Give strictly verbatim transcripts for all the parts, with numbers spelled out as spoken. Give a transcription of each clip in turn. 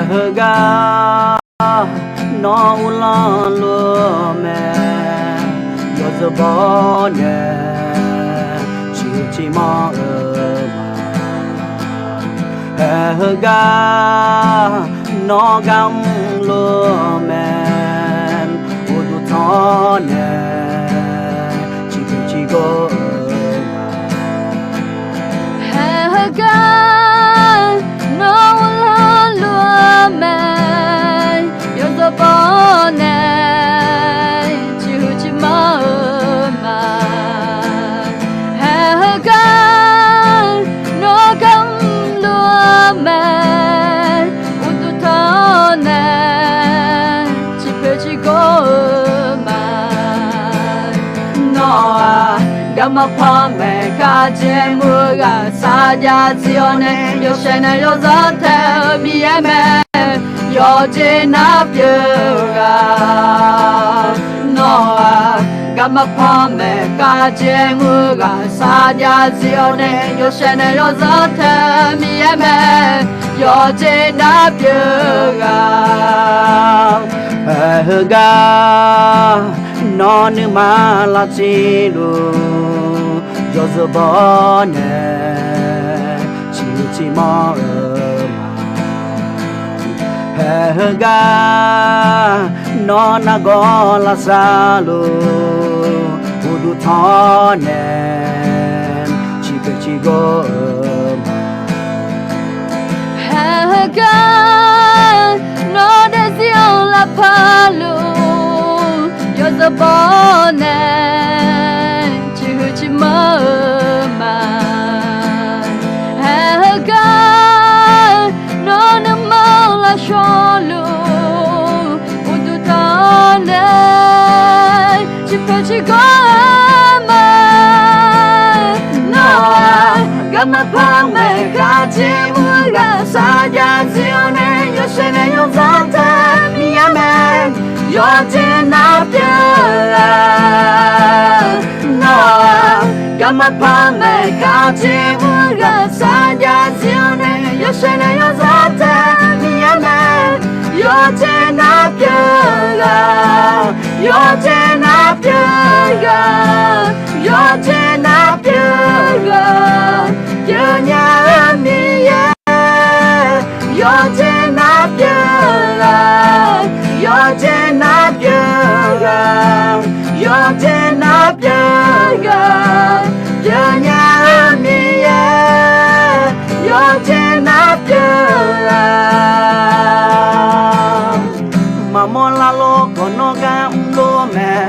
Heugar nawr uvlanr luf-eu mae, yawzeu baw nae ciqhuiq ciqmanr-eu ma. Hae heugar nawr gar mrluf-eu mae, uqduq tanq nae ciqhuiq ciqgor-eu ma. Hae heugar nawr uvlanr luf-eu mae, yawzeu baw nae ciqhuiq ciqmanr-eu ma. Hae heugar nawr gar mrluf-eu mae, uqduq tanq nae ciqpoeq ciqgor-eu ma. Nawr-aq, garma panmaeq kharjaer mr-eu ghaq sarjax zif-awr nae, yawshaef nae yawzanr tae-eu Miqyaer mae, yawqjeq nar pyeuf-eu ghaq. Nawr-aq, garma panmaeq kharjaer mr-eu ghaq sarjax zif-awr nae, yawshaef nae yawzanr tae-eu Miqyaer mae, yawqjeq nar pyeuf-eu ghaq. Hae heugar nawr nuima lavtsuiluf, yawzeu baw nae ciqhuiq ciqmanr-eu ma. Hae heugar nawr nargawr lavsav luf, uqduq tanq nae ciqpoeq ciqgor-eu ma. Hae heugar nawr daefzir-anr lavpar luf, yawzeu baw nae ciqhuiq ciqmanr-eu ma. Hae heugar nawr nuima lavshawr luf, uqduq tanq nae ciqpoeq ciqgor-eu ma. Nawr-aq, garma panmaeq kharjaer mr-eu ghaq sarjax zif-awr nae, yawshaef nae yawzanr tae-eu Miqyaer mae, yawqjeq nar pyeuf-eu ghaq. Nawr-aq, garma panmaeq kharjaer mr-eu ghaq sarjax zif-awr nae, yawshaef nae yawzanr tae-eu Miqyaer mae, yawqjeq nar pyeuf-eu ghaq. Yawqjeq nar pyeuf-eu ghaq. Yawqjeq nar pyeuf-eu ghaq, pyeufnya-eu Miqyaer. Yawqjeq nar pyeuf-eu ghaq. Yawqjeq nar pyeuf-eu ghaq. Yawqjeq nar pyeuf-eu ghaq, pyeufnya-eu Miqyaer. Yawqjeq nar pyeuf-eu ghaq. Maqmawr larlor khawf nawr gar mrluf mae.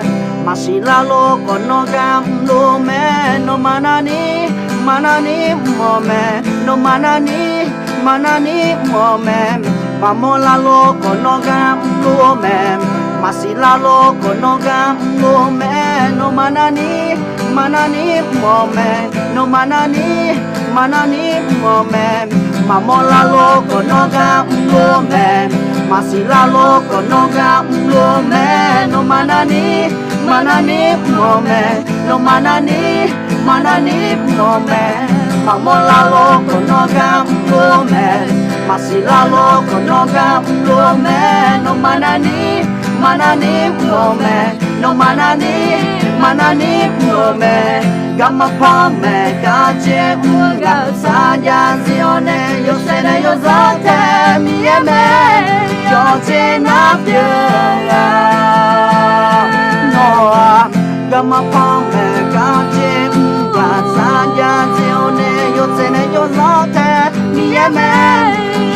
Maqsiq larlor khawf nawr gar mrluf mae. Nawmaf narni, maqnarni mr-awq mae. Nawmaf narni, maqnarni mr-awq mae. Maqmawr larlor khawf nawr gar mrluf mae. Maqsiq larlor khawf nawr gar mrluf mae. Nawmaf narni, maqnarni mr-awq mae. Nawmaf narni, maqnarni mr-awq mae. Maqmawr larlor khawf nawr gar mrluf mae. Maqsiq larlor khawf nawr gar mrluf mae. Nawmaf narni, maqnarni mr-awq mae. Nawmaf narni, maqnarni mr-awq mae. Maqmawr larlor khawf nawr gar mrluf mae. Maqsiq larlor khawf nawr gar mrluf mae. Nawmaf narni, maqnarni mr-awq mae. Nawmaf narni, maqnarni mr-awq mae. Garma panmaeq kharjaer mr-eu ghaq sarjax zif-awr nae, yawshaef nae yawzanr tae-eu Miqyaer mae, yawqjeq nar pyeuf-eu ghaq. Nawr-aq, garma panmaeq kharjaer mr-eu ghaq sarjax zif-awr nae, yawshaef nae yawzanr tae-eu Miqyaer mae,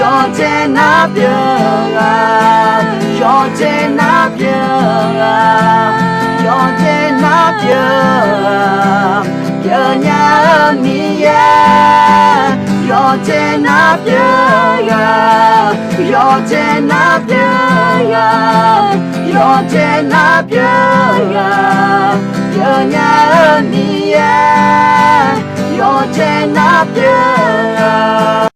yawqjeq nar pyeuf-eu ghaq. Yawqjeq nar pyeuf-eu ghaq. Yawqjeq nar pyeuf-eu ghaq, pyeufnya-eu Miqyaer. Yawqjeq nar pyeuf-eu ghaq. Yawqjeq nar pyeuf-eu ghaq. Yawqjeq nar pyeuf-eu ghaq, pyeufnya-eu Miqyaer. Yawqjeq nar pyeuf-eu ghaq.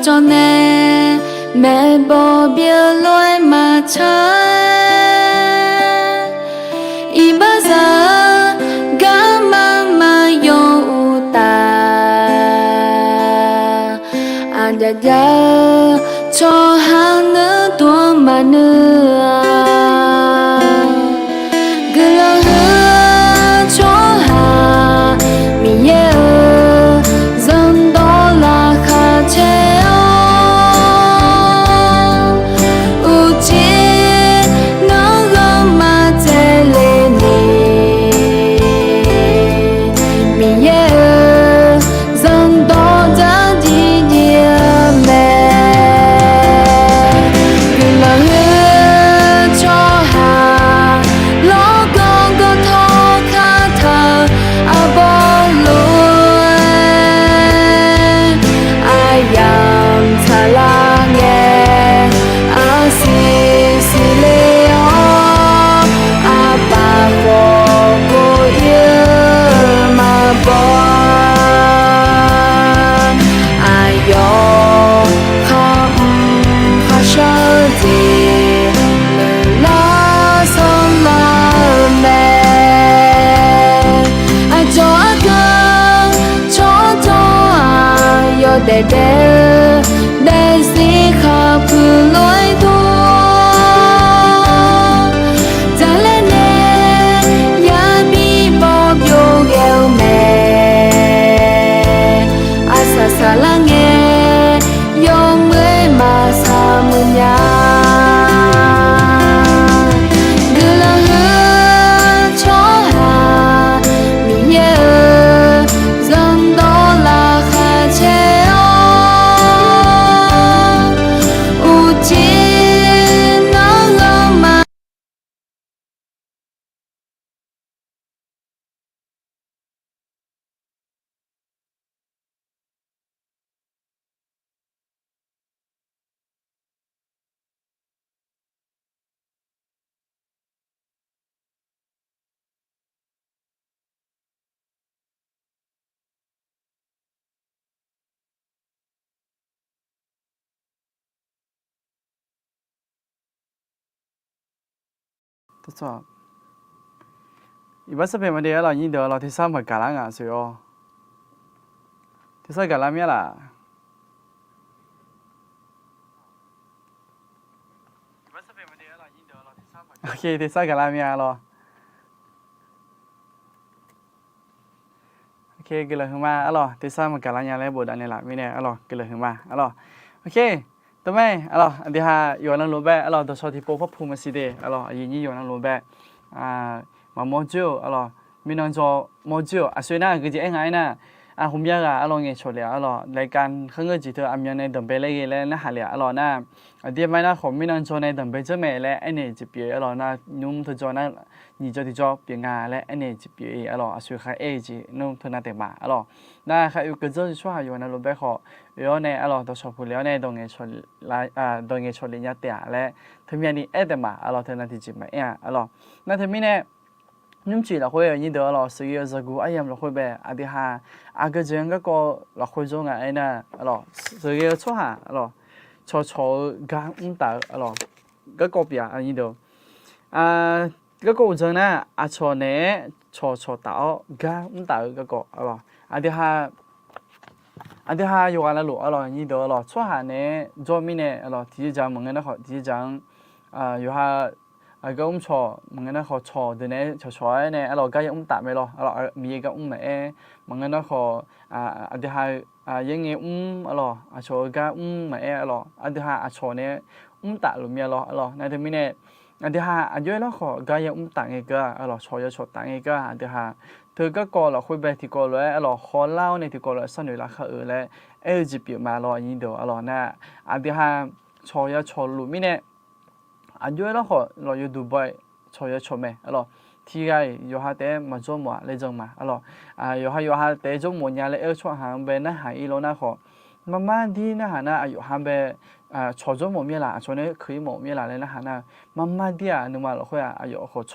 jawr nae, maeqbawq byeuf lof-aer maqtsaq-aer, iqbaxzaq-eu garma maqyaw uqtaf, aqjav jav-eu tsawrhaq nuiduq maqnuiv-a. Guiqlanq huiq-eu tsawrhaq Miqyaer-euq zanrdawq laqkhaq caer-awr, uqcif nanr ghanrma tsaevle ni, Miqyaer-euq zanrdawq dzardziv dziv-eu mae. Guiqlanq huiq-eu tsawrhaq lawrganr gawrtawr kataq-eu arbawr lof-aer, aqyamq tsaqlar ngae, arsiq siqle-awr, aqpaf khawf bof-ir-eu maqbaw-a. Aqyawf khar mq kharshar-eu jeq noeqlar sanrlar-eu mae. Aqcawq ardanq tsawrcawq-aq, yawdaef daef-eu daefzir khaqpuiq lof-aer dor, dzaqlaer nae yabi bawr byov ghae-eu mae. Aqsaq saqlar ngae, yawmuiq-aer maqsaq muiq nya. Guiqlanq huiq-eu tsawrhaq Miqyaer-euq zanrdawq laqkhaq caer-awr, uqcif nanr ghanrma Iqbax sarpaeq maqde arlawq, nyir deuq arlawq, tersar maqgaq lar ngaq soeq-awr. Tersar gaq lar mir-a laf? Tersar gaq lar mir-a arlawq. Guiqlanq huiqma arlawq, tersar maqgaq lar nya laer bofdav naeqlaf mirnae arlawq, guiqlanq huiqma arlawq. Teumae arlawq, aqdui ha yawqnan lof-aer arlawq, dawqshawq tiqpov parpu maqsiq de arlawq, aqyuif nyir yawqnan lof-aer maqmawr dzoer-euq arlawq, mirnan jaw mawr dzoer-euq aqsur nar, aqgeujeq aer nga aernar, aqhmqmya ghaq arlawq ngaeqcawq lef-a arlawq, laeqkaq khanr ngeur jeq teu aqmyan nae danqbae laer ghae laer narhaq lef-a arlawq nar, aqdir aqma nar khawf mirnan jaw nae danqbae dzeur mae laer aernaeq jeq pyeuf-eu arlawq nar, nymr teu jaw nar, nyiq jaw tiq jaw pyeuf nga laer aernaeq jeq pyeuf-eu arlawq, aqsur khar aer-eu jeq nymr teu nav taef ma arlawq. Nar khar oekeuv dzeur-eu tsawrhaq yawqnan lof-aer khawf oe-awr nae arlawq, dawqshawq puq lef-awr nae dawq ngaeqcawq lef nya taef-a laer teumyav ni aer taef ma arlawq, teu nav tiqjeq maqaer-a arlawq. Nar teumirnae nymrcif lafkhoer aqnyir deuq arlawq, sheuqghae-eu zaqguq aryamq lafkhoer bae aqdui ha aqgeujeq-anr garkawv lafkhoer jawr nga aernar arlawq, sheuqghae-eu tsawrhaq arlawq, cawqcawq-eu gar mr taf-eu arlawq, garkawv pyeuf-a aqnyir deuq. Garkawv uqdzan nar, aqcawq naeq-aer cawqcawq taf-awr gar mr taf-eu garkawv arlawq. Aqdui ha, aqdui ha yawqghaq navluf arlawq, aqnyir deuq arlawq, tsawrhaq naeq-aer jawr mirnae arlawq, tiqjeqjaq maqngeur nar khawf tiqjeqjaq-anr yawqha gar mr cawq maqngeur nar khawf, cawq deuq naeq-aer cawqcawq-aer nae arlawq gar ya mr taf mae lawr. Miqyaer gar mr maqaer, maqngeur nar khawf, aqdui ha yaerngae mr arlawq, aqcawq-eu gar mr maqaer arlawq, aqdui ha aqcawq naeq-aer mr taf luf mir-a lawr arlawq. Nar teumirnae aqdui ha aqjox-aer lar khawf gar ya mr taf ngae geur-a arlawq, cawq ya cawq taf ngae geur-a. Aqdui ha teu garkawv lafkhoer bae tiqkawv lof-aer arlawq, hawlar-awr nae tiqkawv lof-aer sharnoeq lafkhoer-eu laer aer-eu jeq pyeuf ma lawr, aqnyir deuq arlawq. Nar aqdui ha cawq ya cawq luf mirnae aqjox-aer lar khawf lawq yawduq baw-aer cawq ya cawq mae arlawq. Tiqghaq-iq yawqha taef-aer maqjawr mawf-a laer jan ma arlawq. Yawqha yawqha taef-aer jawr mawf nya laer aer-eu tsawrhaq-anr bae narhaq-ir lawr nar khawf, marmar dir narhaq nar aqyawf ha bae cawq jawr mawf mir-a laq, aqcawq nae keuq-ir mawf mir-a laq laer narhaq nar, marmar dir-aq nuima lafkhoer-aq aqyawf khawf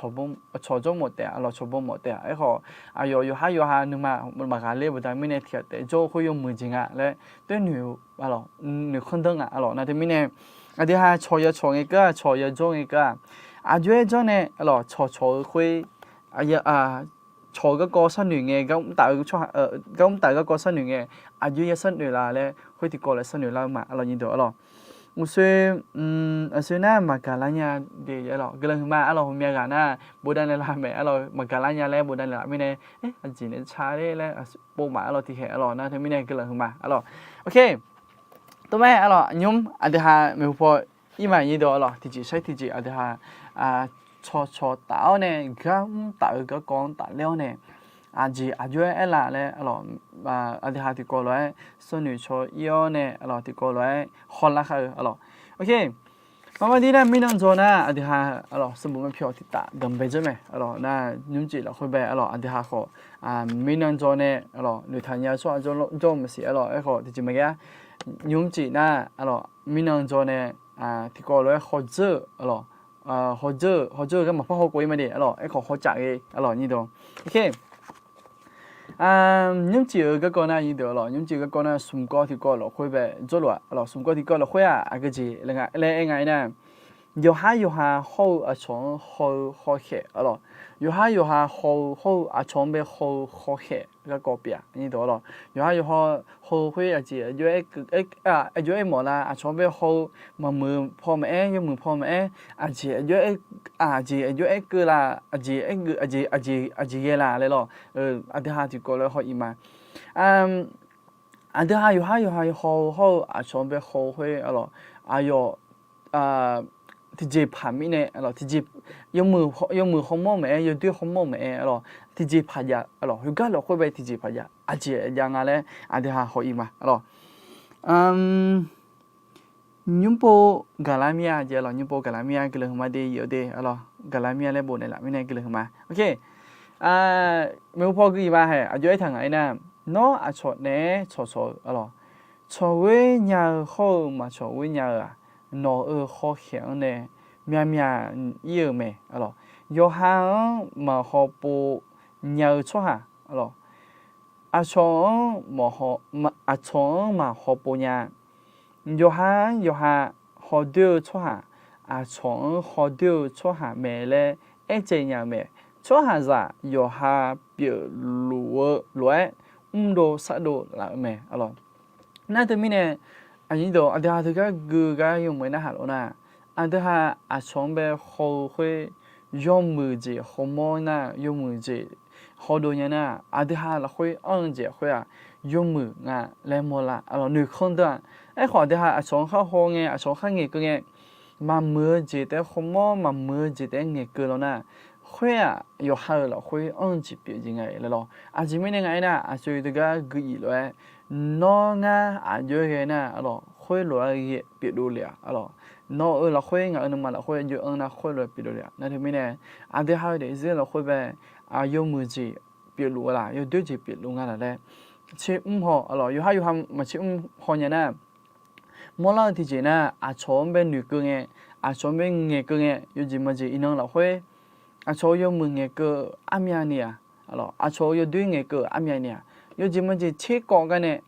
cawq jawr mawf taef-a lawq, cawq bawr mawf taef-a. Aerkhawf aqyawf yawqhar yawqha nuima maqghaq ler baqda mirnae tiqghaq taef jawr-eu khoer yawmuiq jeq nga laer toer noeq-eu lawq, noeqkhanr danr nga lawq. Nar teumirnae aqdui ha cawq ya cawq ngae keuv-aq, cawq ya jawr ngae keuv-aq, aqjox-aer janr nae lawq, cawq cawq-eu khoer cawq garkawv sharnoeq ngae, gar mr taf-eu garkawv sharnoeq ngae, aqjox ya sharnoeq la laer khoer tiqkawv laf sharnoeq lar-eu ma lawq, nyiq deuq-a lawq. Uqshoe, aqshoe nar maqgaq lar nya de lawq, guiqlanq huiqma lawq, hmqmya ghaq nar bofdav naeqlaf mae lawq, maqgaq lar nya laer bofdav naeqlaf mirnae, aqjeq nae ca ler laer pov maf lawq, tiqkhaeq lawq. Nar teumirnae guiqlanq huiqma lawq. Ok, tov mae lawq, nymr aqdui ha maeqhu paw ir ma, nyiq deuq lawq, tiqjeq sair tiqjeq aqdui ha cawq cawq taf-awr nae, gar mr taf-eu garkawv-anr tafler-awr nae, aqjeq aqjox-aer aer la laer lawq, aqdui ha tiqkawv lof-aer sharnoeq caw ir-awr nae lawq, tiqkawv lof-aer hawlar khar-eu lawq. Ok, marmar dir nar mirnan dzaw nar aqdui ha lawq, sanqbof ma pyawq tiqtaf danqbae dzeur mae lawq. Nar nymrcif lafkhoer bae lawq, aqdui ha khawf mirnan dzaw nae lawq, noeqtaq nya-eu tsawrhaq jawr-eu maqsiq lawq. Aerkhawf tiqjeq maqghae-a, nymrcif nar lawq, mirnan dzaw nae tiqkawv lof-aer hawdzeur-eu lawq, hawdzeur-eu, hawdzeur-eu gar maqpar hawkawv ir ma de lawq. Aerkhawf hawcaf ghae lawq, nyiq deuq. Ok, nymrcif-eu garkawv nar, nyiq deuq lawq, nymrcif-eu garkawv nar smqkawv tiqkawv lafkhoer bae jawrluf-a lawq. Smqkawv tiqkawv lafkhoer-aq aqgeujeq laer aer nga-aer nar, yawqhar yawqha hawr-eu aqcawq-anr haw-eu hawkhaeq lawq. Yawqhar yawqha haw-eu hawr-eu aqcawq-anr bae haw-eu hawkhaeq garkawv pyeuf-a, nyiq deuq lawq. Yawqhar yawqha haw-eu khoer aqjeq aqjox-aer mawf la, aqcawq-anr bae haw-eu maqmuiq paw maqaer, yawmuiq paw maqaer, aqjeq aqjox-aer, aqjeq aqjox-aer keuv la, aqjeq aer geuv, aqjeq, aqjeq, aqjeq ghae la laer lawq. Aqdui ha tiqkawv lof-aer haw-iq ma. Aqdui ha yawqhar yawqha haw-eu hawr-eu aqcawq-anr bae haw-eu khoer lawq, aqyawf tiqjeq paq mirnae lawq, tiqjeq yawmuiq hawmawr maqaer, yawdoer hawmawr maqaer lawq, tiqjeq paq jav lawq, khoergar lafkhoer bae tiqjeq paq jav, aqjeq jav nga laer aqdui ha haw-iq ma lawq. Nymr pov gaqlar mir-a jeq lawq, nymr pov gaqlar mir-a, guiqlanq huiqma de, iq-eu de lawq, gaqlar mir-a laer bofnaeq laf mirnae guiqlanq huiqma. Ok, maeqhu paw gui-iq ma haeq aqjox-aer taq ngaq-aer nar, nawr aqcawq naeq-aer cawqcawq-eu lawq, cawqghoer nya-eu hawr-eu maqcawq ghoer nya-eu-aq, nawq-euq hawkhaeq-anr nae myavmyaq ir-eu mae lawq. Yawqha-anr maqhaw pov nya-eu tsawrhaq lawq, aqcawq-anr, aqcawq-anr maqhaw pov nya. Yawqha-anr yawqha hawdoer-eu tsawrhaq, aqcawq-anr hawdoer-eu tsawrhaq mae laer aertsaev nya-eu mae. Tsawrhaqzaq yawqha pyeufluf-eu lof-aer mrdov sardov laf-eu mae lawq. Nar teumirnae aqdui ha teugar gui gar yawmuiq narhaq lof nar, aqdui ha aqcawq-anr bae haw-eu khoer yawmuiq jeq hawmawr nar, yawmuiq jeq hawdov nya nar, aqdui ha lafkhoer anr-eu jeq khoer-aq, yawmuiq nga laer mawrlar lawq, noeqkhanr deur-a. Aerkhawf aqdui ha aqcawq-anr khar haw ngae, aqcawq-anr khar ngaeqkeuv ngae, maqmuiq-eu jeq taef-aer hawmawr, maqmuiq-eu jeq taef-aer ngaeqkeuv law nar, khoer-aq yawqha-euq lafkhoer anr-eu jeq pyeuf jeq nga laer lawq. Aqjeq mirnae nga aernar, aqcawq-eu teugar gui-iq lof-aer, nawr ngar aqjox-aer ghae nar lawq, khoerlof-aer ghae pyeufdov le-aq lawq. Nawq-euq lafkhoer ngaq-euq nuima lafkhoer aqjox-aer anr nar khoerlof-aer pyeufdov le-aq. Nar teumirnae aqdui ha-eu daefzir lafkhoer bae, aqyawf muiqjeq pyeufluf-eu laf, yawdoer jeq pyeufluf nga laf laer tsermr haw lawq. Yawqha yawqha maqtsermr haw nya nar, mawrlar-eu tiqjeq nar, aqcawq-anr bae noeqkeuv ngae, aqcawq-anr bae ngaeqkeuv ngae, yawjeq maqjeq iqnan lafkhoer aqcawq-eu yawmuiq ngaeqkeuv armyavni-aq, aqcawq-eu yawdoer ngaeqkeuv armyavni-aq, yawjeq maqjeq tserkawv gar nae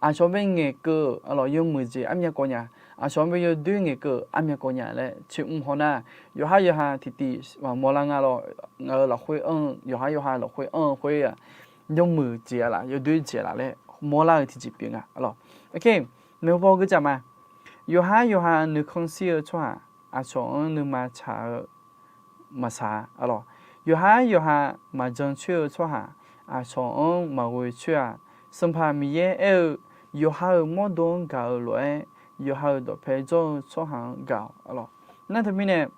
aqcawq-anr bae ngaeqkeuv-eu lawq, yawmuiq jeq armyav kawv nya, aqcawq-anr bae yawdoer ngaeqkeuv armyav kawv nya laer tsermr haw nar, yawqha yawqha tiqtiv maqmawrlar nga lawq. Ngaq-euq lafkhoer anr-eu, yawqha yawqha lafkhoer anr-eu khoer-aq, yawmuiq jeq-a laf, yawdoer jeq-a laf laer mawrlar-eu tiqjeq pyeuf nga lawq. Maeqhu paw gui tsaf ma. Yawqha yawqha nuikhanr shir-eu tsawrhaq, aqcawq-anr nuima tsaq-eu maqsaq-a lawq. Yawqha yawqha maqjan coer-eu tsawrhaq, aqcawq-anr maqghoe coer-a. Sanqpaq Miqyaer aer-eu, yawqha-euq mawrdo-anr gaq-eu lof-aer, yawqha-euq dawqpae jawr-eu tsawrhaq-anr gaq-awq lawq. Nar teumirnae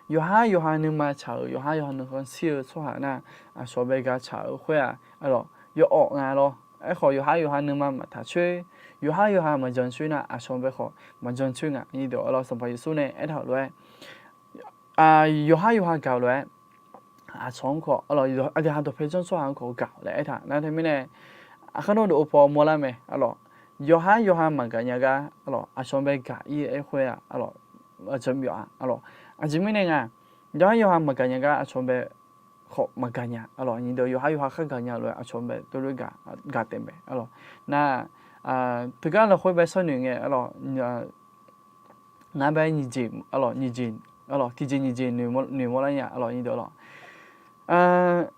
yawqha yawqha nuima tsaq-euq, yawqha yawqha nuikhanr shir-eu tsawrhaq nar, aqcawq bae gaq tsaq-eu khoer-aq, yawawf nga lawr. Aerkhawf yawqha yawqha nuima maqtaq coer, yawqha yawqha maqjan coer nar, aqcawq bae khawf maqjan coer nga. Nyiq deuq-a lawr, Sanqpaq Yeqsur nae aertaq-euq lof-aer, yawqha yawqha gaq-eu lof-aer, aqcawq-anr khawf, aqdui ha dawqpae janr tsawrhaq-anr khawf gaq-awq laer aertaq nar teumirnae, aqkar nawr dawqpaw mawrlar mae lawq. yawqhar yawqha maqgaq nya gar, aqcawq bae gaq-ir aer khoer-aq, aqjeq byawf-a, aqjeq mirnae nga, yawqhar yawqha maqgaq nya gar aqcawq bae khawf maqgaq nya, yawqhar yawqha khar gaq nya lof-aer aqcawq bae teulof gaq taef mae, nar, teugar lafkhoer bae sharnoeq ngae, nar bae nyiq jeq, nyiq jeq, tiqjeq nyiq jeq noeqmawr lar nya,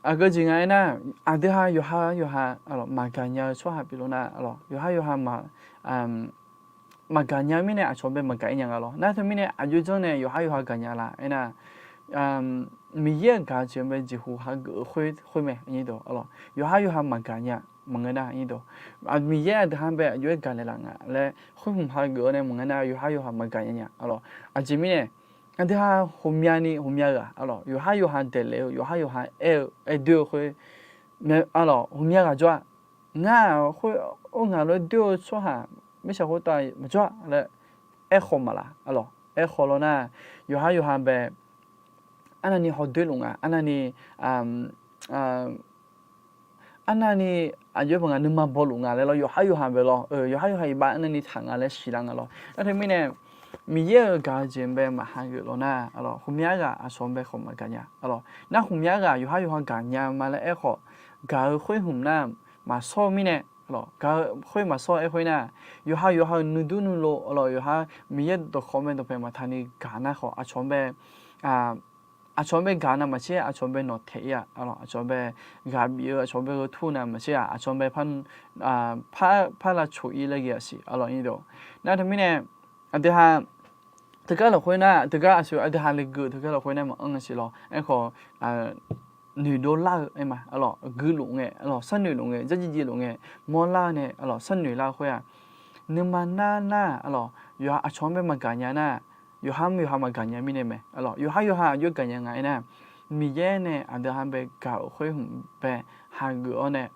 aqgeu jeq nga aernar, aqdui ha yawqhar yawqha maqgaq nya-eu tsawrhaq pyeuf lof nar, yawqhar yawqha maqgaq nya mirnae aqcawq bae maqgaq-ir nya nga lawr. Nar teumirnae aqjox janr nae yawqhar yawqha gaq nya la aernar, Miqyaer-euq gaq-eu jeq bae jeqhu hageuf-eu khoer mae. Yawqhar yawqha maqgaq nya maqngeur nar, Miqyaer aqdui ha bae aqjox-aer gaq naeqlaf nga laer khoer hmq hageuf-awr nae maqngeur nar yawqhar yawqha maqgaq nya nya, aqjeq mirnae aqdui ha ghawqmyani ghawqmya ghaq, yawqhar yawqha daeqlaef-eu, yawqhar yawqha aer-eu, aer doer-eu khoer, ghawqmya ghaq jawr-a. Ngar-aq khoer, or ngaq lof-aer doer-eu tsawrhaq mirtsaq khoertav maqjawr-a laer aerkhawf maqlaq, aerkhawf lawr nar, yawqhar yawqha bae arnavni hawdoer luf nga, arnavni arnavni aqjox-aer paq nga nuima baw luf nga laer lawr, yawqhar yawqha bae lawr, yawqhar yawqha iqbax arnavni taq nga laer siqlar nga lawr. Nar teumirnae Miqyaer-euq gaq-eu jeq bae maqhageuf lawr nar, ghawqmya ghaq aqcawq bae khawf maqgaq nya, nar ghawqmya ghaq yawqhar yawqha gaq nya ma laer aerkhawf, gaq-eu khoer hmq nar maqshawr-eu mirnae, gaq-eu khoer maqshawr-eu aer khoer nar, yawqha yawqha-euq nuidur nuilov, yawqhar Miqyaer dawqkawq mae dawqpaeq maqtaqni gaq nar khawf, aqcawq bae aqcawq bae gaq navmaqtser aqcawq bae nawq taeq-ir-a, aqcawq bae ghaq bif-eu aqcawq bae gheu tur navmaqtser-aq aqcawq bae par lavcoq-ir laer ghae-a siq, aqlawq nyir deuq. Nar teumirnae aqdui ha teugar lafkhoer nar, teugar aqsur aqdui ha le gui-eu teugar lafkhoer nar maqanr nga siq lawr. Aerkhawf noeqdov lar-eu aer ma, aqlawq guiluf ngae, aqlawq sharnoeq luf ngae, dzardziv dziv luf ngae, mawrlar-eu nae aqlawq sharnoeq lar-eu khoer-aq, nuima nar nar, aqlawq yawqha aqcawq-anr bae maqgaq nya nar, yawqha-anr yawqha maqgaq nya mirnae mae. Aqlawq yawqha yawqha aqjox-aer gaq nya nga aernar, Miqyaer nae aqdui ha bae gaq-euq khoer hmq bae hageuf-awr nae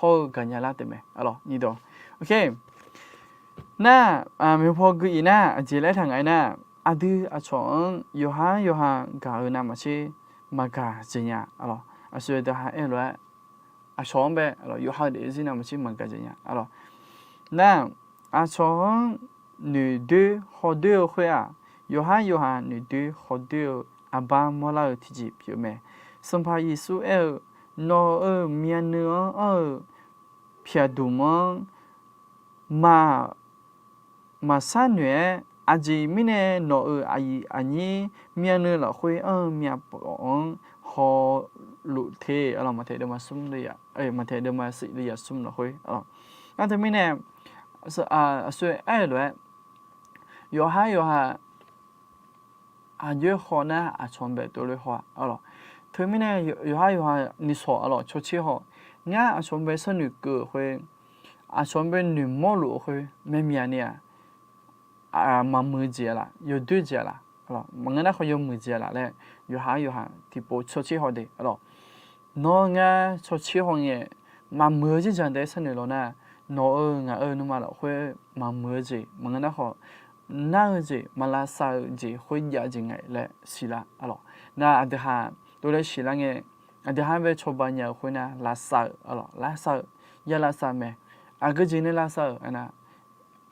hawr-eu gaq nya lar taef mae. Aqlawq nyir dawq. Nar, maeqhu paw gui-iq nar aqjeq laer taq nga aernar, aqdui aqcawq-anr yawqha yawqha gaq-eu navmaqtser maqgaq dzaeq nya. Aqlawq aqsur deuq ha aer-eu lof-aer, aqcawq-anr bae yawqha-eu daefzir navmaqtser maqgaq dzaeq nya. Aqlawq nar, aqcawq-anr noeqdoer hawdoer-eu khoer-aq, yawqha yawqha noeqdoer hawdoer-eu arbar mawrlar-eu tiqjeq pyeuf mae. Sanqpaq Yeqsur aer-eu, Nawq-euq myavnuiv-anr anr-eu pyaqdmq-anr maq maqsharnoeq-aer, aqjeq mirnae nawq-euq aqyuif aqnyir myavnuiv lafkhoer anr-eu myavpawf-anr hawluf te. Aqlawq maqtaeq deuvma smr, maqtaeq deuvma siq leyaq smr lafkhoer. Nar teumirnae aqsur aer-eu lof-aer, yawqha yawqha aqjox-aer haw nar aqcawq bae tov lof haw-a. Aqlawq teumirnae yawqha yawqha nuisawq aqlawq cawtser haw. Ngar aqcawq bae sharnoeq keuv-euq khoer, aqcawq bae noeqmawr luf-eu khoer myavmyaq ni-aq, maqmuiq-eu jeq-a laf, yawdoer jeq-a laf. Maqngeur nar khawf yawmuiq jeq-a laf laer yawqha yawqha tiqpov cawtser haw de. Aqlawq nawr ngar cawtser haw ngae, maqmuiq-eu jirjaq daef-aer sharnoeq law nar, nawq-euq ngaq-euq nuima lafkhoer maqmuiq-eu jeq maqngeur nar khawf, nar-eu jeq maqlavsav-eu jeq khoer jav jeq ngae laer siqlar. Aqlawq nar aqdui ha tov laer siqlar ngae, aqdui ha bae cawba nya-euq khoer nar lavsav-euq, aqlawq lavsav-eu, ya lavsav mae. Aqgeu jeq nae lavsav-euq aernar,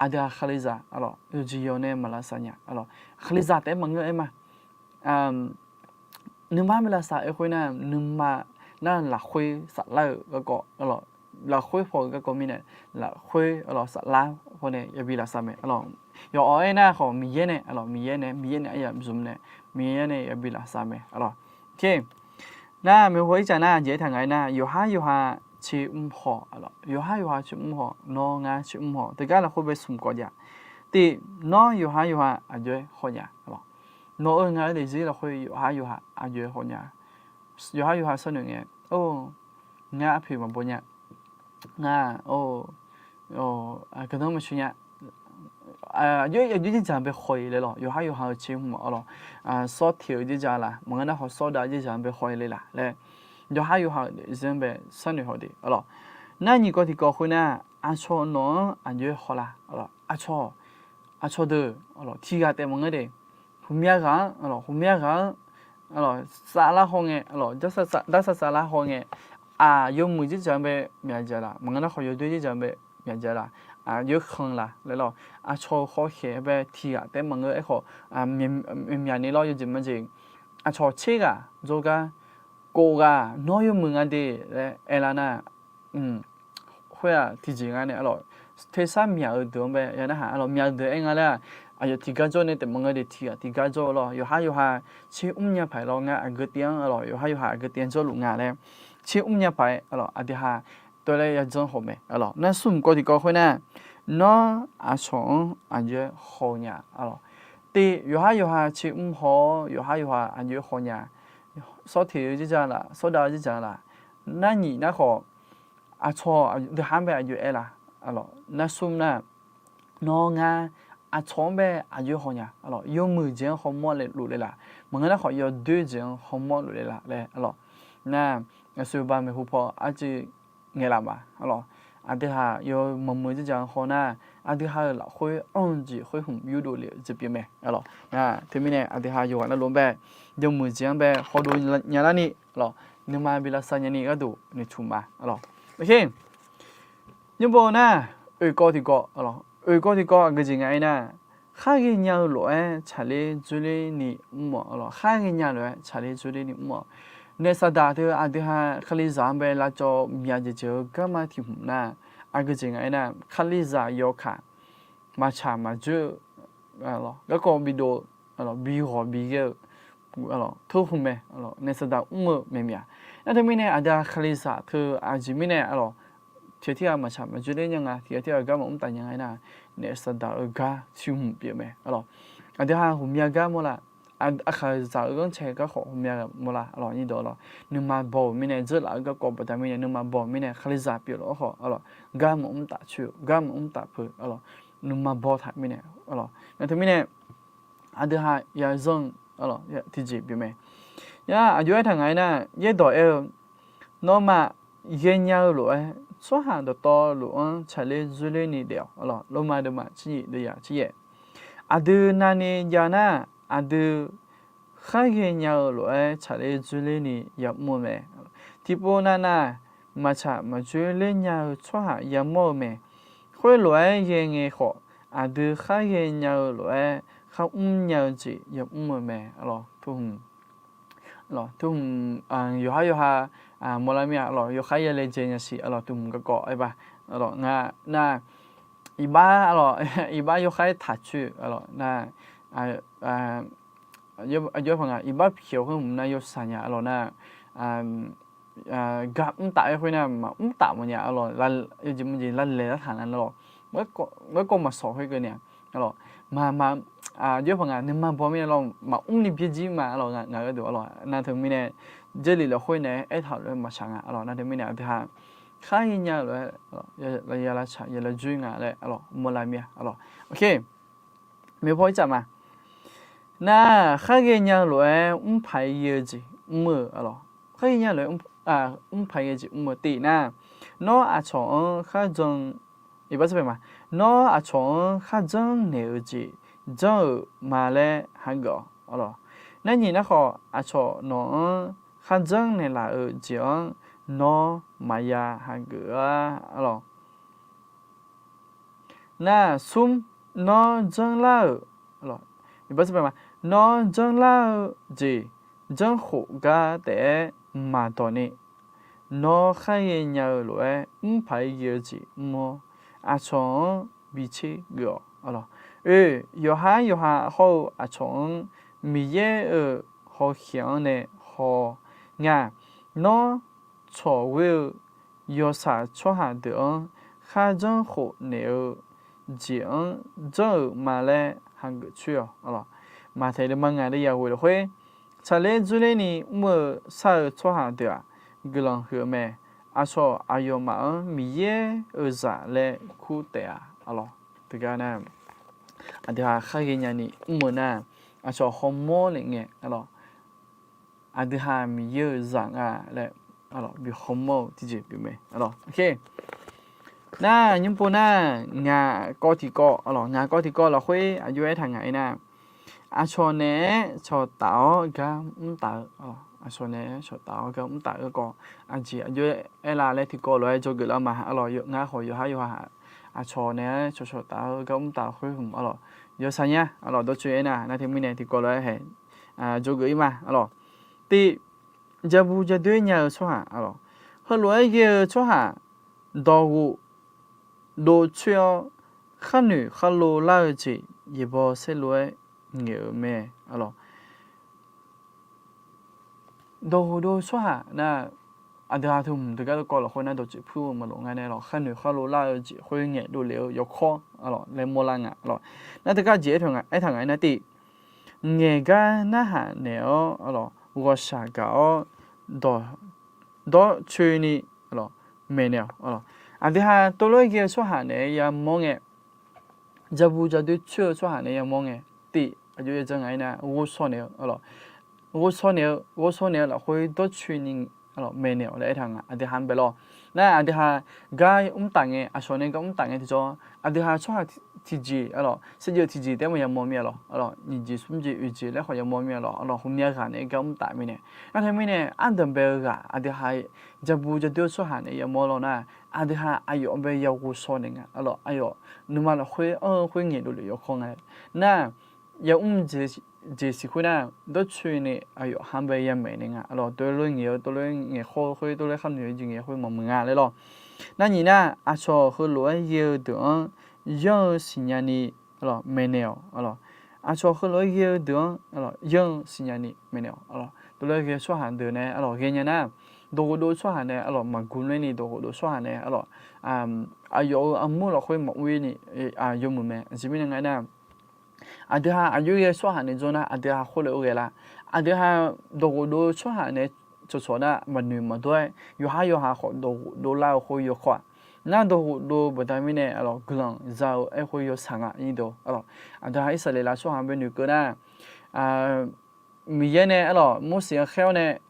aqdui ha khalizaq, aqlawq yawqjeq yawq nae maqlavsav nya. Aqlawq khalizaq taef-aer maqngeur aer ma. Nuima bae lavsav aer khoer nar, nuima nar lafkhoer saflar-euq garkawv, lafkhoer paw-euq garkawv mirnae, lafkhoer aqlawq saflar pawnae yabi lavsav mae. Aqlawq yawf-awq aernar khawf Miqyaer nae, aqlawq Miqyaer nae, Miqyaer nae aryamq zmq nae, Miqyaer nae yabi lavsav mae. Aqlawq nar maeqhu paw ircaf nar aqjeq aertaq nga aernar, yawqha yawqha tser mr haw, yawqha yawqha tser mr haw, nawr ngar tser mr haw, teugar lafkhoer bae smq kawv jav. Tiq, nawr yawqha yawqha aqjox-aer haw nya. Nawq-euq ngaq-euq daefzir lafkhoer yawqha yawqha aqjox-aer haw nya. Yawqha yawqha sharnoeq ngae, or, ngar arpoeq maqbaw nya. Ngar, or, aqgeu danr maqshoe nya. Aqjox aqjox jirjaq bae haw-iq le lawq, yawqha yawqha-euq tser hmq-a lawq. Sawr teq-eu jirjaq laf, maqngeur nar khawf sawr dav jirjaq bae haw-iq le laf laer, yawqha yawqha-euq daefzir-anr bae sharnoeq haw de. Aqlawq nar nyiq kawv tiq kawv khoer nar, aqcawq nawq-anr aqjox-aer haw la? Aqcawq, aqcawq deuq, aqlawq tiq ghaq taef maqngeur de. Ghawqmya ghaq-anr, aqlawq ghawqmya ghaq-anr, aqlawq saflar haw ngae, aqlawq darsar saflar haw ngae, aq yawmuiq jirjaq-anr bae myaqjaq laf, maqngeur nar khawf yawdoer jirjaq-anr bae myaqjaq laf. aqjox-aer khanq laf laer lawr. Aqcawq-euq hawkhaeq bae tiq ghaq taef maqngeur. Aerkhawf, myaq ni lawr yawjeq majeq, aqcawq tser ghaq jawrgar, kof ghaq nawr yawmuiq nga de laer aerlar nar, khoer-aq tiqjeq nga nae arlawq, tersar myaq-eu deuq-anr bae ya narhaq arlawq. Myaq-eu deuq aer nga laer-aq, aqyawf tiqgar jawr nae taef maqngeur de, tiq ghaq tiqgar jawr-eu lawr. Yawqhar yawqha tser mr nya paq-aer lawr, ngar aqgeu tiv-anr arlawq, yawqhar yawqha aqgeu tiv-anr jawrluf nga laer, tser mr nya paq-aer arlawq, aqdui ha tawv laer ya janr khawf mae arlawq. Nar smr mq kawv tiqkawv khoer nar, nawr aqcawq-anr aqjox-aer haw nya arlawq. Tiq, yawqhar yawqha tser mr haw-awr, yawqhar yawqha aqjox-aer haw nya. Sawr teq-eu dzerdzaq laf, sawr dav-eu dzerdzaq laf. Nar nyiq nar khawf, aqcawq aqdui ha-anr bae aqjox-aer laf arlawq. Nar smr nar, nawr ngar aqcawq-anr bae aqjox-aer haw nya arlawq, yawmuiq jeq-anr hawmawr lef luf le laf, maqngeur nar khawf yawdoer jeq-anr hawmawr luf le laf laer arlawq. Nar, aqsur ba maeqhu paw arcuiv ngaeqlaf ma arlawq. Aqdui ha yawmuiq dzerdzaq-anr haw nar, aqdui ha-euq lafkhoer anr-eu jeq khoer hmq yurdov lef-eu jeq pyeuf mae arlawq. Nar teumirnae aqdui ha yawqghaq navluf-anr bae, yawmuiq jeq-anr bae hawdov nya larni arlawq, nuima bi lavsav nyani gharduq noeqtmq ma arlawq. Nymrbo nar, oeqkawv tiqkawv arlawq, oeqkawv tiqkawv aqgeu jeq nga aernar, khar ghaenya-eu lof-aer tsaqler dzoerler ni mr-awq arlawq. Khar ghaenya lof-aer tsaqler dzoerler ni mr-awq. Naef saqdaq teu aqdui ha kalizaq-anr bae lavcawv myaq jeq jeq-eu garma tiq hmq nar, aqgeu jeq nga aernar, kalizaq yawkaq maqtsaq maqdzoer-eu garkawv bidov-eu, bighawq bighaer-eu teu hmq mae. Naef saqdaq mr-eu maeqmyaq. Nar teumirnae aqdui ha kalizaq teu aqjeq mirnae arlawq, tiq ghaq tirghaq maqtsaq maqdzoer ler nya nga, tiq ghaq tirghaq gar maqmr taf nya nga aernar, naef saqdaq-eu gar tiq hmq pyeuf mae arlawq. Aqdui ha ghawqmya gar mawrlar, aqkhaqzaq-eu ghanrcae garkhawf ghawqmya mawrlar arlawq, nyirdawq arlawq. Nuima baw-euq mirnae dzeurlaf-eu garkawv baqda mirnae, nuima baw-euq mirnae kalizaq pyeuflar-awr khawf arlawq, gar maqmr taf coer-eu, gar maqmr taf peuq arlawq, nuima baw taq mirnae arlawq. Nar teumirnae aqdui ha yazanr-eu arlawq tiqjeq pyeuf mae. Yar aqjox-aer taq nga aernar, yaerdawq aer-eu, nawmaf ghaenya-eu lof-aer tsawrhaq dawqtawvluf-anr tsaqler dzoerler ni daef-awq arlawq. Lormav deuvma tser nyiq deuv yaf tser yaef. Aqdui navni jav nar, aqdui khar ghaenya-eu lof-aer tsaqler dzoerler ni yamr-eu mae. Tiqpov navnav maqtsaq maqdzoer ler nya-eu tsawrhaq yamawr-eu mae. Khoerlof-aer ghae ngae khawf, aqdui khar ghaenya-eu lof-aer khar mrnya-eu jeq yamr-eu mae. Teu hmq, yawqhar yawqha mawrlar mir-a arlawq, yawkhav yalaejae nya siq arlawq, teu hmq garkawv aer ba. Arlawq nga nar, iqbax arlawq, iqbax yawkhav-aer taq coer-eu arlawq nar, aqjox paq nga iqbax pyaeq-eu khoer hmq nar yawshaq nya arlawq nar, gar mr taf-aer khoer nar maqmr taf mawf nya arlawq, yawjeq maqjeq lavlaeq lartaq nar arlawq, garkawv maqsawq khoerkeuvni-a arlawq, aqjox paq nga nuima baw mirnae arlawq maqmr ni byaerdzae ma arlawq, ngaq gharduq arlawq nar teumirnae, Jarlif lafkhoer naeq-aer aertaq lof-aer maqshaq nga arlawq, nar teumirnae aqdui ha khar ghaenya-eu lof-aer ya lavtsaq ya lavdzoer nga laer arlawq mawrlar mir-a arlawq. Oke, maeqpaw irtsaf ma. Nar khar ghaenya-eu lof-aer mr paq-aer ghae-eu jeq mr-eu arlawq, khar ghaenya lof-aer mr paq-aer ghae-eu jeq mr-eu tiv nar, nawr aqcawq-anr khar jan, iqbax ma, nawr aqcawq-anr khar janrnaeq-eu jeq janr-euq ma laer hageuf-awq arlawq. Nar nyiq nar khawf, aqcawq nawq-anr khar janrnaeq laf-euq jeq-anr nawr maqya hageuf-a arlawq. Nar smr, nawr janrlar-euq, nawr janrlar-eu jeq janrkhof gar taef-aer maqdawq ni, nawr khar ghaenya-eu lof-aer mr paq-aer ghae-eu jeq mr-awr, aqcawq-anr bi tser geuf-awq. Oe, yawqhar yawqha hawr-eu aqcawq-anr Miqyaer-euq hawkhaeq-anr nae haw-awq. Ngar, nawr cawq ghoer-eu yawshaq tsawrhaq deuq-anr khar janrkhof naeq-eu jeq-anr janr-euq ma laer hageuf coer-awq. Maqtaeq deuvma ngaq deuv yaf ghoeq lafkhoer, tsaqler dzoerler ni mr-eu shar-eu tsawrhaq deuq-aq, guiqlanq huiq-eu mae. Aqcawq aqyawfmaf-anr Miqyaer-euq zaq laer kur taef-a arlawq. Teugar nar, aqdui ha khar ghaenya ni mr-eu nar, aqcawq hawmawr lef ngae arlawq, aqdui ha Miqyaer-euq zaq nga laer arlawq bi hawmawr-eu tiqjeq pyeuf mae arlawq. Nar nymr pov nar, ngaq kawv tiqkawv arlawq, ngaq kawv tiqkawv lafkhoer aqjox aertaq ngaq-aer nar, aqcawq naeq-aer cawqtaf-awr gar mr taf-eu, aqcawq naeq-aer cawqtaf-awr gar mr taf-eu garkawv, aqjeq aqjox aerlar laer tiqkawv lof-aer dzawgeuf lar ma arlawq. Ngar khawf yawqhar yawqha-aq aqcawq naeq-aer cawqcawq taf-eu gar mr taf khoer hmq arlawq, yawsaq nya arlawq, dawrcoeni aernar, nar teumirnae tiqkawv lof-aer hae jawrgeuf ir ma arlawq. Tiq, jabu jadoer nya-eu tsawrhaq arlawq, heulof-aer ghae-eu tsawrhaq dawqghof dov coer-awr, khar noeq khar lo lar-eu jeq yaeqbawq saerlu-aer ngaeq-euq mae arlawq. Dawqghof dov tsawrhaq nar, aqdui ha teu hmq deuq gar dawrkawv lafkhoer nar dawqtsuif puir-eu maqlof nga nae lawq, khar noeq khar lo lar-eu jeq khoer ngaeqdov lef-eu yawkawr arlawq laer mawrlar nga arlawq. Nar teugar jeq aertaq nga aernar tiq, ngaeq gar narhaq naeq-awr arlawq, ghawqshaq gaq-awr dawqcoeni maeqnaeq-awq arlawq. Aqdui ha teulof-aer ghae-eu tsawrhaq naeq-aer yamawr ngae, jabu jadoer coer-eu tsawrhaq naeq-aer yamawr ngae, tiq aqjox yadzanr ngaq-aer nar ghovshaw naeq-eu arlawq, ghovshaw naeq-eu, ghovshaw naeq-eu lafkhoer dawrcoeni arlawq maeqnaeq-awq laer aertaq nga. Aqdui ha-anr bae lawr. Nar aqdui ha gar mr taf ngae, aqcawq nae gar mr taf ngae tiqjawr, aqdui ha tsawrhaq tiqjeq arlawq, saerjeq tiqjeq taef-aer maqya mawr mir-a lawq arlawq, nyiq jeq smr jeq oeq jeq laer khawf yamawr mir-a lawq arlawq, hawmya ghaq naeq-aer gar mr taf mirnae. Nar teumirnae ardanq bae-eu ghaq aqdui ha jabu jadoer-eu tsawrhaq naeq yamawr lawr nar, aqdui ha aqyawf bae ya ghovshaw naeq nga arlawq, aqyawf nuima lafkhoer anr-eu khoer ngaeqdov lef yawkawr nga. Nar yamr jeq siq khoer nar, dawrcoeni aqyawf ha bae yamaeq naeq nga arlawq, teulof-aer ngaeq-eu teulof-aer ngaeq khawr-eu khoer teulof-aer khar noeq-eu jeq ngaeq khoer maqmuiq nga laer lawr. Nar nyiq nar, aqcawq heulof-aer ghae-eu deuq-anr yanr-eu siqnya ni arlawq maeqnaeq-awq arlawq. Aqcawq heulof-aer ghae-eu deuq-anr arlawq yanr-eu siqnya ni maeqnaeq-awq arlawq. Teulof-aer ghae-eu tsawrhaq deuq nae arlawq ghaenya nar, dawqghof dov-eu tsawrhaq nae arlawq maqguvler ni, dawqghof dov-eu tsawrhaq nae arlawq aqyawf-euq armur lafkhoer maqur-ir ni yawmuiq mae. Aqjeq mirnae nga aernar, aqdui ha aqjox ghae-eu tsawrhaq nae jawr nar, aqdui ha khoerlof-aer ghae lar. Aqdui ha dawqghof dov-eu tsawrhaq nae cawqcawq nar maqnoeq maqdawr-aer, yawqhar yawqha khawf dawqghof dov lar-eu khoer yawkawr-aq. Nar dawqghof dov-eu baqda mirnae arlawq guiqlanq za-eu aerkhoer yawsaq nga. Aqdui ha Irsaqleqlav tsawrhaq bae noeqkeuv nar, Miqyaer nae arlawq Morseq-anr khaer-awr nae,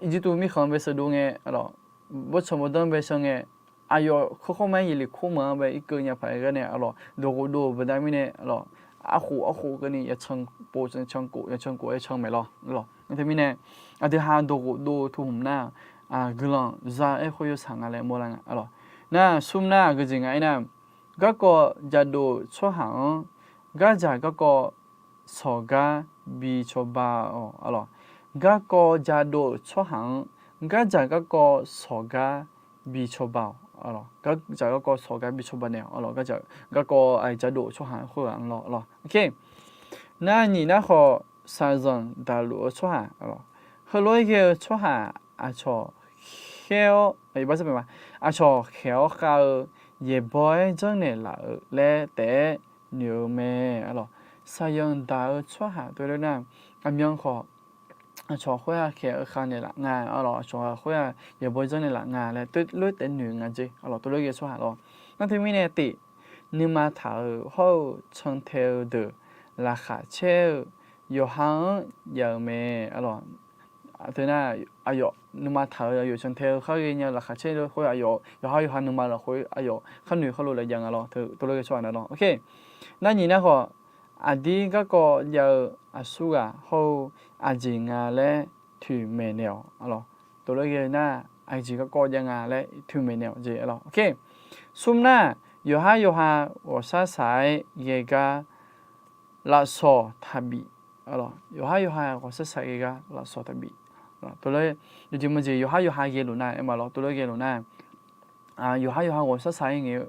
Irjirtuv mirkhanq bae sheuqdov ngae arlawq, bawrtsanq bawrdanr bae sheu ngae, aqyawf kurkhawr ma-aer Yeqleqkor meuq-anr bae irkeuv nya paq-aer ghae nae arlawq, dawqghof dov-euq baqda mirnae arlawq, arkhof arkhof keuvni yacan pov yacan kof yacan kof-aer can maeq lawr. Teumirnae aqdui ha dawqghof dov-eu teu hmq nar, guiqlanq za-eu aerkhoer yawsaq nga laer mawrlar nga arlawq. Nar smr nar geujeq nga aernar, garkawv jadov-euq tsawrhaq-anr gardzaq garkawv sawqgar bi cawba-awq arlawq. Garkawv jadov-euq tsawrhaq-anr gardzaq garkawv sawqgar bi cawba-awq arlawq. Gardzaq garkawv sawqgar bi cawba naeq-awq arlawq. Gardzaq garkawv jadov-euq tsawrhaq-anr khoerghaq-anr lawr arlawq. Nar nyiq nar khawf, shaqzanq daqluf-eu tsawrhaq arlawq, heulof-aer ghae-eu tsawrhaq aqcawq khaer-awr, aqcawq khaeq-awr khav-eu yaeqbawq-aer janrnaeq laf-eu laer taef-aer noeq-eu mae arlawq. Shaqzanq daq-eu tsawrhaq teulof nar, aqmyan khawf aqcawq khoer-aq khaeq-eu khav naeq laf nga arlawq, aqcawq khoer-aq yaeqbawq-aer janrnaeq laf nga laer teulof-aer taef noeq nga jeq arlawq, teulof-aer ghae-eu tsawrhaq lawr. Nar teumirnae tif, nuima taq-euq hawr-eu cantae-eu deuq laqkhaq caer-eu yawqha-anr jav-eu mae arlawq. Teunar aqyawf nuima taq-euq aqyawf cantae-eu khar ghaenya-eu laqkhaq caer-eu khoer aqyawf yawqhar yawqha nuima lafkhoer aqyawf khar noeq khar lo laer jav nga lawr, teulof-aer ghae-eu tsawrhaq nar lawr. Nar nyiq nar khawf, aqdir garkawv jav-eu aqsurghaq hawr-eu aqjeq nga laer toeqmaeq naeq-awq arlawq. Teulof-aer ghae nar, aqjeq garkawv jav nga laer toeqmaeq naeq-awq jeq arlawq. Smr nar, yawqhar yawqha ghawqshar shaq-aer ghae gar lafsawq taqbif. Yawqhar yawqha ghawqshar shaq ghae gar lafsawq taqbif. Teulof-aer yawqjeq maqjeq yawqhar yawqha ghae luf nar aer ma lawr, teulof-aer ghae luf nar, yawqhar yawqha ghawqshar shaq-aer ngae-eu,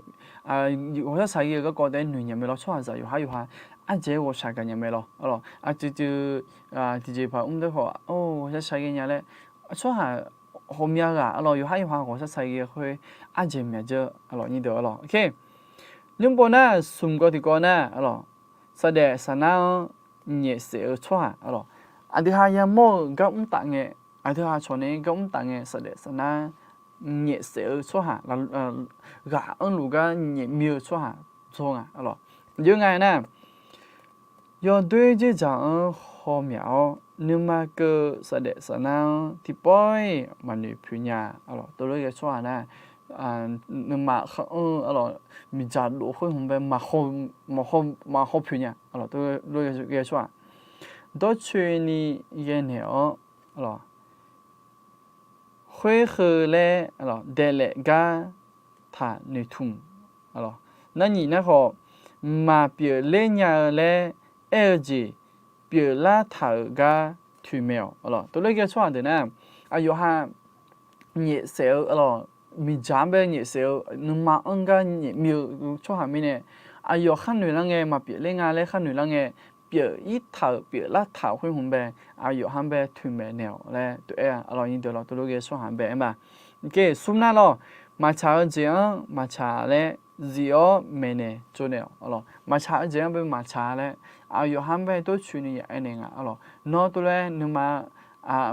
ghawqshar shaq ghae-eu garkawv taef-aer noeq nya mae lawr, tsawrhaqzaq yawqhar yawqha ardzaeq-aer ghawqshaq gaq nya mae lawr arlawq. Aqcuiv cuiv tiqjeqpaq mr deur khawf ghawqshar shaq ghae nya laer, tsawrhaq ghawqmya ghaq arlawq yawqhar yawqha ghawqshar shaq ghae khoer ardzaeq myaq dzeur arlawq nyir deuq arlawq. Nymr pov nar smq gawv tiqkawv nar arlawq, saqdaef saqnar-anr nyaefsaef-eu tsawrhaq arlawq, aqdui ha yamawr-eu gar mr taf ngae, aqdui ha cawq nae gar mr taf ngae saqdaef saqnar nyaefsaef-eu tsawrhaq, ghaq anrluf gar nyaef mir-eu tsawrhaq dzawr nga arlawq. Aqjox nga nar, yawdoer dzerdzaq-anr hawmyaq-awr nuima keuv-eu saqdaef saqnar-anr tiqpawf-iq maqnoeq poeq nya arlawq, teulof-aer ghae tsawrhaq nar, nuima khanr-eu arlawq, miqdzaq dof khoer hmq bae maqhaw poeq nya arlawq, teulof-aer ghae tsawrhaq dawrcoeni ghae naeq-awr arlawq, khoer heu laer daeflaef gar taq noeqtmq Nar nyif nar khawf, maqpyeuf ler nya-eu laer aer-eu jeq pyeuflar taq-euq gar toeqmaeq-awq. Teulof ghae-eu tsawrhaq deuq nar, aqyawf ha nyaefsaef-eu, miqdzaq-anr bae nyaefsaef-eu, nuima anr gar nyaef mir-eu tsawrhaq mirnae, aqyawf khar noeq lar ngae, maqpyeuf ler nga laer khar noeq lar ngae, pyeuf-ir taq-euq pyeuflar taq-euq khoer hmq bae, aqyawf ha-anr bae toeqmaeq naeq-awq laer tov-aer-a. Aqlawq nyiq deuq lawq, teulof ghae-eu tsawrhaq-anr bae aer ma. Ker, smr nar lawq, maqtsaq-eu jeq-anr maqtsaq laer zif-awr maeqnaeq tsovnaeq-awq. Maqtsaq-eu jeq-anr bae maqtsaq laer aqyawf ha-anr bae tov coeni ya aernaeq nga. Aqlawq nawr teulof-aer nuima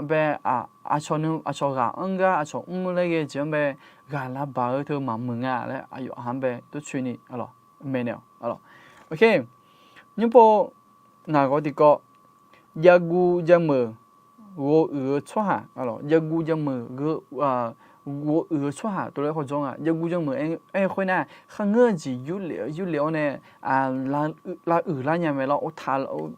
bae, aqcawq nui, aqcawq ghaq anr gar aqcawq mr laer ghae-eu jeq-anr bae ghaq lavbaq-eu teu maqmuiq nga laer aqyawf ha-anr bae tov coeni maeqnaeq-awq. Nymrpov ngaq ghawq tiqkawv, jav guv jav meuq ghov uiq-eu tsawrhaq, jav guv jav meuq ghov uiq-eu tsawrhaq teulof-aer khawf jawr nga. Jav guv jav meuq aer-eu khoer nar, kharngeur-eu jeq yurlef yurlef-awr nae lavuiq lar nya mae lawr,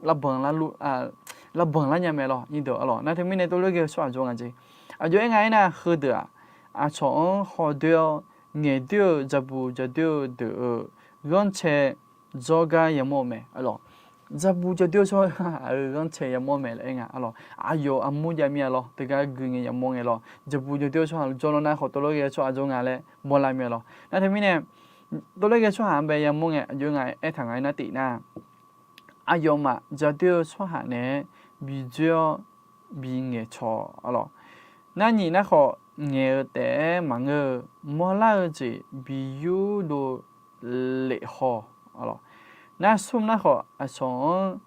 lavbanq lar nya mae lawr, nyiq deuq aqlawq. Nar teumirnae teulof ghae-eu tsawrhaq jawr nga jeq. Aqjox aer nga aernar, heudeuq-aq, aqcawq-anr hawdoer-awr ngaeqdoer-eu jav buq jav doer-eu deuq-euq ghanrcae jawrgar yamawr-eu mae. Aqlawq, jav buq jav doer-eu tsawrhaq-euq ghanrcae yamawr mae laer aer nga. Aqlawq, aqyawf armur jav mir-a lawr, teugar gui ngae yamawr ngae lawr, jav buq jav doer-eu tsawrhaq jawr lawr nar khawf teulof ghae-eu tsawrhaq jawr nga laer bawrlar mir-a lawr. Nar teumirnae teulof ghae-eu tsawrhaq-anr bae yamawr ngae aqjox nga aertaq nga aernar tif nar, aqyawfmaf jav doer-eu tsawrhaq naeq-aer bi dzoer-awr bi ngaeqcawq-awq. Nar nyif nar khawf, ngaeq-eu taef-aer maqngeur-eu mawrlar-eu jeq bi yurdov lef haw-awq. Nar smr nar khawf, aqcawq-anr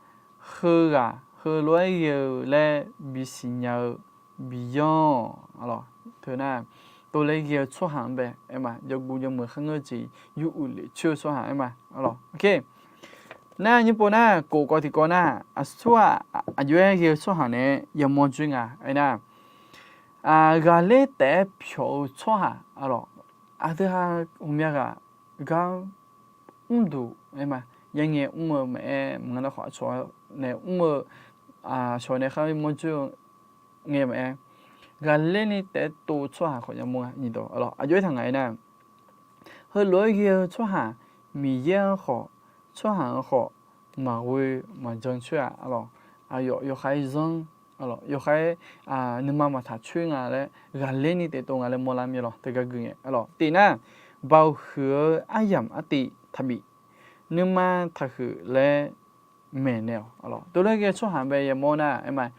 heughaq heulof-aer ghae-eu laer bisiq nya-eu bi yanr-awq. Teu nar, teulof ghae-eu tsawrhaq-anr bae aer ma, jav guv jav meuq kharngeur-eu jeq yur uiq lef coer-eu tsawrhaq aer ma. Nar nymrpov nar, kof kawv tiqkawv nar, aqsur-aq, aqjox-aer ghae-eu tsawrhaq naeq-aer yamawr dzoer nga aernar, ghaqler taef-aer pyawq-eu tsawrhaq, aqdui ha ghawqmya ghaq gar mrduq aer ma, yaer ngae mr-eu maqaer, maqngeur nar khawf aqcawq nae mr-eu, aqcawq nae khar mawr dzoer-eu ngae maqaer, ghaqler ni taef-aer tov-eu tsawrhaq khawf yamawr nga. Nyiq dawq aqjox aertaq nga aernar, heulof-aer ghae-eu tsawrhaq, Miqyaer-anr khawf, tsawrhaq-anr khawf maqghoe maqjan coer-a. Aqlawq, aqyawf yawkhav-aer zanr, yawkhav-aer nuima maqtaq coer nga laer ghaqler ni taef tov nga laer mawrlar mir-a lawr. Teugar gui ngae aqlawq tif nar, baoq huiq-eu aryamq artiv taqbif, nuima taqhuiq laer maeqnaeq-awq. Teulof ghae-eu tsawrhaq bae yamawr nar aer ma,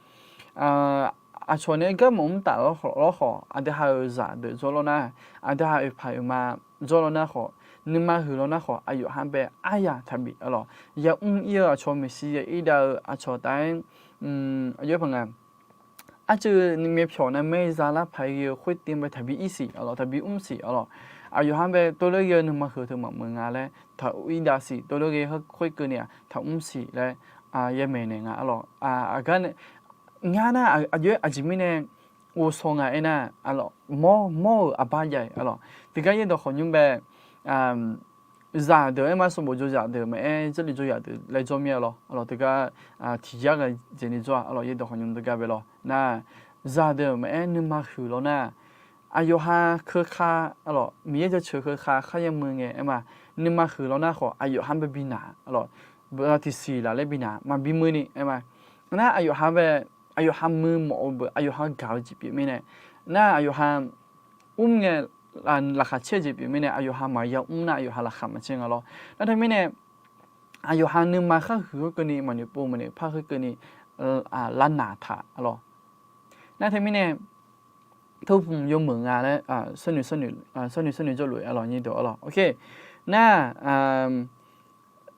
aqcawq nae garmaf mr taf lawr khawf, aqdui ha-euq zaqdeuq jawr lawr nar, aqdui ha oeqpaq oeqma jawr lawr nar khawf, nuima huiq lawr nar khawf, aqyawf ha bae aryaq taqbif aqlawq. Yamr ir-eu aqcawq maeqshi ya ir dav-eu aqcawq taf-aer, aqjox paq nga, arcuiv nuima pyawq navmaer zalar paq-aer ghae-eu khoertiv bae taqbi ir siq aqlawq, taqbi mr siq aqlawq. Aqyawf ha bae teulof ghae-eu nuima huiq teu maqmuiq nga laer taq ir dav siq, teulof ghae khoerkeuvni-aq taq mr siq laer yamaeq naeq nga aqlawq. Aqgar nae ngar nar, aqjox-aer aqjeq mirnae ghovshaw nga aernar, mawr mawr-euq aqbar jav-iq aqlawq. Tiqgar yaerdawq khawf nymr bae, zaqdeuq aer ma, sanqbof jawrzaq deuq maqaer, jarlif jawrzaq deuq laer jawr mir-a lawr. Aqlawq teugar tiqyar ghae jeq ni jawr-a aqlawq, yaerdawq khawf nymr teugar bae lawr nar, zaqdeuq maqaer nuima huiq lawr nar, aqyawf ha keuka aqlawq, Miqyaer jaceuq keuka khar yamuiq ngae aer ma, nuima huiq lawr nar khawf aqyawf ha bae bi naq aqlawq, tiqsiq laf laer bi naq maqbi muiq ni aer ma. Nar aqyawf ha bae, aqyawf ha muiq mawf-eu beu aqyawf ha gaq-eu jeq pyeuf mirnae, nar aqyawf ha mr ngae laqkhaq caer-eu jeq pyeuf mirnae, aqyawf ha maqya mr nar aqyawf ha laqkhaq maqcaer nga lawr. Nar teumirnae, aqyawf ha nuima khar huiq khoerkeuvni, maqnoeq pov maqnoeq par khoerkeuvni lavnaq taq aqlawq. Nar teumirnae, teupmq yawmeuq nga laer, sarnoeq sarnoeq jawrluf aqlawq, nyiq dawq aqlawq. Nar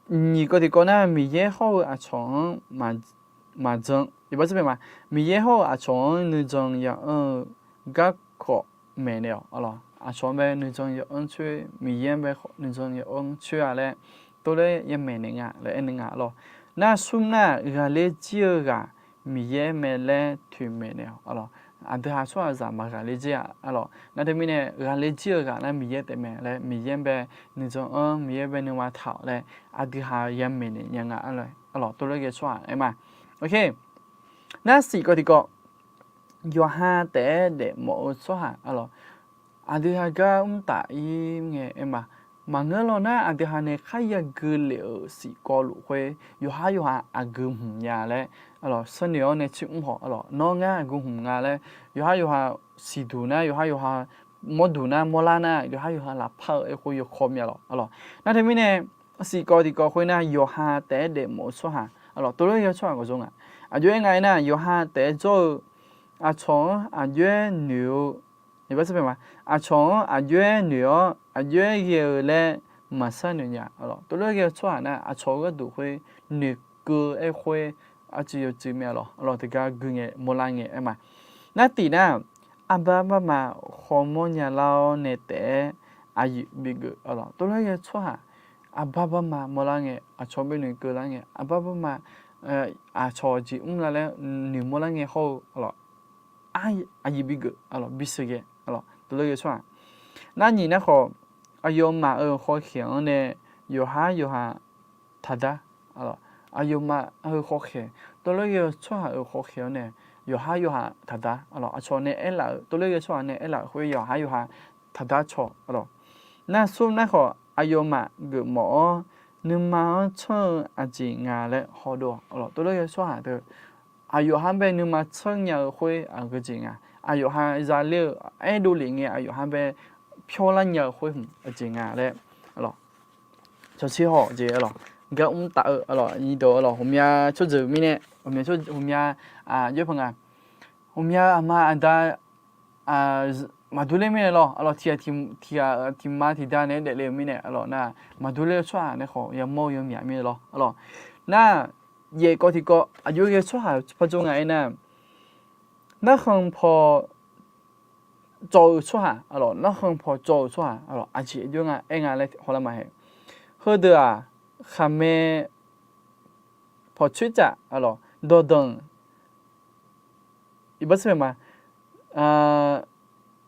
nyiq kawv tiqkawv nar, Miqyaer hawr-eu aqcawq-anr maqjan, iqbax tser pae ma, Miqyaer hawr-eu aqcawq-anr nuijan ya anr-eu garkawv maeqnaeq-awq aqlawq. Aqcawq-anr bae nuijan ya anr coer, Miqyaer-anr bae nuijan ya anr coer-a laer tov laer yamaeq naeq nga laer aernaeq nga aqlawq. Nar smr nar, ghaqler jir-eu ghaq Miqyaer mae laer toeqmaeq naeq-awq aqlawq. Aqdui ha tsawrhaqzaq maqghaqler jir-a aqlawq. Nar teumirnae ghaqler jir-eu ghaq nar Miqyaer taef mae laer, Miqyaer bae nuijan anr, Miqyaer bae nuima taq-awq laer aqdui ha yamaeq naeq nya nga aqlawq, tov laer ghae tsawrhaq aer ma. Nar siq kawv tiqkawv, yawqha taef-aer daefmawf-eu tsawrhaq aqlawq, aqdui ha gar mr taf ir ngae aer ma. Maqngeur law nar, aqdui ha nae kharya gui lef-euq siqkawv luf khoer, yawqhar yawqha aqgeu hmq nya laer, sharnoeq-awr nae tser mr haw, nawr ngar aqgeu hmq nga laer, yawqhar yawqha siqduq nar, yawqhar yawqha mawrduq nar, mawrlar nar, yawqhar yawqha lafpar-eu aerkhof yawkawr myav lawq. Nar teumirnae, siqkawv tiqkawv khoer nar, yawqha taef-aer daefmawf-eu tsawrhaq, tov lof-aer ghae-eu tsawrhaq gawqzor nga. Aqjox-aer nga aernar, yawqha taef-aer jawr-eu aqcawq-anr aqjox-aer noeq-eu, aqcawq-anr aqjox-aer noeq-awr aqjox-aer ghae-eu laer maqshar noeq nya. Tov lof-aer ghae-eu tsawrhaq nar, aqcawq-eu gharduq khoer noeqkeuv-eu aerkhof-aer, arcuiv yawcuiv myav lawq. Teugar gui ngae mawrlar ngae aer ma. Nar tif nar, arbar barma khawmawr nyalar-awr nae taef-aer aqyuif bigeuf. Tov lof-aer ghae-eu tsawrhaq, arbar barma mawrlar ngae, aqcawq bae noeqkeuv lar ngae, arbar barma aqcawq jeq mrlar laer noeqmawr lar ngae hawr-eu, aqyuif bigeuf, bisheuq ghae, tov lof-aer ghae-eu tsawrhaq. Nar nyiq nar khawf, aqyawfmaf-euq hawkhaeq-anr nae yawqhar yawqha taqdar. Aqyawfmaf-euq hawkhaeq, tov lof-aer ghae-eu tsawrhaq-euq hawkhaeq-anr nae yawqhar yawqha taqdar. Aqcawq nae aerlaf-euq, tov lof-aer ghae-eu tsawrhaq nae aerlaf-euq khoer yawqhar yawqha taqdar caw. Nar smr nar khawf, aqyawfmaf geufmawf-awr nuima-anr tsanr-eu aqjeq nga laer hawdov-awq. Tov lof-aer ghae-eu tsawrhaq deuq, aqyawf ha bae nuima tsanr nya-eu khoer aqgeu jeq nga. Aqyawf ha zaler-eu aerdov lef ngae, aqyawf ha bae pyawrlar nya-eu khoer hmq aqjeq nga laer, cawqtser haw jeq, gar mr taf-eu, nyiq dawq, ghawqmya tsawrjeuq mirnae, ghawqmya, ghawqmya, aqjox paq nga, ghawqmya aqma aqda maqdur ler mirnae lawr, tiqghaq tiqma tiqda naeq-aer daefle-eu mirnae, nar maqdur ler-eu tsawrhaq nae khawf yamawr-eu yawmyaq mirnae lawr. Nar yaef kawv tiqkawv aqjox ghae-eu tsawrhaq par jawr nga aernar, narkhan paw cawv-eu tsawrhaq, narkhan paw cawv-eu tsawrhaq, aqjeq aqjox nga aer nga laer hawlar ma hae. Heudeuq-aq, khaqmae pawqcoer caf, dawqdanq, iqbax sar paeq ma,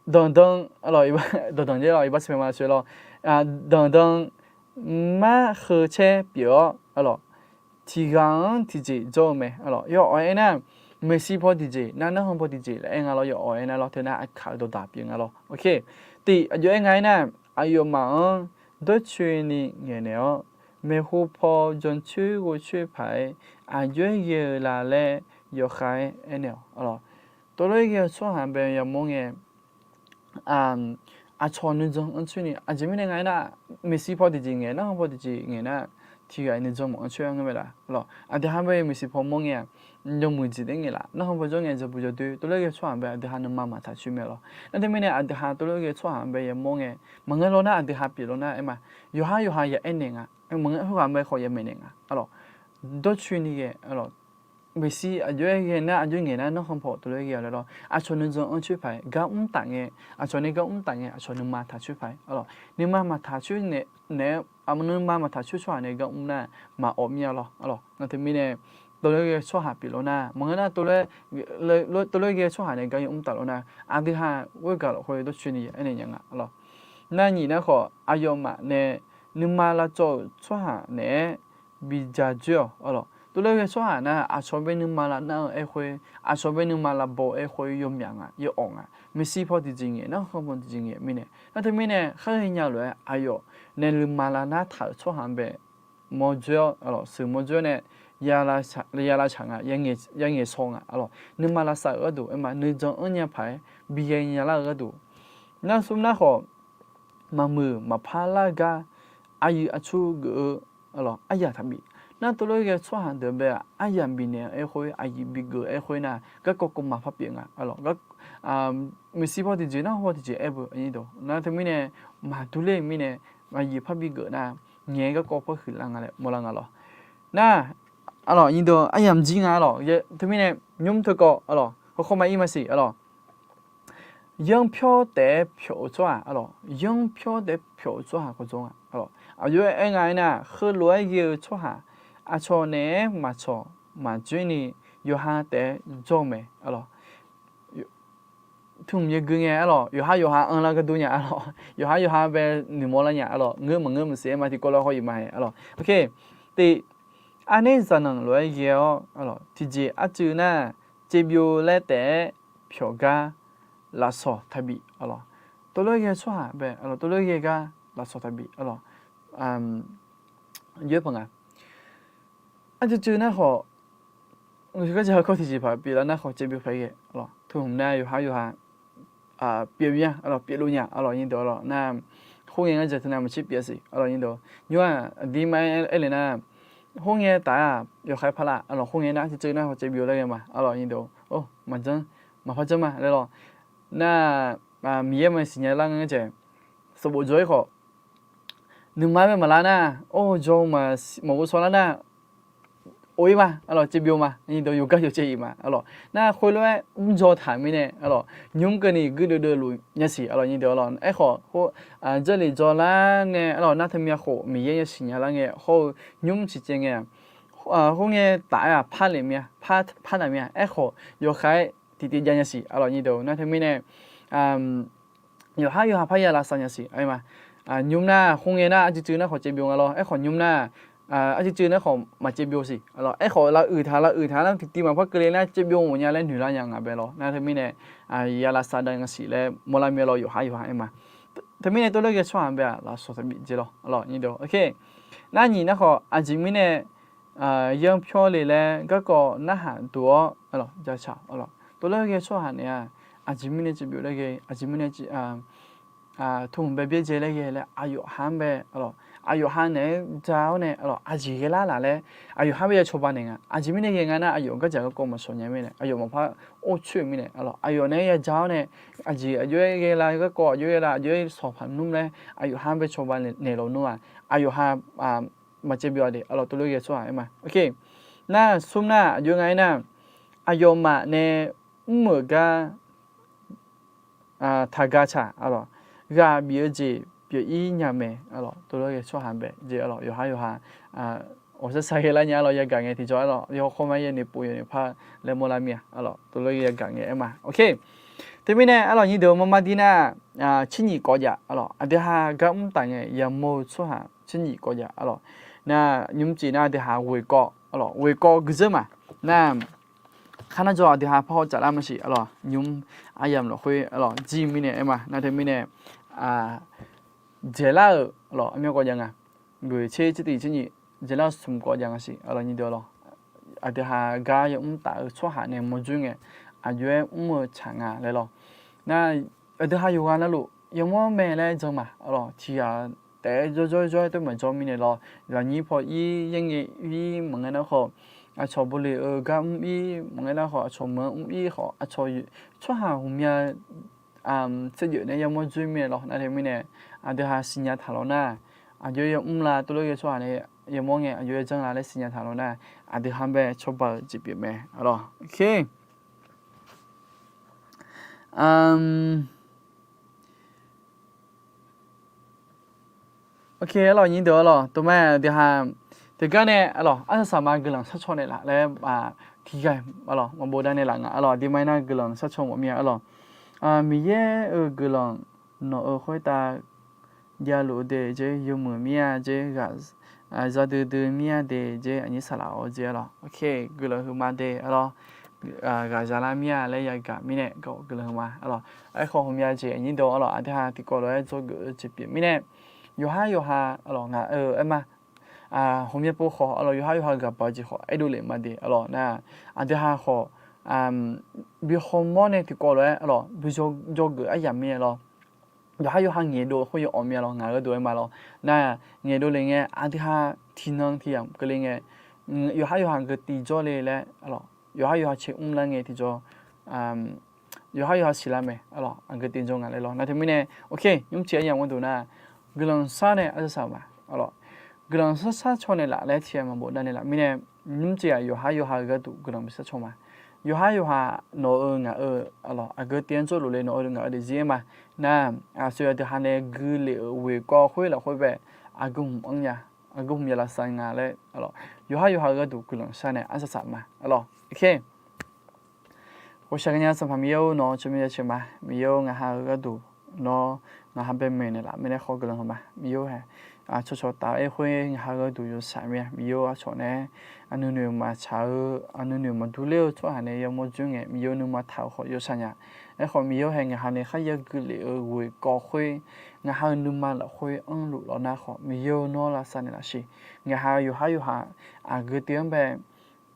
danqdan, danqdan, iqbax sar paeq ma sar lawr, danqdan marheu caer pyeuf-awr, tiqghaq-anr tiqjeq jawr-eu mae. Yawawq aernar, maeqshi paw tiqjeq nar, narkhan paw tiqjeq laer aer nga lawr. Yawawq aernar lawr, teunar aqkaq-eu dawqdaq pyeuf nga lawr. Tif aqjox aer nga aernar, aqyawfmaf-anr dawrcoeni ngaeqnaeq-awr, maeqhu paw jancoer ghovcoer paq-aer aqjox-aer ghae-eu la laer yawkhav-aer aernaeq-awq. Tov lof-aer ghae-eu tsawrhaq bae yamawr ngae, aqcawq nuijan anrcoer ni, aqjeq mirnae nga aernar, maeqshi paw tiqjeq ngaeq, narkhan paw tiqjeq ngaeq nar, tiqghaq-iq nuijan maqanrcoer-a ngeur mae laf. Aqdui ha bae maeqshi paw mawr ngae-aq, yawmuiq jeq daef ngaeq laf, narkhan paw jawr ngae, yawbuq yawdoer, tov lof-aer ghae-eu tsawrhaq bae aqdui ha nuima maqtaq coer mae lawr. Nar teumirnae aqdui ha tov lof-aer ghae-eu tsawrhaq bae yamawr ngae, maqngeur lawr nar aqdui ha pyeuf lawr nar aer ma. Yawqhar yawqha ya aernaeq nga, maqngeur khoerghaq bae khawf ya maeqnaeq nga. Dawrcoeni ghae, maeqshi aqjox-aer ghae nar, aqjox ngaeq nar, narkhan paw tov lof-aer ghae-a laer lawr. Aqcawq nuijan anrcoer paq-aer gar mr taf ngae, aqcawq nae gar mr taf ngae, aqcawq nuima taq coer paq-aer, nuima maqtaq coer naeq-aer, nuima maqtaq coer tsawrhaq nae gar mr nar, maqawf mir-a lawr. Nar teumirnae, tov lof-aer ghae-eu tsawrhaq pyeuf lawr nar, maqngeur nar, tov lof-aer ghae-eu tsawrhaq nae gar yamr taf lawr nar, aqdui ha ghoer gaq lafkhoer dawrcoeni aernaeq nya nga lawr. Nar nyiq nar khawf, aqyawfmaf nae nuima lavcawv-euq tsawrhaq naeq-aer bidzaq dzoer-awq. Tov lof-aer ghae-eu tsawrhaq nar, aqcawq bae nuima lavnar-eu aerkhoer, aqcawq bae nuima lavbaw-eu aerkhoer yawmyaq nga, yawawq nga. Maeqshi paw tiqjeq ngaeq, narkhan paw tiqjeq ngaeq mirnae. Nar teumirnae, khar ghaenya lof-aer aqyawf nae nuima lavnar taq-euq tsawrhaq bae mawrdzoer-awr, sheuq mawrdzoer nae ya lavcaq nga, ya ngaeqshaw nga. Nuima lavsav-euq gharduq aer ma, nuijan anrnya paq-aer bi ghaenya lar-eu gharduq. Nar smr nar khawf, maqmuiq maqpar lar gar, aqyuif aqtsu geuf-eu aryaq taqbif. Nar tov lof-aer ghae-eu tsawrhaq deuq bae-aq, aryaq bifnaeq-eu aerkhoer, aqyuif bigeuf-eu aerkhoer nar, garkawv kawv maqpar pyeuf nga. Maeqshi paw tiqjeq, narkhan paw tiqjeq aer beu. Nar teumirnae, maqdur ler-eu mirnae, aqyuif parbi geuf nar, ngaeq-aer garkawv par huiqlar nga laer mawrlar nga lawr. Nar, aryamq jir nga lawr. Teumirnae, nymr teukawv, hawkhawr maqir maqsiq lawr. Yanrpyawr taef-aer pyawq-eu tsawrhaq, yanrpyawr taef-aer pyawq-eu tsawrhaq kawv jawr nga. Aqjox-aer aer nga aernar, heulof-aer ghae-eu tsawrhaq aqcawq naeq-aer maqcawq maqdzoer ni yawqha taef-aer jawr-eu mae. Tmq yagui ngae arlawq, yawqhar yawqha anrlar gardur nya arlawq, yawqhar yawqha bae noeqmawr lar nya arlawq, ngeur maqngeur maqsiq aer ma, tiqkawv lof-aer haw-iq ma-aer arlawq. Oke, tiq, arnaer zaqnanq lof-aer ghae-awr, tiqjeq arcuiv nar, tsebyov laer taef-aer pyawq gar lafsawq taqbif arlawq. Tov lof-aer ghae tsawrhaq bae, tov lof-aer ghae gar lafsawq taqbif, aqlawq, yoer paq nga. Arcuiv cuiv nar khawf, gardzaq garkawv tiqjeqpaq pyeuflar nar khawf caevbyov paq ghae, aqlawq, tmq nar yawqhar yawqha pyeuf nya, aqlawq, pyeufluf nya, aqlawq, nyir deuq, aqlawq, nar, khoerngae ngar dzaq teu nar maqtser pyeuf siq, aqlawq, nyir deuq, nymr-aq aqdirma aer le nar, khoerngae taf-aer-aq yawqha paq laf, aqlawq, khoerngae nar arcuiv cuiv nar khawf caevbyov laer ghae ma, aqlawq, nyir deuq, maqdzanr, maqpar dzanr ma laer lawq. Nar, Miqyaer ma siqnya lar nga-aer jeq, sanqbof jawr-ir khawf, nuima mae maqlar nar, or, jawr maqghovshaw lar nar, of-ir ma, aqlawq, caevbyov ma, nyir deuq, yawqgar yawqcaev-iq ma, aqlawq. Nar khoerlof-aer mrdzaw taq mirnae, aqlawq, nymr keuvni guirdeuv deuvluf nya siq, aqlawq, nyir deuq, aqlawq. Aerkhawf, Jarlif dzaw lar ngae, aqlawq, nar teumya khof Miqyaer yasiqnya lar ngae hawr-eu nymr ciqcaev ngae-aq, khoerngae taf-aer-aq par lef mir-a, par taq mir-a. Aerkhawf yawqha-aer tiqtiv jav nya siq, aqlawq, nyir deuq, nar teumirnae yawqhar yawqha parya lavsav nya siq, aer ma. Nymr nar khoerngae nar arcuiv cuiv nar khawf caevbyov nga lawr. Aerkhawf nymr nar arcuiv cuiv nar khawf maqcaevbyov siq, aqlawq. Aerkhawf lavuiq taq lavuiq taq nar tiqtiv maqpar keuvle nar caevbyov mawf nya laer noeq lar nya ngaq bae lawr. Nar teumirnae ya lavsav dav nga siq laer mawrlar mir-a lawr, yawqhar yawqha, aer ma. Teumirnae tov ler ghae tsawrhaq bae-aq lafsawq taqbif jeq lawr, aqlawq, nyir deuq. Nar nyiq nar khawf aqjeq mirnae yanr pyawr le laer garkawv narhaq duq-awr, aqlawq, jacaq, aqlawq, tov ler ghae tsawrhaq naeq-aq, aqjeq mirnae caevbyov laer ghae, aqjeq mirnae tmq bae byaerdzae laer ghae laer aqyawf ha-anr bae, aqlawq, aqyawf ha naeq-aer ja-awr nae, aqlawq, aqjeq ghae lar laf laer aqyawf ha bae ya cawba naeq nga. Aqjeq mirnae ghae nga nar aqyawf gardzaq garkawv maqshawq nya mirnae, aqyawf maqpar or coer-euq mirnae, aqlawq, aqyawf naeq-aer ya ja-awr nae, aqjeq aqjox-aer ghae la, garkawv aqjox ghae la, aqjox-aer sawq paq nmr laer aqyawf ha-anr bae cawba naeq lawq nmr-aq, aqyawf ha maqcaevbyov-a de, aqlawq, tov ler ghae tsawrhaq, aer ma. Nar smr nar aqjox nga-aer nar, aqyawfmaf nae mr-euq gar taqga tsaq, aqlawq, ghaq bif-eu jeq pyeuf-ir nya mae, aqlawq, tov ler ghae tsawrhaq bae jeq, aqlawq, yawqhar yawqha ghawqshaq shaq ghae lar nya, aqlawq, yagaq ngae tiqjawr, aqlawq, yawkhaw ma yaeq noeqpov yaeq noeqpar laer mawrlar mir-a, aqlawq, tov ler ghae yagaq ngae, aer ma. Teumirnae, aqlawq, nyir deuq, marmar dir nar, tser nyif kawv jav, aqlawq, aqdui ha gar mr taf ngae yamawr-eu tsawrhaq tser nyif kawv jav, aqlawq. Nar nymr cif nar aqdui ha ghoeq kawv, aqlawq, ghoeq kawv guiqdzeur ma. Nar khar nar jawr aqdui ha parhaw tsaflar maqsiq, aqlawq, nymr aryamq lafkhoer, aqlawq, jir mirnae, aer ma. Nar teumirnae dzaeqlar-euq, aqlawq, aqmyan kawv jav nga. Ghoeq tser tser tiq tser nyif dzaeqlar-eu smq kawv jav nga siq, aqlawq, nyir deuq, aqlawq. Aqdui ha gar yamr taf-eu tsawrhaq nae mawrjur ngae aqjox-aer mr-eu tsaq nga laer lawq. Nar aqdui ha yawqghaq navluf yamawr mae laer jan ma, aqlawq, tiqghaq taef-aer jawrjawr jawr-aer tov maqjawr mirnae lawq. Lafnyir paw ir, yaerngae ir, maqngeur nar khawf aqcawq bawleq-eu gar mr ir, maqngeur nar khawf aqcawq meuq-anr mr ir khawf, aqcawq tsawrhaq ghawqmya tsergeuf nae yamawr dzoer mirnae lawq. Nar teumirnae aqdui ha siqnya taq lawq nar, aqjox yamr la, tov ler ghae tsawrhaq nae yamawr ngae aqjox yajanr la laer siqnya taq lawq nar, aqdui ha bae cawba-eu jeq pyeuf mae, aqlawq. Ok, aqlawq, nyir deuq, aqlawq, tov ma, aqdui ha teugar nae, aqlawq, arsaq saq ma guiqlanq sharcaw naeqlaf laer tiqghaq, aqlawq, maqbov dav naeqlaf nga, aqlawq, aqdui ma nar guiqlanq sharcaw mawf mir-a, aqlawq. Miqyaer-euq guiqlanq nawq-euq khoertav javluf de jeq, yawmuiq mir-a jeq, ghaq zadui dui mir-a de jeq, aqnyir saqlaq-awr jeq, aqlawq. Ok, guiqlanq huiqma de, aqlawq, ghaq zalar mir-a laer yagaq mirnae guiqlanq huiqma, aqlawq. Aerkhawf ghawqmya jeq aqnyir deuq, aqlawq, aqdui ha tiqkawv lof-aer dzawgeuf-eu jeq pyeuf mirnae, yawqhar yawqha, aqlawq, ngaq-euq aer ma, ghawqmya pov khawf, aqlawq, yawqhar yawqha gaqbaq-eu jeq khawf aerdov lef ma de, aqlawq. Nar aqdui ha khawf bi hawmawr nae tiqkawv lof-aer, aqlawq, bi dzawgeuf aryamq mirnae lawr. Yawqhar yawqha ngaeqdov khoer yawawq mir-a lawr, ngaq-euq gharduq aer ma lawr. Nar ngaeqdov le ngae aqdui ha tiqnan tiqyamq keuvle ngae, yawqhar yawqha aqgeu tiqjawr le laer, aqlawq, yawqhar yawqha cae mrlar ngae tiqjawr, yawqhar yawqha siqlar mae, aqlawq, aqgeu tiqjawr nga laer lawr. Nar teumirnae, ok, nymrcif aryamq gharduq nar guiqlanq shar nae arsaq saq ma, aqlawq, guiqlanq shar sharcaw naeqlaf laer tiqghaq maqbov dav naeqlaf mirnae, nymrcif-aq yawqhar yawqha-euq gharduq guiqlanq bi sharcaw ma. Yawqhar yawqha nawq-euq ngaq-euq, aqlawq, aqgeu tiq-anr jawrluf le nawq-eu ngaq-eu daefzir aer ma. Nar aqsur aqdui ha nae gui lef-euq ghoeq kawv khoer lafkhoer bae aqgeu hmq-anr nya, aqgeu hmq ya lavsav nga laer, aqlawq, yawqhar yawqha-euq gharduq guiqlanq shar nae arsaq saq ma, aqlawq. Ok. Ghawqshaq gaqnya Sanqpaq Miqyaer-or, nawq-anr tsawrmyanr jaceuq ma. Miqyaer-or, ngaq ha-euq gharduq nawr ngaq ha bae maeqnaeq laf mirnae khawf guiqlanq huiqma. Miqyaer-or hae, cawqcawq taf-aer khoer ngaq ha gharduq yawshaq mir-a. Miqyaer aqcawq nae aqnuinoeq maqtsaq-eu, aqnuinoeq maqdur ler-eu tsawrhaq nae yamawr dzoer ngae, Miqyaer nuima taq-euq khawf yawshaq nya. Aerkhawf, Miqyaer hae ngaq ha nae kharya guilef-eu ghoeq kawv khoer, ngaq ha-euq nuima lafkhoer anrluf lawr nar khawf, Miqyaer-eu nawr lavsav naeqlaf siq. Ngaq ha yawqhar yawqha aqgeu tiv-anr bae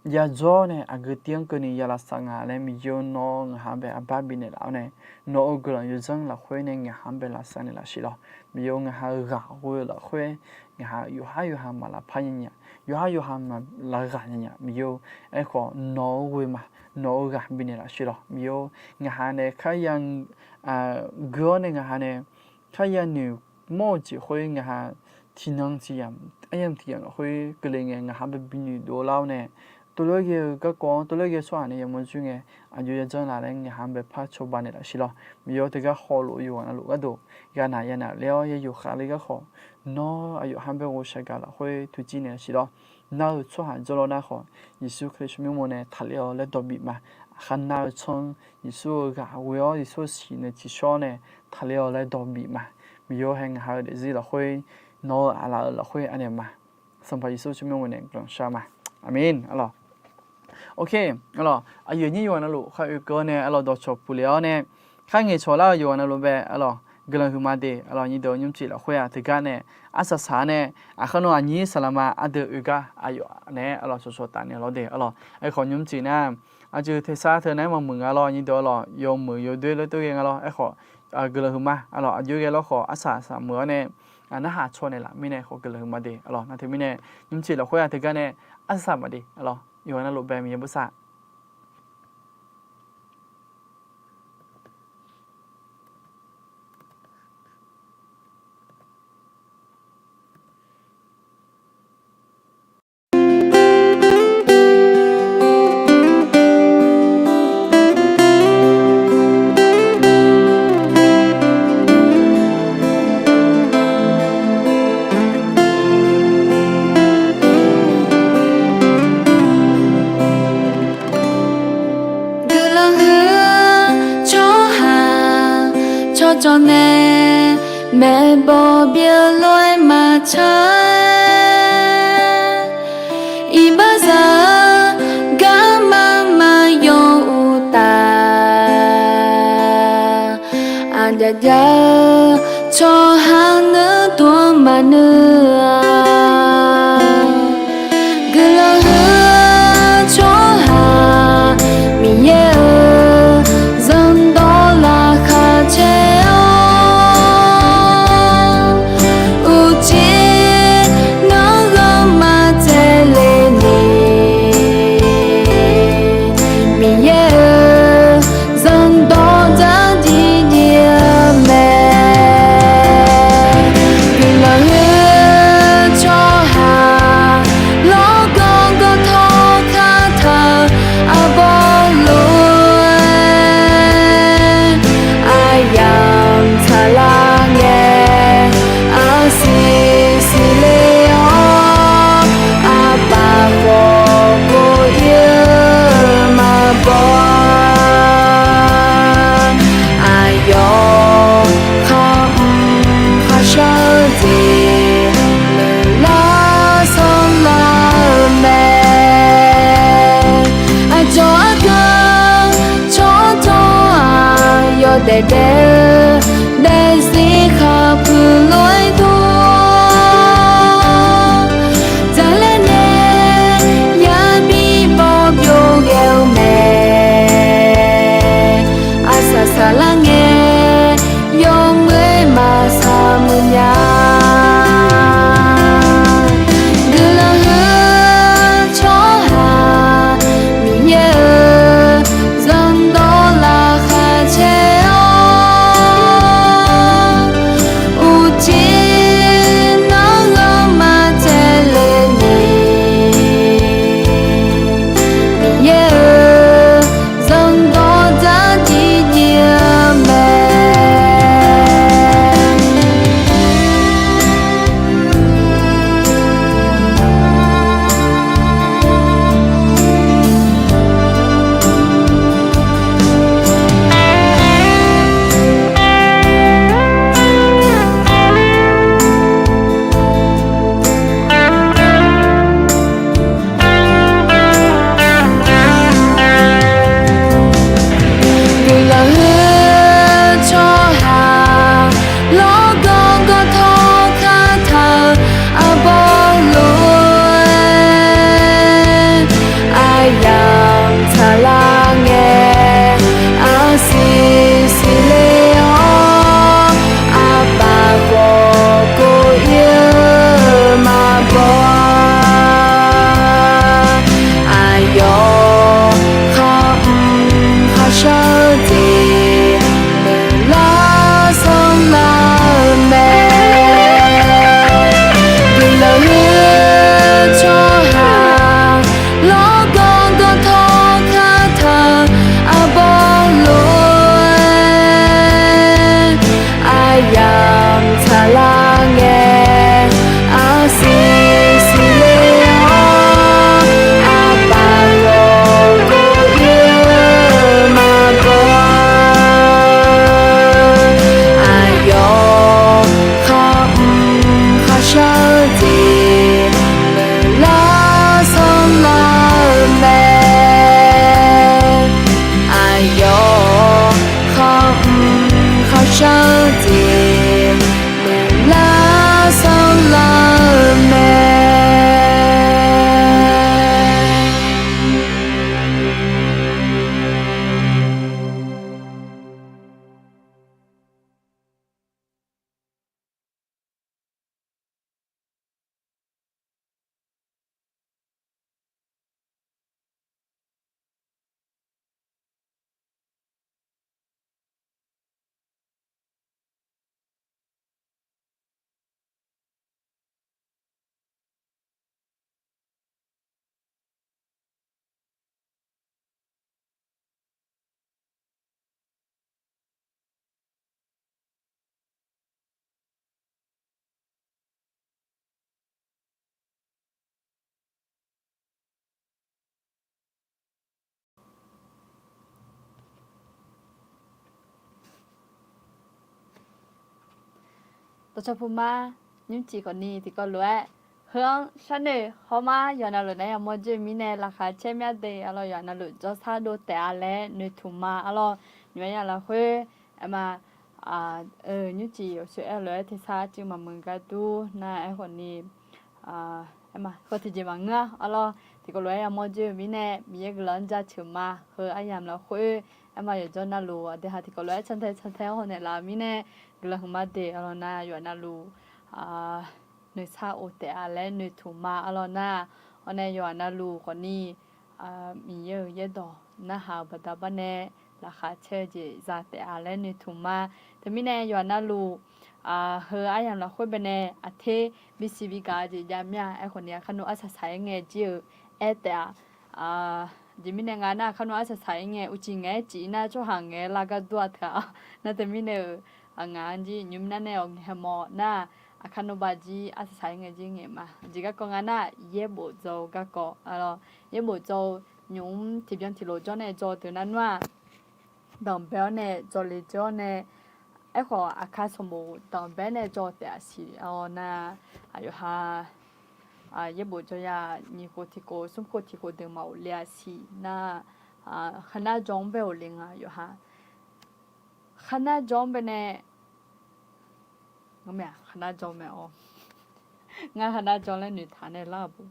yadzawr nae aqgeu tiv-anr keuvni ya lavsav nga laer Miqyaer-eu nawr ngaq ha-anr bae arbar bifnaeq laf-awr nae, nawq-euq guiqlanq yawdzanr lafkhoer nae ngaq ha-anr bae lavsav naeqlaf siq lawr. Miqyaer-eu ngaq ha-eu ghaq ghoe-eu lafkhoer, ngaq ha yawqhar yawqha maq lavpar nya nya, yawqhar yawqha maq lavghaq nya nya Miqyaer-eu. Aerkhawf nawq-eu ghoe ma, nawq-eu ghaq bifnaeq laf siq lawr Miqyaer-eu. Ngaq ha nae kharya gui-awr nae ngaq ha nae kharya noeq mawr-eu jeq khoer ngaq ha tiqnan tiqyamq aryamq tiqyamq lafkhoer keuvle ngae ngaq ha bae binoeq dov lar-awr nae, tuvlof-aer ghae-eu garkawv-anr tuvlof-aer ghae-eu tsawrhaq nae yamawr dzoer ngae, aqjox yadzanr laf laer ngaq ha-anr bae par cawba naeqlaf siq lawr. Miqyaer-eu teugar hawluf-eu yawqghaq navluf gharduq yanav yanav ler-awr yayyuf khavler garkhawf, nawr aqyawf ha-anr bae ghovshaw gaq lafkhoer tuqcir naeqlaf siq lawr. Nar-eu tsawrhaq jawrlawr nar khawf, Yeqsur Kali tsawrmyanr mawr nae taqler-awr laer dawq bif ma. Aqkhar nar-eu tsanr, Yeqsur-eu ghaq ghoe-awr Yeqsur-eu siq nae tsiqshawr nae taqler-awr laer dawq bif ma. Miqyaer hae ngaq ha-eu daefzir lafkhoer, nawq-eu aqlaf-euq lafkhoer anaeq ma. Sanqpaq Yeqsur tsawrmyanr mawr nae guiqlanq shar ma. Aqmeq. Aqlawq, aqyuif aqnyir yawqghaq navluf khar oekeuv-awr nae aqlawq dawqcawq puqle-awr nae, khar ngaeqcawq lar-eu yawqghaq navluf bae aqlawq guiqlanq huiqma de. Aqlawq nyirdeuq nymrcif lafkhoer-aq teugar nae arsaq saq-awr nae, aqkhaer nawr aqnyir saqlaqma ardeuv oegar aqyawf naeq-aer aqlawq cawqcawq taf naeq lawr de aqlawq. Aerkhawf nymrcif nar, aqjeq tersar teu nar-aer maqmuiq nga lawr nyirdeuq aqlawq yawmuiq yawdoer laer tov ghae nga lawr. Aerkhawf guiqlanq huiqma aqlawq aqjox ghae lawr khawf arsaq saq muiq-awr nae, narhaq caw naeqlaf mirnae khawf guiqlanq huiqma de aqlawq. Nar teumirnae nymrcif lafkhoer-aq teugar nae arsaq saq maqde aqlawq yawqghaq navluf bae Miqyaer bosav Guiqlanq huiq-eu tsawrhaq cawqcawq nae maeqbawq byeuf lof-aer maqtsaq-aer, iqbaxzaq-eu garma maqyaw uqtaf, aqjaf jav-eu tsawrhaq nuir dov-anr maqnuir-a. Guiqlanq huiq-eu tsawrhaq Miqyaer-euq zanrdawq laqkhaq caer-awr, uqcif nanr ghanr maqtsaev le ni, Miqyaer-euq zanrdawq dzardziv dziv-eu mae. Guiqlanq huiq-eu tsawrhaq lawrganr gawrtawr kar taq-eu arbawr lof-aer, aqyamq tsaqlar ngae arsiq siqle-awr, aqpaf khawf pov-ir-eu maqbaw-a. Aqyawf khar mq kharshar-eu jeq meuq lar sanr lar-eu mae. Aqcawq argeu tsawrtawq-aq yawdaef daef-eu daefzir khaqpuiq lof-aer dov-awr, dzaqlaer nae yabi baw byov ghae-eu mae. Arsaq saqlar ngae yawmuiq-aer maqsaq muiq nya. Guiqlanq huiq-eu tsawrhaq Miqyaer-euq zanrdawq laqkhaq caer-awr, Dawqcawq puq ma, nymrcif khawfni tiqkawv lof-aer, heu-anr sharnoeq hawr ma. Yawqha navluf naeq-aer yamawr joer-eu mirnae laqkhaq caer mya de. Arlawr, yawqha navluf jawrshar dov taef-a laer noeqtmq ma. Arlawr, nymq-aer ya lafkhoer, aerma, nymrcif awqsoer aer lof-aer tersar cuiv maqmuiq gar dur nar aerkhawfni, aerma heu tiqjeq maqngeur-a. Arlawr, tiqkawv lof-aer yamawr joer-eu mirnae Miqyaer guiqlanq-anr jaceuq ma. Heu aryamq lafkhoer, aerma yawqjawr navluf aqdui ha tiqkawv lof-aer cantae cantae-awr hawnaeq laf-eu mirnae guiqlanq huiqma de. Arlawr nar, yawqha navluf nuisar of taef-a laer noeqtmq ma. Arlawr nar, hawnae yawqha navluf khawfni, Miqyaer-euq yaerdawq narhaq-euq baqda barnae laqkhaq caer-eu jeq za taef-a laer noeqtmq ma. Teumirnae yawqha navluf, heu aryamq lafkhoer baenae aqter bisiq bigaq-eu jeq jav mir-a. Aerkhawfni aqkar nmr arsaq saq-aer ngae jir-eu aer taef-a. Aqjeq mirnae nga nar, aqkar nmr arsaq saq-aer ngae uqcif ngaeq-aer cif nar tsawrhaq ngaeq-aer lar gar dur-a teu-a. Nar teumirnae-euq, ngaq-anr jir nymq nar nae awq ngaeq haemawf nar, aqkar nmr baq jir arsaq saq-aer ngae jir ngaeq ma. Aqjeq garkawv nga nar, yaerbof dzaw-eu garkawv. Arlawr, yaerbof dzaw-eu nymq-mr tiqbyan tiqlof jawr nae dzaw deuq nar nmr-aq, danqbae-awr nae dzaw le jawr nae, aerkhawf aqkar sanqbof danqbae-awr nae dzaw taef-a siq. Arlawr nar, aqyawf ha yaerbof dzaw ya nyiq khof tiq khof smr khof tiq khof deuq maqghofle-a siq nar, kharnar jawr-anr bae ghofle nga yawf ha. Kharnar jawr-anr baenae, ngar kharnar jawr mae-awr, ngar kharnar jawr laer noeqtaq nae lar-euq bu.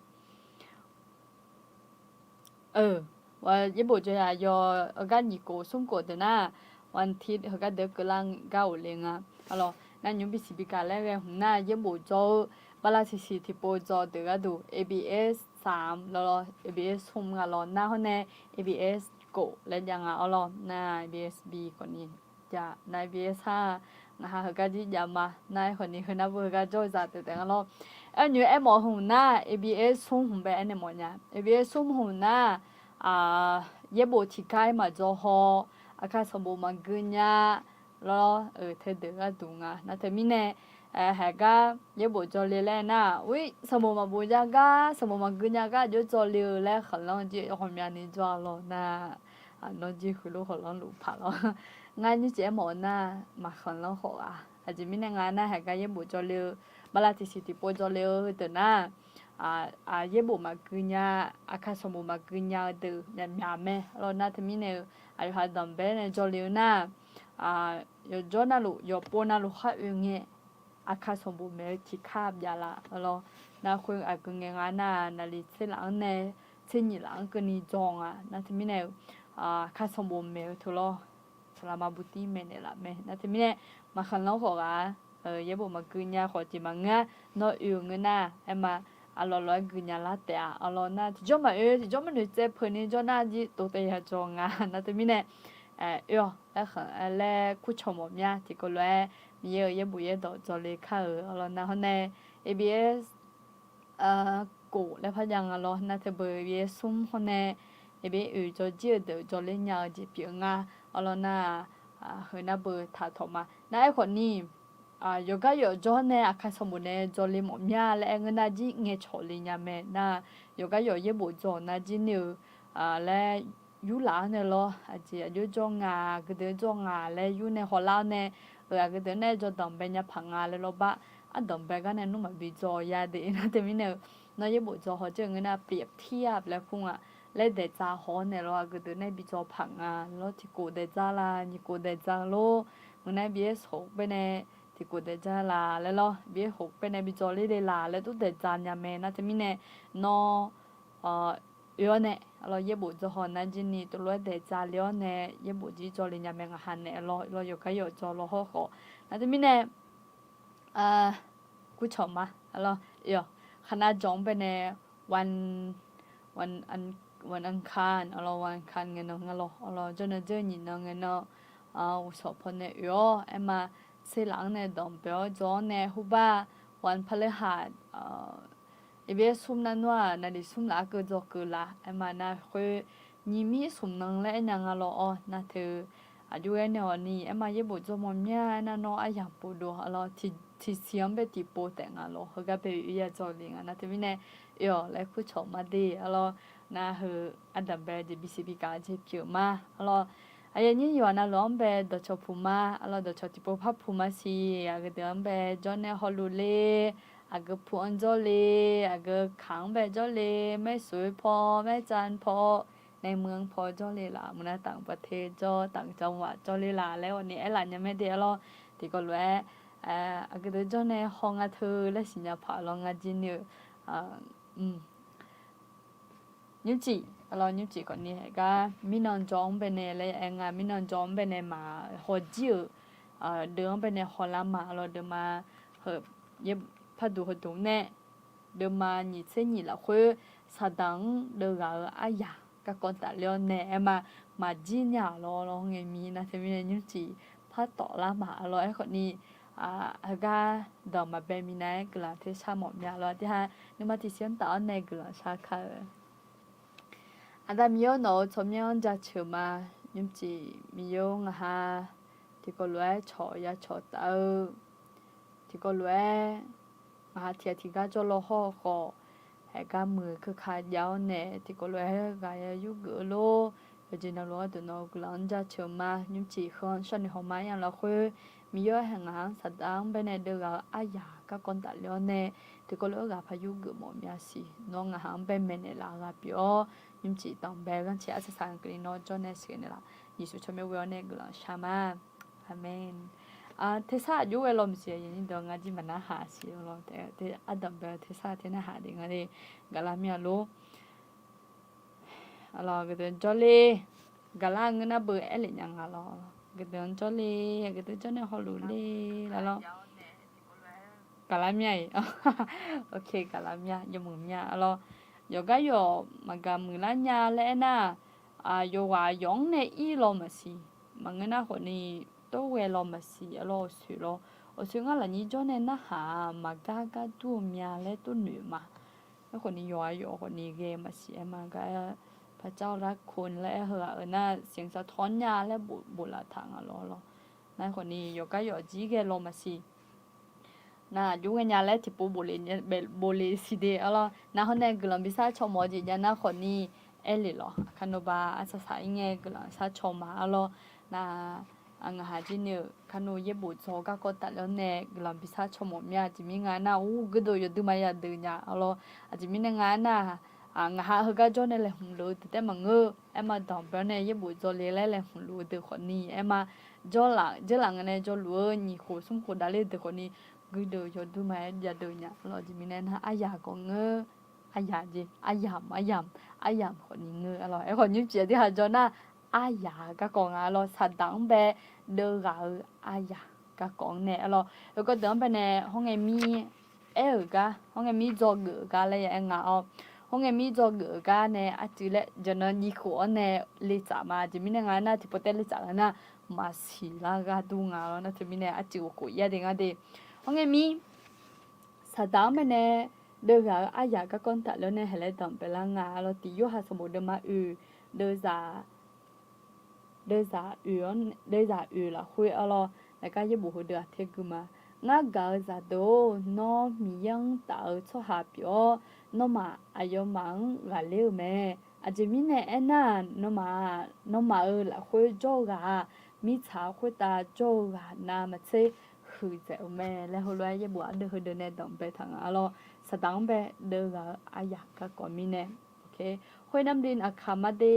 Yaerbof dzaw ya yawf heugar nyiq khof smr khof deuq nar, วันอาทิตย์ heugar deuq keuvlar gar ghofle nga. Arlawr nar, nymq-mr bisiq bigaq laer ghae hmq nar, yaerbof dzaw-eu bala siqsiq tiqpov dzaw deuq gharduq A B S สาม lawr lawr, A B S สาม nga lawr nar hawr nae A B S กบ laer jav nga. Arlawr nar, A B S B khawfni jav nar, A B S ห้า ngaq ha heugar jir jav ma nar, aerkhawfni heu nar bu heugar jawr-eu zaq deuq taef nga lawr. Aer nymq-aer aermawf hmq nar, A B S สาม hmq bae aernaeq mawf nya. A B S สาม hmq nar, yaerbof tiqgar-aer maqdzaw haw, aqkar sanqbof maqgui nya lawr, teudeuq gharduq nga. Nar teumirnae, haiq gar yaerbof dzaw le laer nar, ur, sanqbof maqbof nya gar, sanqbof maqgui nya gar aqjox dzaw le-eu laer khanqlanr jir ghawqmyani jawr-a lawr nar, nawr jir huiqlor khanqlanr luf paq lawr. Ngar nymrcif aermawf-eu nar, maqkhanqlanr khawf ghaq. Aqjeq mirnae nga nar, haiq gar yaerbof dzaw le-eu, bala tiqsiq tiqpov dzaw le-eu heudeuq nar, yaerbof maqgui nya, aqkar sanqbof maqgui nya-eu deuq myaqmyaq mae. Arlawr nar teumirnae-eu, aqyawf ha danqbae-awr nae dzaw le-eu nar, yawqjawr navluf yawqpov navluf khar oe ngae, aqkar sanqbof maeq-eu tiqkar byav laf. Arlawr nar, khoer aqgeu ngae nga nar, naqli tser laf-anr nae tser nyiq laf-anr keuvni dzaw nga. Nar teumirnae-eu, aqkar sanqbof maeq-eu teu lawr, saqlaqma butir maeqnaeq laf mae. Nar teumirnae, maqkhanqlanr khawf ghaq, yaerbof maqgui nya khawf jeq maqngeur-a. Nawr oe-euq ngeur nar, aerma, aqlawq lof-aer gui nya lar taef-a. Arlawr nar, tiqjawr maqoe, tiqjawr maqnoeq tsaev peuq ni jawr nar jir tov taev ya dzaw nga. Nar teumirnae, oe-awq, aerkhanq laer kurcawq mawf mya. Tiqkawv lof-aer Miqyaer-euq yaerbof yaerdawq dzaw le kar-euq. Arlawr nar hawr nae, A B S กบ laer par jav nga lawr. Nar teubeu A B S สาม hawr nae, A B S oe dzaw jir-eu deuq dzaw ler nya-eu jeq pyeuf nga. Arlawr nar, heu nar beu taq tawq ma. Nar aerkhawf ni, yawqgar yawf jawr nae aqkar sanqbof nae dzaw le mawf mya laer aer ngeur nar jir ngaeqcawq le nya mae. Nar yawqgar yawf yaerbof dzaw nar jir ni-eu laer yurlaf-anr nae lawr, aqjeq aqjox jawr nga, aqgeu deuq jawr nga laer yur nae hawlar-awr nae, aqgeu deuq nae jawrdanq bae nya paq nga laer lawr bar, ardanq bae gar nae nmr maqbi dzaw ya de. Nar teumirnae-eu, nawr yaerbof dzaw haw jir-eu ngeur nar, เปรียบเทียบ laer kur nga, laer daeqdzaq haw-awr nae lawr, aqgeu deuq nae bi dzaw paq nga lawr, tiqkhof daeqdzaq la, nyiq khof daeqdzaq lor, ngeur nar A B S หก baenae tiqkhof daeqdzaq la laer lawr, A B S หก baenae bi dzaw ler le la laer dur daeqdzaq nya mae. Nar teumirnae, nawr oe-awr nae, arlawr yaerbof dzaw haw nar jir ni tov lof-aer daeqdzaq le-awr nae, yaerbof jir dzaw le nya mae. Ngaq ha naeq lawr, lawr yawqgar yawf dzaw lawr hawr khawf. Nar teumirnae, kurcawq ma, arlawr, oe-awq, kharnar jawq-anr baenae, วัน วันอังคาร arlawr วันอังคาร ngaenan nga lawr, arlawr jawrnan jawr nyiq nan ngaenan, uqshawq pawnae oe-awr aerma, tser laf-anr nae danqbae-awr dzaw-awr nae hurbar, วันพฤหัส A B S สาม nar nmr-aq, naqli smr laf-aer keuv dzaw keuv la. Aerma nar khoer, nyiq mir smq nan laer aernya nga lawr-awr, nar teu aqjox ghae nae-awq ni, aerma yaerbof dzaw mawf mya aernar nawr aryamq pov dov, arlawr tiqsiq-anr bae tiqpov taef nga lawr, heugar bae oe ya dzaw le nga. Nar teumirnae, oe-awq laer kurcawq ma de, arlawr nar heu ardanq bae jeq bisiq bigaq jeq pyeuf ma, arlawr Aqyuif aqnyir yawqha navluf-anr bae dawqcawq puq ma, aqlawq dawqcawq tiqpov par puq ma siq, aqgeu deuq-anr bae jawrnae hawluf le, aqgeu puq-anr jawrle, aqgeu kaq-anr bae jawrle, maershoq paw, maersar paw, naemui-anr paw jawrle laf, muiqnav taf-eu bawqte jawr, taf-eu jawr maf jawrle laf laer awq ni aerlaf nya mae de arlawr. Tiqkawv lof-aer, aqgeu deuq jawrnae haw nga teu laer siqnya paq lawr nga jir ni-eu, nymrcif, arlawr nymrcif khawf ni haeqgar mirnan jawr-anr baenae laer aer nga, mirnan jawr-anr baenae maq haw jir-euq, deuv-anr baenae hawlar ma, arlawr deuvma, heu, parduq heuduq nae, deuvma nyiq tser nyiq lafkhoer, saqdaq-anr deuvghaq-eu aryaq garkawv tafler-awr nae aer ma, maqjir nya-aq lawr lawr ngae mir nar teumirnae nymrcif par tawflar ma, arlawr aerkhawf ni, heugar danq maqbae minav-aer guiqlanq tersar mawf mya lawr, tirha nuima tiqsiq-anr taf-awr nae guiqlanq shar kar-eu. Aqda Miqyaer-or, nawq-euq tsawrmyanr-anr jaceuq ma, nymrcif Miqyaer-or ngaqha tiqkawv lof-aer cawq ya cawq taf-eu, tiqkawv lof-aer ngaqha tiq ghaq tiqgar jawrlaw hawr-eu khawf, haeqgar muiq-eu keuka jav-awr nae tiqkawv lof-aer ghaq ya yurgeuf-eu lor. Yawqjeq navluf-anr deuq nawq-euq guiqlanq-anr jaceuq ma, nymrcif heu-anr sharnoeq haw ma aryamq lafkhoer, Miqyaer-or haeq ngaq-anr saqdaq-anr baenae deuvghaq-eu aryaq garkawv tafler-awr nae, tiqkawv lof-aer ghaq par yurgeuf mawf mya siq, nawr ngaqha-anr bae maeqnaeq laf ghaq pyeuf-awr, nymrcif danqbae-eu ghanrcae arsaq saq-eu keuvni nawr jawrnae sheuqnaeq laf, Yeqsur tsawrmyanr ghoe-awr nae guiqlanq shar ma. Aqmeq. Tersar aqjox ghae law maqsiq, aqyuif aqnyir deuq ngar jir maqnar haq siq lawr, ardanqbae-eu tersar ter narhaq de nga de, gaqlar mir-a lor. Arlawr, gaqdeuq jawrle, gaqlar ngeur nar beu aerlef nya nga lawr. Gaqdeuq-anr jawrle, gaqdeuq jawrnae hawluf le, laf lawr. Gaqlar mir-a-iq. Ok, gaqlar mir-a, yawmuiq mir-a. Arlawr, yawqgar yawq maqgaq muiqlar nya laer aernar, yawqghaq yawq-anr nae ir law maqsiq, maqngeur nar khawfni, tov ghae law maqsiq, arlawr awqsoeq lawr. Awqsoeq ngar lafnyir jawr nae narhaq-aq, maqgar gar dur-eu mya laer tov noeq ma. Aerkhawfni yawqghaq yawq khawfni ghae maqsiq aer ma gar, พระเจ้ารักคุณ laer aer heughaq-euq nar siqsaq tawr nya laer bof laf taq nga lawr lawr. Nar khawfni yawqgar yawq jir ghae law maqsiq. Nar aqjox ghae nya laer tiqpov bof le siq de arlawr. Nar hawr nae guiqlanq bi sar caw mawf-eu jeq jav nar khawfni aer le lawq. Aqkar nawba arsaq saq-ir ngae guiqlanq sar caw ma arlawr. Nar ngaqha jir ni-euq kar nu yaerbof dzaw garkawv tafler-awr nae guiqlanq bi sar caw mawf mya. Aqjeq mirnae nga aernar, ur, gardeuv yawdui maqya deuq nya arlawr. Aqjeq mirnae nga aernar, ngaqha heugar jawr nae laeqhmq luf-eu deuq taef maqngeur. Aer ma danqbae-awr nae yaerbof dzaw le laer laeqhmq luf-eu deuq khawfni aer ma, jawrlaf jeurlaf nga nae jawrluf-eu nyiq khof smr khof davler-eu deuq khawfni, gardeuv yawdui maqya deuq nya arlawr. Aqjeq mirnae aernar, aryaq khawf ngeur, aryaq jeq, aryamq, aryamq, aryamq khawfni ngeur arlawr. Aerkhawf nymrcif aqdui ha jawr nar, aryaq garkawv nga arlawr. Saqdaq-anr bae deuvghaq-eu aryaq garkawv-anr nae arlawr. Yawqgawv deuq-anr baenae hawr ngae mir aer-euq gar, hawr ngae mir dzawgeuf-euq gar laer ya aer nga-awr, hawr ngae mir dzawgeuf-euq gar nae arcuiv laer jaqnan nyiq khof-awr nae le tsaf ma. Aqjeq mirnae nga aernar, tiqpov taef le tsaf nga nar, maqsiq lar ghardur nga lawr. Nar teumirnae arcuiv khof khof ya de nga de. Hawr ngae mir, Saqdaq-anr baenae deuvghaq-eu aryaq garkawv-anr tafler-awr nae haeq laer danqbae lar nga arlawr. Tiq Yorhaq sanqbof deuvma oeq, deuvzaq deuvzaq oeq-anr, deuvzaq oeq lafkhoer arlawr, naeq gar yaerbof heudeuq-aq ter gui ma. Ngar gaq-eu zaqdeuq-or, nawr Miqyaer-anr taf-eu tsawrhaq pyeuf-awr, nawmaf aqyawfmaf-anr ghaqler-eu mae. Aqjeq mirnae aernar-aq, nawmaf-aq, nawmaf-euq lafkhoer jawr-eu ghaq-aq, mirtsaq khoertav jawr-eu ghaq navmaqtser huiqdzaeq-eu mae laer heulof-aer yaerbof ardeuv heudeuq nae danqbae taq nga arlawr. Saqdaq-anr bae deuvghaq-eu aryaq garkawv mirnae. Khoernar mqdui aqkaq ma de,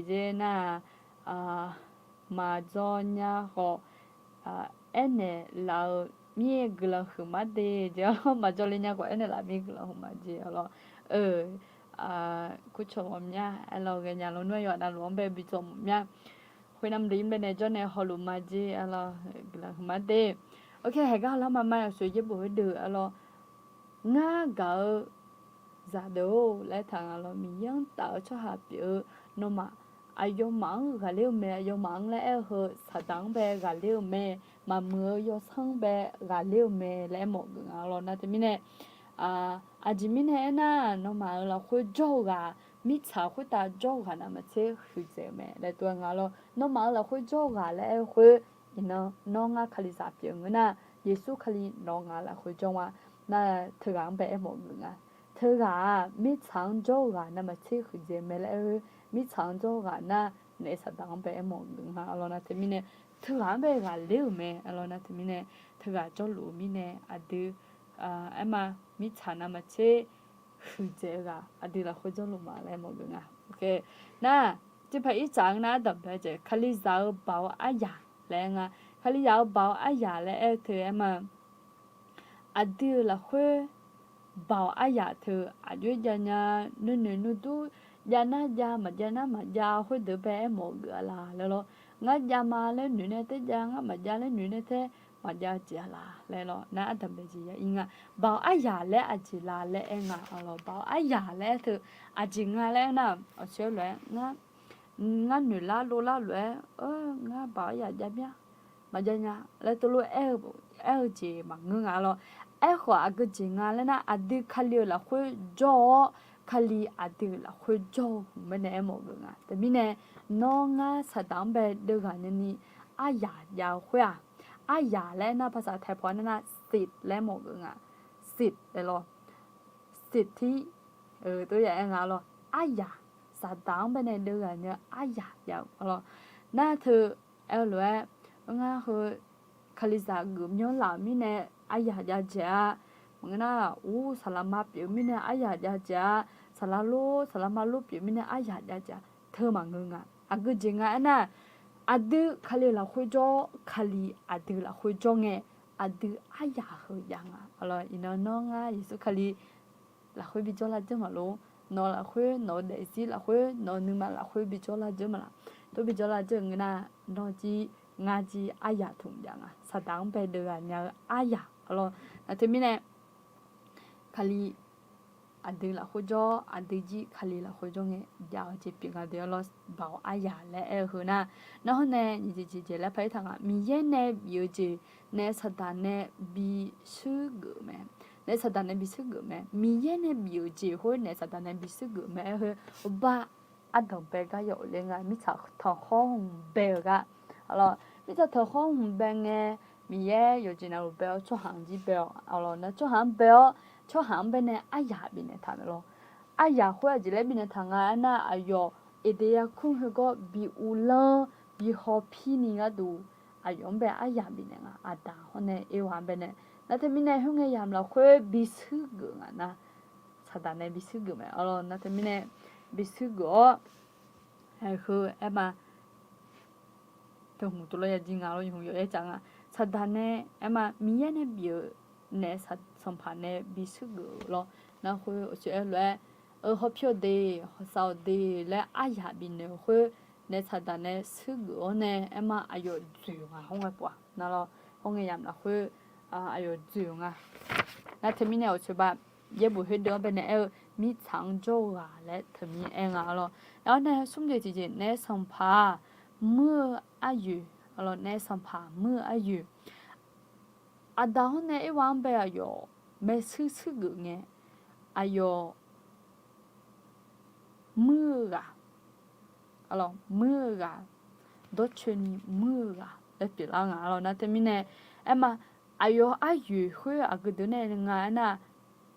jeq nar-aq, maqjawr nya khawf, aernaeq laf-eu mir-aer guiqlanq huiq ma de, jeq arlawr. Maqjawr le nya khawf aernaeq laf mir guiqlanq huiq ma jeq arlawr. Kurcawq mawf mya arlawr, ghaenya lawnmr-aer yawqha navluf-anr bae bi dzawq mawf mya. Khoernar mqdui mr baenae jawr nae hawluf ma jeq arlawr, guiqlanq huiq ma de. Ok, haeq gar lar ma ma yawshuif yaerbof heudeuq arlawr. Ngar gaq-eu zaqdeuq-or laer taq nga lawr, Miqyaer-anr taf-eu tsawrhaq pyeuf-eu nawmaf aqyawfmaf-anr ghaqler-eu mae, aqyawfmaf-anr laer aer-eu heu Saqdaq-anr bae ghaqler-eu mae, maqmuiq-eu yawsanr-anr bae ghaqler-eu mae laer aermawf geuf nga lawr. Nar teumirnae, aqjeq mirnae aernar, nawmaf-euq lafkhoer jawr-eu ghaq, mirtsaq khoertav jawr-eu ghaq navmaqtser huiqdzaeq-eu mae laer tov-aer nga lawr. Nawmaf-euq lafkhoer jawr-eu ghaq laer aer-eu khoer, iqnan nawr ngar Kalizaq pyeuf ngeur nar, Yeqsur Kali nawq-eu ngaq lafkhoer jawr nga. Nar teughaq-anr bae aermawf geuf nga. Teughaq-aq, mirtsaq-anr jawr-eu ghaq navmaqtser huiqdzaeq mae laer aer-eu, mirtsaq-anr jawr-eu ghaq nar, naef saqdaq-anr bae aermawf geuf nga. Arlawr nar teumirnae, teughaq-anr bae ghaqler-euq mae. Arlawr nar teumirnae, teughaq jawrluf-eu mirnae aqdui, aerma, mirtsaq navmaqtser huiqdzaeq-eu ghaq aqdui lafkhoer jawrluf ma laer aermawf geuf nga. Nar, tiqpav irtsaq-anr nar ardanqbae jeq kalizaq-eu baoq-eu aryaq laer aer nga. Kalizaq-eu baoq-eu aryaq laer aer-eu teu aerma, aqdui-euq lafkhoer baoq-eu aryaq teu aqjox-aer jav nya, nuinoeq nuidur, jav nar jav, maqjav nar maqjav, khoerdeuq bae aermawf geuf-a laq laer lawr. Ngar jav ma laer noeq nae taer jav, ngar maqjav laer noeq nae taer maqjav jeq-a laq laer lawr. Nar ardanqbae jeq ya ir nga. Baoq-eu aryaq laer aqjeq la laer aer nga. Arlawr baoq-eu aryaq laer aer teu aqjeq nga laer aernar, awqtsoeq lof-aer ngar noeqlar lovlar lof-aer, ngar baoq-eu aryaq jav mir-a, maqjav nya laer teulof-aer aer-eu jeq maqngeur nga lawr. Aerkhawf aqgeu jeq nga laer nar, aqdui Kali-euq lafkhoer jawr-awr, Kali aqdui-euq lafkhoer jawr-eu hmq baenae aermawf geuf nga. Teumirnae, nawr ngar saqdaq-anr bae deuvghaq nyani aryaq jav-eu khoer-aq, aryaq laer aernar ภาษาไทย paw nar nar สิทธิ์ laer aermawf geuf nga. สิทธิ์ laer lawr. สิทธิ tov ya aer nga lawr. Aryaq, saqdaq-anr baenae deuvghaq nya-eu aryaq jav-eu lawr. Nar teu aer-eu lof-aer, ngar heu Kalizaq geuf myanr laf-euq mirnae aryaq jav jeq-a. Maqngeur nar, ur saqlaqma pyeuf-eu mirnae aryaq jav jeq-a. Saqlaq lor, saqlaqma lor pyeuf-eu mirnae aryaq jav jeq-a. Teu maqngeur nga. Aqgeu jeq nga aernar, aqdui Kali-euq lafkhoer jawr, Kali aqdui lafkhoer jawr ngae, aqdui aryaq heu jav nga. Arlawr iqnan nawr ngar Yeqsur Kali lafkhoer bijawr lar dzeur maqlor. Nawq lafkhoer, nawq-eu daefzir lafkhoer, nawq-eu nuima lafkhoer bijawr lar dzeur maqlaq. Tov bijawr lar dzeur-eu ngeur nar, nawr jir ngar jir aryaq tmq jav nga. Saqdaq-anr bae deuvghaq nya-eu aryaq. Arlawr nar teumirnae, Kali aqdui lafkhoer jawr, aqdui jir Kali lafkhoer jawr ngae jav-eu jeq pyeuf nga deuq-a lawr. Baoq aryaq laer aer-eu heu nar, nar hawr nae nyiq jeq jeq jeq laer parir taq nga. Miqyaer nae bif-eu jeq naef saqdaq nae bishuir geuf mae. Naef saqdaq nae bishuir geuf mae. Miqyaer nae bif-eu jeq khoer naef saqdaq nae bishuir geuf mae aer-eu heu, bar ardanqbae gar yawf le nga. Mirtsaq tanqkhawr hmq bae-eu gar, arlawr mirtsaq tanqkhawr hmq bae ngae, Miqyaer yawqjeq navluf bae-awr tsawrhaq-anr jir bae-awr, arlawr nar tsawrhaq-anr bae-awr, tsawrhaq-anr baenae aryaq bifnaeq taq mae lawr. Aryaq khoer aqjeq laer bifnaeq taq nga aernar, aqyawf Eqdeq yarkmr heugawr bi uvlanr bi hawpir ni gharduq, aqyawf-anr bae aryaq bifnaeq nga. Aqdaq hawr nae Erwa-anr baenae. Nar teumirnae khoerngae yamq lafkhoer bishuir geuf nga nar, saqdaq nae bishuir geuf mae. Arlawr nar teumirnae bishuir geuf-awr, heu aerma, teu hmq tov lawr ya jir nga lawr, yawhmq yawf-aer tsaf nga. Saqdaq nae aerma, Miqyaer nae bif-euq naef sanqpaq nae bishuir geuf-eu lawr. Nar khoer awqtsoeq aer lof-aer, eu hawpir-awq de, hawsav-awq de laer aryaq bifnaeq-eu khoer, naef saqdaq nae shuir geuf-awr nae aerma aqyawf dzoeq nga hawr ngae pov-aq nar lawr. Hawr ngae yamq lafkhoer aqyawf dzoeq nga. Nar teumirnae awqtsoeq ba, yaerbof khoerdeuq-anr baenae aer-eu, mirtsaq-anr jawr-eu ghaq laer teumir aer nga lawr. Nar hawr nae smr jeq tiqjeq naef sanqpaq muir-eu aryoeq, arlawr naef sanqpaq muir-eu aryoeq. Aqdaq hawr nae Erwa-anr bae aqyawf maershuir shuir geuf ngae, aqyawf muir-eu ghaq, arlawr muir-eu ghaq, dawrcoeni muir-eu ghaq laer pyeuflar nga. Arlawr nar teumirnae aerma, aqyawf aryoeq khoer aqgeu deuq nae nga aernar,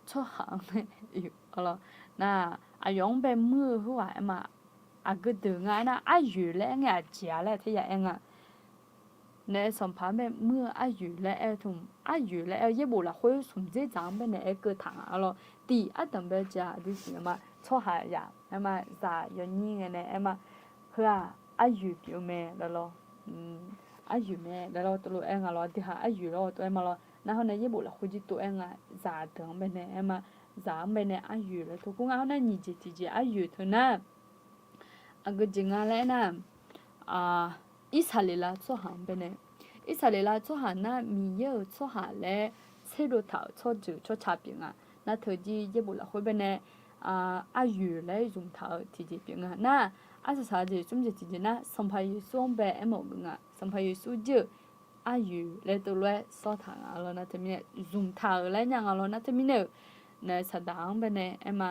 tsawrhaq-anr bae, arlawr nar, aqyawf-anr bae muir-eu khoerghaq aerma, aqgeu deuq nga aernar, aryoeq laer aer ngae aqjeq-a laer taer ya aer nga. Naef sanqpaq-anr bae muir-eu aryoeq laer aer-eu tmq, aryoeq laer aer-eu yaerbof lafkhoer smq dzer dzaq-anr baenae aer keuv taq nga. Arlawr tiq ardanq bae-eu jeq-aq aqdui siqnya ma, tsawrhaq yaq aerma, zaq yawnyir ngae nae aerma, heu-aq aryoeq pyeuf-eu mae laer lawr. Aryoeq mae laer lawr tov lof aer nga lawr, aqdui haq aryoeq laer tov aer ma lawr. Nar hawr nae yaerbof lafkhoer jir tov aer nga, zaq deuq-anr baenae aerma, zaq-anr baenae aryoeq laer tov kur nga. Hawr nar nyiq jeq tiqjeq aryoeq teu nar, aqgeu jeq nga laer aernar, Irsaqleqlav tsawrhaq-anr baenae, Irsaqleqlav tsawrhaq nar Miqyaer-euq tsawrhaq laer tserdov taq-euq tsawrjeuq tsawrca pyeuf nga. Nar teu jir yaerbof lafkhoer baenae aryoeq laer zmq taq-eu tiqjeq pyeuf nga. Nar arsaq saq jeq smr jeq tiqjeq nar Sanqpaq Yeqsur-anr bae aermawf geuf nga. Sanqpaq Yeqsur jir-euq aryoeq laer tov lof-aer sawr taq nga lawr nar teumirnae, zmq taq-euq laer nya nga lawr nar teumirnae-euq, naef saqdaq-anr baenae aerma,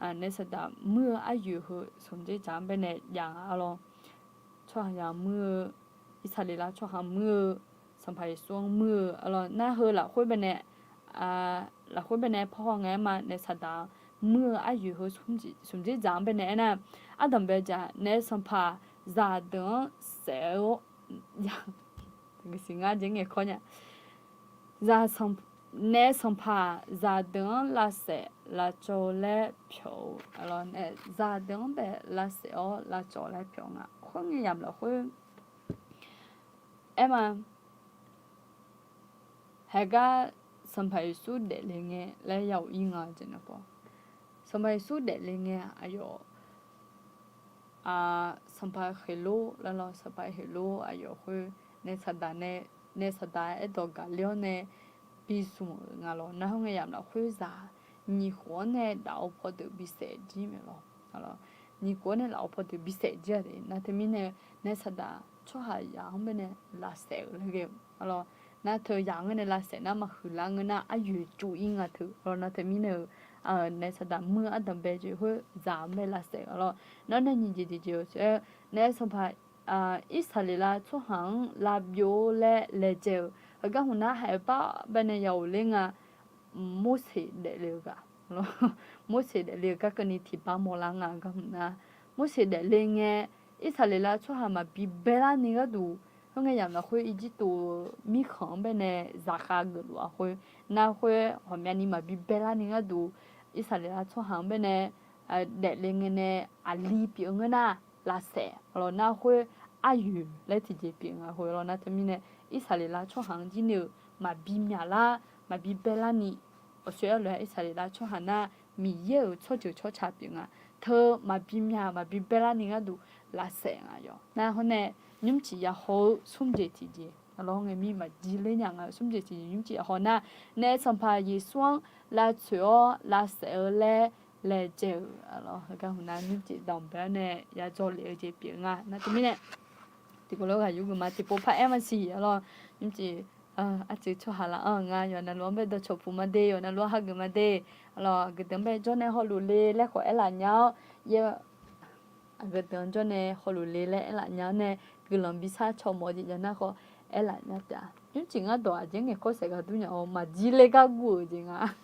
naef saqdaq muir-eu aryoeq heu smq dzer dzaq-anr baenae jav nga lawr. Tsawrhaq yaq muir-eu, Irsaqleqlav tsawrhaq muir-eu, Sanqpaq Yeqsur-anr muir-eu, arlawr nar heu lafkhoer baenae, lafkhoer baenae paw haw ngae aerma, naef saqdaq muir-eu aryoeq heu smq dzer dzaq-anr baenae aernar, ardanq bae-eu jeq-aq naef sanqpaq zaqdeuq-anr saef-awr, zaq, ngae kawr nya. Zaq sanq, naef sanqpaq zaqdeuq-anr lavsaef lavcawv-eu laer pyawq-eu, zaqdeuq-anr bae lavsaef-awr lavcawv laer pyawq nga. Khoerngae yamq lafkhoer aerma, haegar Sanqpaq Yeqsur daefle ngae laer ya-euq ir nga jeq nae paw. Sanqpaq Yeqsur daefle ngae aqyawf Sanqpaq Heqlor laer lawr, Sanqpaq Heqlor aqyawf khoer naef saqdaq nae, naef saqdaq aerdawq gaqler-awr nae bi zmq-euq nga lawr. Nar khoerngae yamq lafkhoer zaq nyiq khof-anr nae daf-eu pawdeuq bisaef jir mae lawr. Nyiq khof-anr nae daf-eu pawdeuq bisaef jir-a de. Nar teumirnae naef saqdaq tsawrhaqzaq-anr baenae lavsaef-euq laer ghae-eu lawr. Nar teu zaq-anr nae lavsaef nar maqhuiqlar ngeur nar aryoeq tsov ir nga teu lawr. Nar teumirnae-euq naef saqdaq muir ardanq bae jeq khoer zaq-anr bae lavsaef-eu lawr. Nar nae nyiq jeq jeq jeq-eu saer naef sanqpaq Irsaqleqlav tsawrhaq-anr lavbyov-awr laer laejae-euq heugar hmq nar haeq bar baenae ya ghofler nga. Morseq daefle-eu ghaq, Morseq daefle-eu garkawvni tiqbar mawrlar nga gar hmq nar, Morseq daefle ngae, Irsaqleqlav tsawrhaq maqbi baelar ni gharduq, khoerngae yamq lafkhoer Irjirtuv-eu mirkhanq-anr baenae zaqkhav geufluf-a khoer, nar khoer ghawqmyani maqbi baelar ni gharduq, Irsaqleqlav tsawrhaq-anr baenae daefle ngae nae aqli pyeuf-eu ngeur nar, lavsaef lawr. Nar khoer aryoeq laer tiqjeq pyeuf nga khoer lawr. Nar teumirnae Irsaqleqlav tsawrhaq-anr jir ni-euq maqbi myaqlar maqbi baelar ni, awqsoer arlof-aer Irsaqleqlav tsawrhaq nar Miqyaer-euq tsawrjeuq tsawrca pyeuf nga. Teu maqbi myaq maqbi baelar ni gharduq lavsaef nga yawq. Nar hawr nae nymrcif yahaw-eu smrjeq tiqjeq lawr ngae mir maqjir ler nya nga. Smrjeq tiqjeq nymrcif yahaw nar, naef sanqpaq Yeqsur-anr lavtsoeq-awr lavsaef-eu laer laejae-euq lawr. Heugar hmq nar nymrcif danqbae-awr nae yadzawr lef-eu jeq pyeuf nga. Nar teumirnae tiqkawv lof ghaq yur geuf ma tiqpov paraer maqsiq lawr. Nymrcif arcuiv tsawrhaq laf-anr nga yawqha navluf-anr bae dawqcawq puq ma de, yawqha navluf-anr hageuf ma de. Lawr, aqgeudeq-anr bae jawr nae hawluf le laer khawf aerlaf nya-awr, aqgeudeq-anr jawr nae hawluf le laer aerlaf nya-awr nae, guiqlanq bishar caw mawf-eu jeq jav nar khawf aerlaf nya taef-a. Nymrcif ngar dawq aqjeq ngaeqkawr saef gaq dur nya-awr maqjir ler gar guv-euq jeq nga.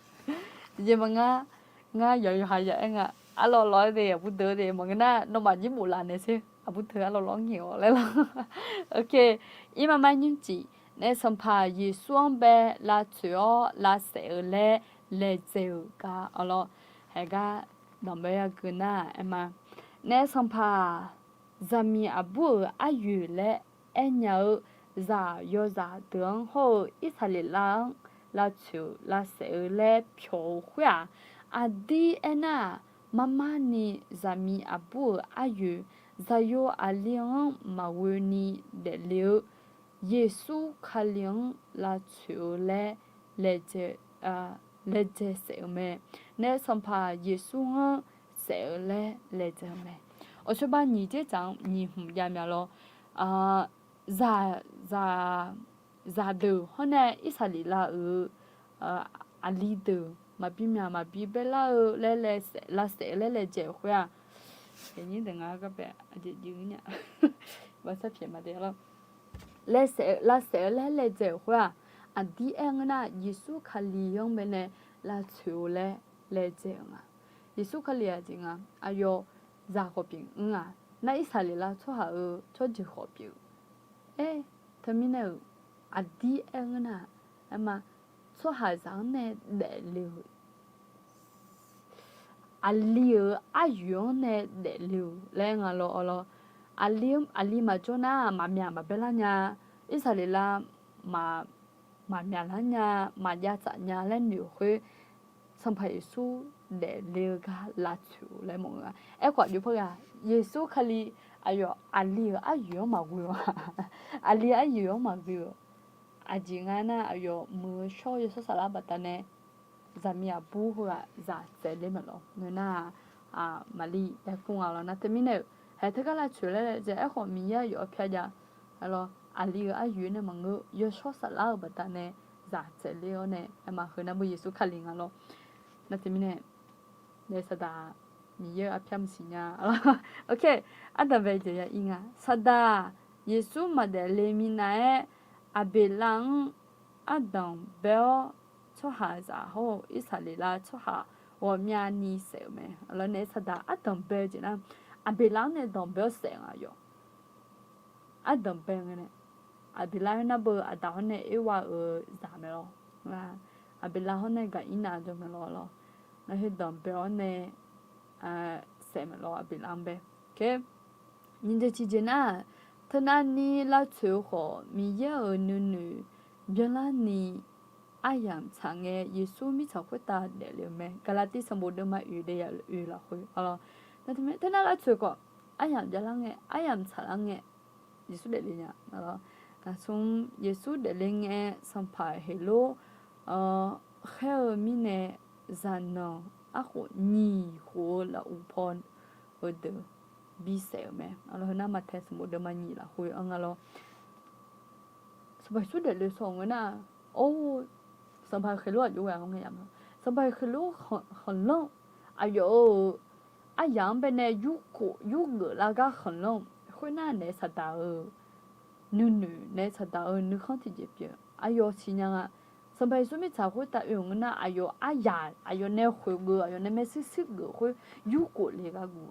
Tiqjeq maqnga, ngar yawqha yawqha ya aer nga. Arlawr lawr-aer de, aqbur deuq de, maqngeur nar nawmaf jir bof laf naeq sher. Aqbur deuq arlawr lawr ngaeq-awq laer lawr. Irmar mar nymrcif, naef sanqpaq Yeqsur-anr bae lavtsoeq-awr lavsaef-eu laer laejae-euq gar lawr. Haegar danqbae yageu nar aerma, naef sanqpaq zaqmiq aqbur-euq aryoeq laer aernya-eu zaq yawzaq deuq-anr hawr-eu Irsaqleqlav-anr lavtsoeq lavsaef-eu laer pyawq-eu khoer-aq, aqdir aernar-aq, marmar ni zaqmiq aqbur-euq aryoeq, zaqyo aqli-anr maqghoe ni daefle-eu Yeqsur Kali-anr lavtsoeq-eu laer laejae saef-euq mae. Naef sanqpaq Yeqsur-anr saef-eu laer laejae-eu mae. Awqcoerbar nyiq dzerdzaq-anr nyiq hmq jav mya lawr. Zaq, zaq, zaqdeuq hawr nae Irsaqleqlav-euq aqli deuq maqbi myaq maqbi baerlar-eu laer laesaef, lavsaef laer laejae-euq khoer-aq, aqnyir deuq nga gar bae aqjeq jeq nya, baqsar pyaeq ma de lawr. Lavsaef-eu laer laejae-euq khoer-aq, aqdir aer ngeur nar, Yeqsur Kali-anr baenae lavtsoeq-eu laer laejae-euq nga. Yeqsur Kali aqjeq nga, aqyawf zaq khawf pyeuf mr-a, nar Irsaqleqlav tsawrhaq-euq tsawrjeuq khawf pyeuf-eu. Aer, teumirnae-euq aqdir aer ngeur nar, aerma, tsawrhaqzaq-anr nae daefle-euq aqli-euq aryoeq-anr nae daefle-euq laer nga lawr, awr lawr. Aqli, aqli maqjawr nar maqmyaq maqbaelar nya, Irsaqleqlav maq, maqmyaq lar nya, maqjav tsaf nya laer noeq-euq khoer, Sanqpaq Yeqsur daefle-eu gar lavtsoeq-eu laer mawf-eu-a. Aerkhawf aqjox par ghaq Yeqsur Kali aqyawf aqli-euq aryoeq-anr maqghoe-awq. Aqli aryoeq-anr maqghoe-awq. Aqjeq nga nar aqyawf muiq-eu shawr-eu yawshawr saflar baqdanae zaqmiq aqbur heughaq zaq tsaevler maqlawr ngeur nar-aq, maqli laer kur nga lawr. Nar teumirnae-euq haeq teugar lavtsoeq laer laejae aerkhawf Miqyaer aqyawf-anr pyav jav-a lawr. Aqli-euq aryoeq nae maqngeur, yawshawr saflar-euq baqdanae zaq tsaevler-awr nae aerma heu nar beu Yeqsur Kali nga lawr. Nar teumirnae naef saqdaq Miqyaer-eu arpyar maqsiq nya. Ardanqbae jeq ya ir nga. Saqdaq Yeqsur maqdaef le minav-aer, Aqbeqlav-anr ardanq bae-awr, tsawrhaqzaq hawr-eu Irsaqleqlav tsawrhaq ghawqmyani saef-euq mae. Lawr naef saqdaq ardanq bae-eu jeq nar, Aqbeqlav-anr nae danqbae-awr saef nga yawq. ardanq bae ngae nae, Aqbeqlar khoernar beu Aqdaq hawr nae Erwa-euq zaq mae lawr. Aqbeqlar hawr nae Gaqirnav jawr mae lawr lawr. Nar khoerdanq bae-awr nae saef mae lawr, Aqbeqlar-anr bae. Nyiq jeq tiqjeq nar, teunav ni lavtsoeq-eu khawf, Miqyaer-euq nuinoeq byanlarni aryamq tsaq ngae, Yeqsur mirtsaq khoertav daefle-eu mae. Gaqlaqtiv sanqbof deuvma oeq deuvya oeq lafkhoer, teunav lavtsoeq khawf, aryamq byalar ngae, aryamq tsaqlar ngae, Yeqsur daefle nya. Smr, Yeqsur daefle ngae, sanqpaq Heqlor khaer-eu mirnae, zaqnanq arkhof nyiq khof-eu lafuq paw-eu deuq bisaef-euq mae. Nar Maqtaeq sanqbof deuvma nyiq lafkhoer-anr nga lawr. Sanqpaq Yeqsur daefle saw ngeur nar, or, sanqpaq Heqlor aqjox ghae-anr ngae yamq-a. Sanqpaq Heqlor khanqlanr, aqyawf-euq aryamq-anr baenae yurkhof yurgeuf lar gar khanqlanr-eu khoernar, naef saqdaq-euq nuinoeq, naef saqdaq-euq nuikhanr tiqjeq pyeuf aqyawf siqnya nga. Sanqpaq Yeqsur mirtsaq khoertav oe-euq ngeur nar, aqyawf aryaq, aqyawf nae khoeq geuf, aqyawf nae maershuir shuir geuf khoer yurkhof le gar guv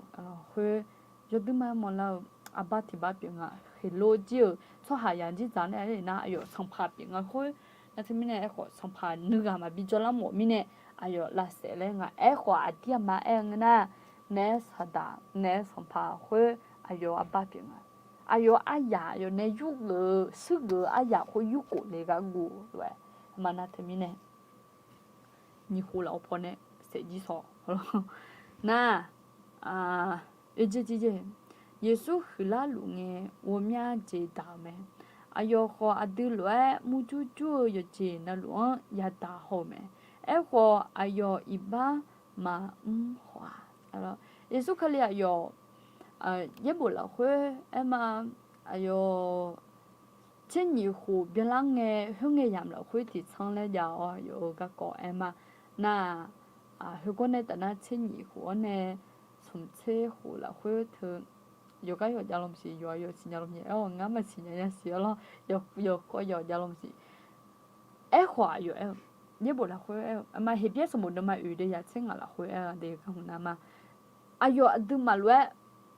khoer, yawduirma-aer mawrlar-eu arbar tiq bar pyeuf nga. Heqlor jir-euq tsawrhaqzaq jir dzaq nae nar, aqyawf sanqpaq pyeuf nga khoer. Nar teumirnae aerkhawf, sanqpaq nuighaq maqbi jawrlar mawf mirnae, aqyawf lavsaef laer nga. Aerkhawf, aqdir aqma aer-eu ngeur nar, naef saqdaq, naef sanqpaq khoer aqyawf arbar pyeuf nga. Aqyawf aryaq, aqyawf nae yurgeuf-eu shuirgeuf-eu aryaq khoer yurkhof le gar guv lof-aer, aqma nar teumirnae nyiq khof lafov paw nae saef jir saw nar, oeq jeq tiqjeq, Yeqsur huiqlar luf ngae, ghawqmya jeq daq-euq mae. Aqyawf khawf, aqdui lof-aer murjur jur-eu yawqjeq navluf-anr yadaq haw-euq mae. Aerkhawf, aqyawf iqbax maqmr khawf-aq, Yeqsur Kali aqyawf yaerbof lafkhoer aer ma, aqyawf tser nyiq khof byanlar ngae, khoerngae yamq lafkhoer tiqtsanr laer jav-awr, aqyawf-euq garkawv aer ma. Nar-aq, khoergawr nae tafnar tser nyiq khof-awr nae smq tser khof lafkhoer teu yawqgar yawq jav lawq maqsiq, yawqha yawq siqnya lawq maqsiq, aer-awq ngar maqsiqnya nya siq-awr lawr, yawqkawv yawq jav lawq maqsiq. Aerkhawf aqyawf aer-eu, yaerbof lafkhoer aer-eu, aqma Heqbyaer sanqbof deuvma oeq deuvya tser ngaq lafkhoer aer-eu de gar hmq nar ma. Aqyawf aqduimaf lof-aer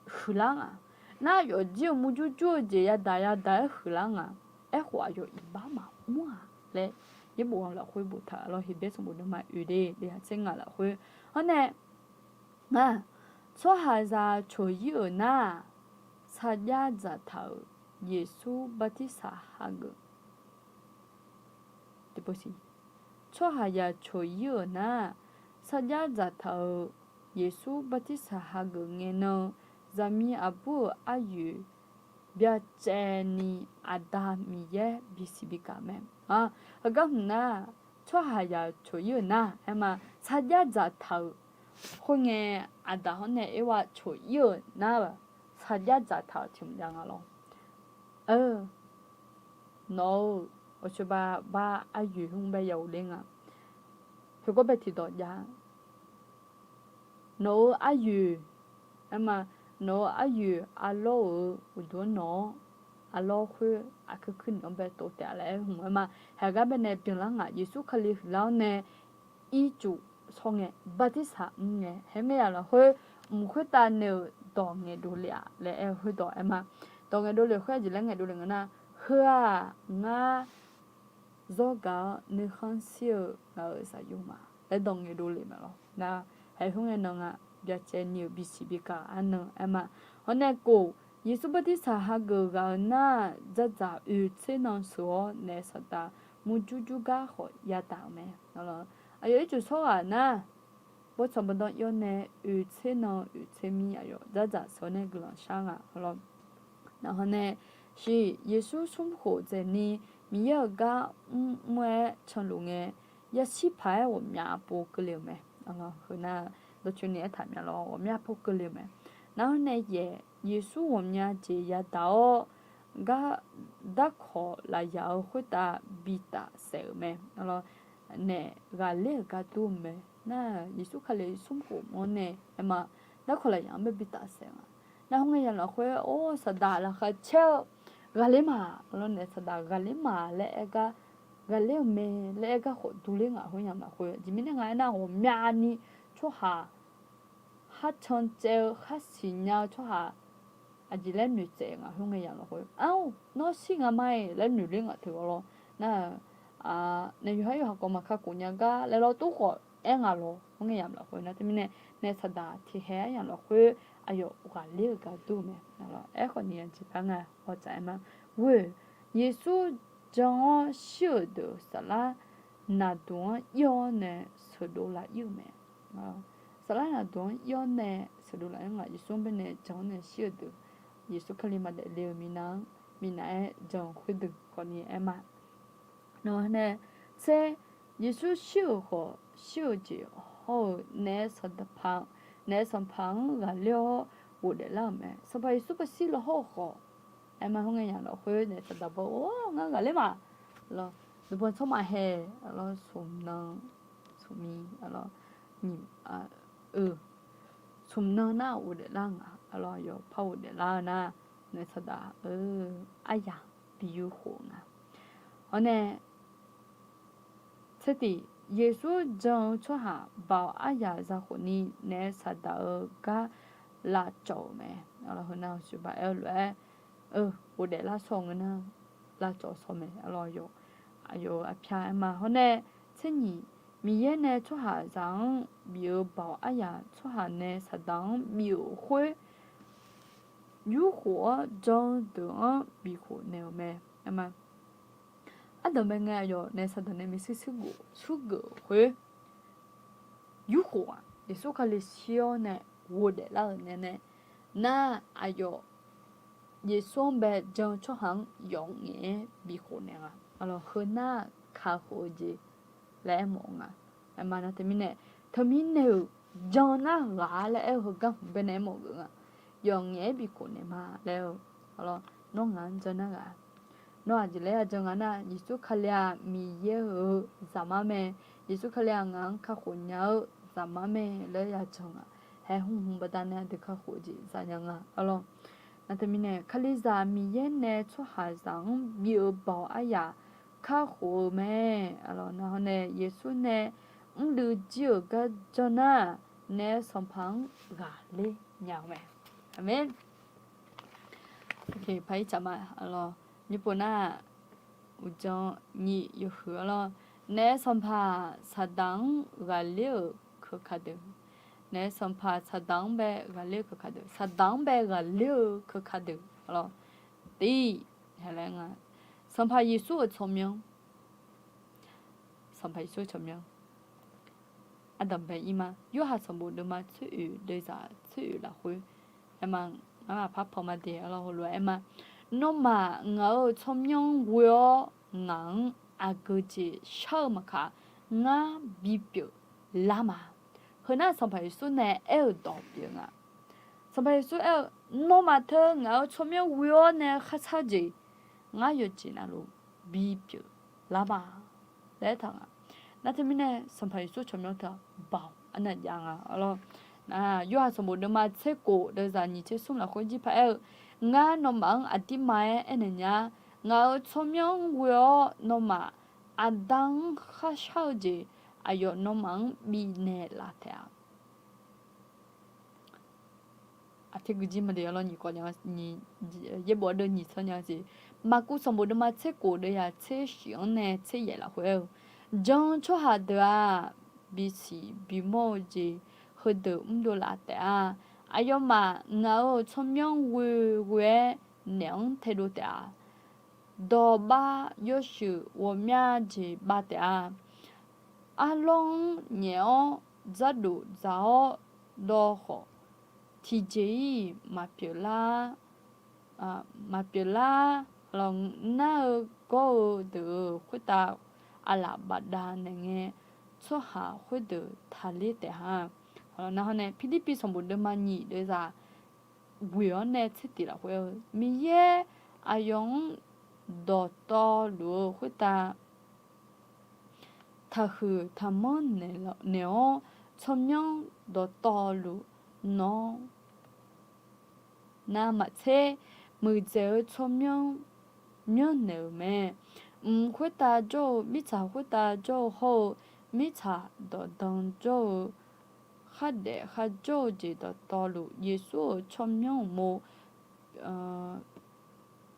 huiqlar ngaq. Nar aqyawf jir-eu murjur jur-eu jeq yadaq yadaq-aer huiqlar ngaq. Aerkhawf aqyawf iqbax maqmr-aq laer, yaerbof lafkhoer boftaq lawr, Heqbyaer sanqbof deuvma oeq de deuvya tser ngaq lafkhoer. Hawr nae, nar, tsawrhaqzaq coq-ir-euq nar-aq, sarjax dzaqtaq-euq Yeqsur bartirsaq hageuf Tsawrhaqzaq coq-ir-euq nar, sarjax dzaqtaq-euq Yeqsur bartirsaq hageuf ngae nan, zaqmiq aqbur-euq aryoeq byacaevni Aqda Miqyaer bisiq bikaq mae. Heugar hmq nar, tsawrhaqzaq coq-ir-euq nar aer ma, sarjax dzaqtaq-euq khoerngae, Aqda hawr nae Erwa coq-ir-euq nar, sarjax dzaqtaq-euq tiq mq jav nga lawr. Nawq-euq awqcoeqba bar aryoeq hmq bae ya ghofler nga. Heugawr bae tiqdawq jav. Nawq-euq aryoeq, aer ma, nawq-euq aryoeq arlawr-euq uqduq-anr nawq-awr, arlawr khoer aqkuir kuir noeq-anr bae tov taef-a laer aer hmq aer ma. Haeq gar bae nae byanlar ngaq, Yeqsur Kali huiqlar-awr nae ircuf shawr ngae, bartirsaq mr ngae, haer ngae yaq lafkhoer mq khoertav nae-euq dawq ngaeqdov le-aq laer aer-eu khoerdawq aer ma. Dawq ngaeqdov le khoer aqjeq laer ngaeqdov le ngeur nar, heu-aq ngar zawr gaq-awr nuikhanr shir-eu ngaq-euq zaqyo ma laer dawq ngaeqdov le mae lawr. Nar, haeq khoerngae nan nga, byacaevni-euq bisiq bikaq arnan aer ma. Hawr nae kof, Yeqsur bartirsaq hageuf ghaq-euq nar, dzardzaq oeq tser nan sheuq-awr naef saqdaq murjur jur gar khawf yadaq-euq mae. Aqyawf ircuf shawr ghaq nar, bawrtsanq bawrdanr yawr nae oeq tser nan oeq tser mir aqyawf dzardzaq sheuq-awr nae guiqlanq shar nga lawr. Naqha nae shiq, Yeqsur smrkhof dzaeqni Miqyaer-euq gar mrmr-aer canluf ngae, yashir paq-aer ghawqmya pov keuvle-euq mae. Heu nar, dawqtsuif ni aertaq mya lawr, ghawqmya pov keuvle-euq mae. Naqha nae yaeq, Yeqsur ghawqmya jeq yadaq-awr, gar darkawq lafyaq-eu khoertav bitaf saef-euq mae. Naef ghaqler-euq gar dur-eu mae. Nar, Yeqsur Kali smrkhof mr-awr nae aer ma, darkawq lafyaq-anr bae bitaf saef nga. Nar, khoerngae yaq lafkhoer or saqdaq laqkhaq caer-eu ghaqler ma lawr, naef saqdaq ghaqler ma laer aer gar, ghaqler-euq mae laer aer gar khawf durler ngaq khoer yamq lafkhoer. Aqjeq mirnae nga aernar, ghawqmyani tsawrhaq khar can caev-eu khar siqnya-eu tsawrhaq aqjeq laer noeqtsaev ngaq khoer ngae yamq lafkhoer, ar, nawr shir nga ma-iq laer noeq ler ngaq teu-awr lawr. Nar-aq, naef yawqhar yawqha khawf maqkakhof nya gar laer lawr tov khawf aer ngaq lawr khoer ngae yamq lafkhoer nar teumirnae, naef saqdaq tiqkhaeq aryamq lafkhoer aqyawf ghaqler-eu gar dur-eu mae. Aerkhawf ni aqjeq par nga hawtsaf aer ma. Ghoe, Yeqsur jan-awr shir-euq deuq saflar naqduq-anr ir-awr nae sheuqdov laf ir-euq mae. Saflar naqduq-anr ir-awr nae sheuqdov laf ir ngaq, Yeqsur-anr baenae jan-awr nae shir-eu deuq, Yeqsur Kali maqdaef le-eu minav-anr minav-aer jan-eu khoerdeuq khawf ni aer ma. Nawq nae tser, Yeqsur shir-euq khawf shir-eu jeq hawr-eu naef sanqpaq, naef sanqpaq-anr ghaqler-awr ghofdaef lar-euq mae. Sanqpaq Yeqsur paqshir lawhawr-eu khawf, aer ma, khoerngae yamq lafkhoer naef saqdaq baw-or ngar ghaqler ma lawr, nuiban tsawrmaqhae lawr, smq nan, smq mi, lawr, nyiq, eu, smq nan nar ghofdaef lar nga lawr, yawqpar ghofdaef lar-eu nar, naef saqdaq-eu aryaq bi yur khof nga. Hawr nae tser tiq, Yeqsur jan-eu tsawrhaq baoq aryaq za khofni naef saqdaq-eu gar lavcawv-euq mae. Heunav-euq sheuqbaq aer-eu lof-aer, ghofdaef lar shawr-eu ngeur nar, lavcawv shawr mae. Aqyawf-euq aqpyar aer ma. Hawr nae tser nyiq, Miqyaer nae tsawrhaqzaq-anr bif-eu baoq aryaq tsawrhaq nae saqdaq-anr bif-euq khoer, yurkhof-awr jan-eu deuq-anr bikhof naeq-euq mae. Ardanqbae ngae aqyawf naef saqdaq nae maershuir shuir geuf-euq khoer, yurkhof-aq Yeqsur Kali shir-awr nae ghofdaef lar-euq nae nae, nar aqyawf Yeqsur-anr bae jan-eu tsawrhaq-anr yawf ngaef-aer bikhof naeq nga. Heunar kakhof-eu jeq laer aermawf nga. Aerma nar teumirnae, teumirnae-euq jan nar ghaq-a laer aer-eu heugar hmq baenae aermawf geuf nga. Yawf ngaef-aer bikhof naeq ma laer-eu, nawr ngaq-anr jan nar ghaq, nawr aqjeq laer ya jan nga nar, Yeqsur Kali-aq Miqyaer-euq zaqmar mae. Yeqsur Kali-aq ngaq-anr kakhof nya-eu zaqmar mae laer ya jan nga. Haer hmq hmq baqdanae aqdui kakhof-eu jeq zanya nga lawr. Nar teumirnae, Kalizaq Miqyaer nae tsawrhaqzaq-anr bif-eu baoq aryaq kakhof-eu mae. Nar hawr nae Yeqsur nae mrluiv jir-euq gar janr nar, naef sanqpaq-anr ghaqler nya-eu mae. Aqmeq. Par ir caf ma lawr. Nymrpov nar, uqdzan nyiq yawhuiq-a lawr. Naef sanqpaq saqdaq-anr ghaqler-euq keuka deuq. Naef sanqpaq saqdaq-anr bae ghaqler-eu keuka deuq. Saqdaq-anr bae ghaqler-eu keuka deuq lawr. Tiq, sanqpaq Yeqsur-euq tsawrmyanr. Sanqpaq Yeqsur tsawrmyanr. Ardanqbae ir ma. Yorhaq sanqbof deuvma tsoeroeq deuvzaq tsoeroeq lafkhoer, aerma, ngar maqpar paw ma de lawr, heulof-aer aer ma. Nawmaf ngaq-euq tsawrmyanr ghoe-awr ngaq-anr aqgeu jeq shar-eu maqkaq, ngar bipyeuf lar ma. Heunar Sanqpaq Yeqsur nae aer-euq dawq pyeuf nga. Sanqpaq Yeqsur aer-eu, nawmaf teu ngaq-euq tsawrmyanr ghoe-awr nae kharshar-eu jeq, ngar yawqjeq navluf bipyeuf lar ma laer aertaq nga. Nar teumirnae Sanqpaq Yeqsur tsawrmyanr teu-aq baoq arnav jav nga lawr. Yorhaq sanqbof deuvma tser kof deuvzaq nyiq tser smr lafkhoer jir par aer-eu, ngar nawmaf-anr aqdirma-aer aernaeq nya. Ngaq-euq tsawrmyanr ghoe-awr nawmaf aqda-anr kharshar-eu jeq, aqyawf nawmaf-anr bifnaeq laf taef-a. Aqteu guijir ma de lawr, nyiq kawv nya, yaerbof deuv nyiq tsanr nya jeq. Maqkuv sanqbof deuvma tser kof deuvzaq tser shif-anr nae tser yaef lafkhoer aer-eu, jan-eu tsawrhaq deuq-aq, bisiq bimawr-eu jeq heudeuq mrdov laf taef-a. Aqyawfmaf ngaq-euq tsawrmyanr ghoe ghoe-aer naef-anr taedov taef-a. Dawqbav yawshuif ghawqmya jeq bav taef-a. Arlawr-anr nyaef-awr dzardof dzaq-awr dawv khawf, tiqjeq-iq maqpyeuf lar, maqpyeuf lar. Nar-eu gawr-eu deuq-euq khoertav aqlaf bafdav naeq ngae, tsawrhaq khoerdeuq taqler taef-a. Nar hawr nae Pirlirpiv sanqbof deuvma nyiq deuvzaq ghoeq-awr nae tser tiq lafkhoer-eu, Miqyaer aqyawf-anr dawqtawvluf-eu khoertav taqhuiq taqmanr naeq-awr, tsawrmyanr dawqtawvluf nawr navmaqtser muiqdzaeq-eu tsawrmyanr myanrnaeq-euq mae. Mq khoertav jawr-eu, mirtsaq khoertav jawr-eu hawr-eu, mirtsaq dawqdan jawr-eu, khardaef kharjawr-eu jeq dawqtawvluf, Yeqsur-euq tsawrmyanr uqmov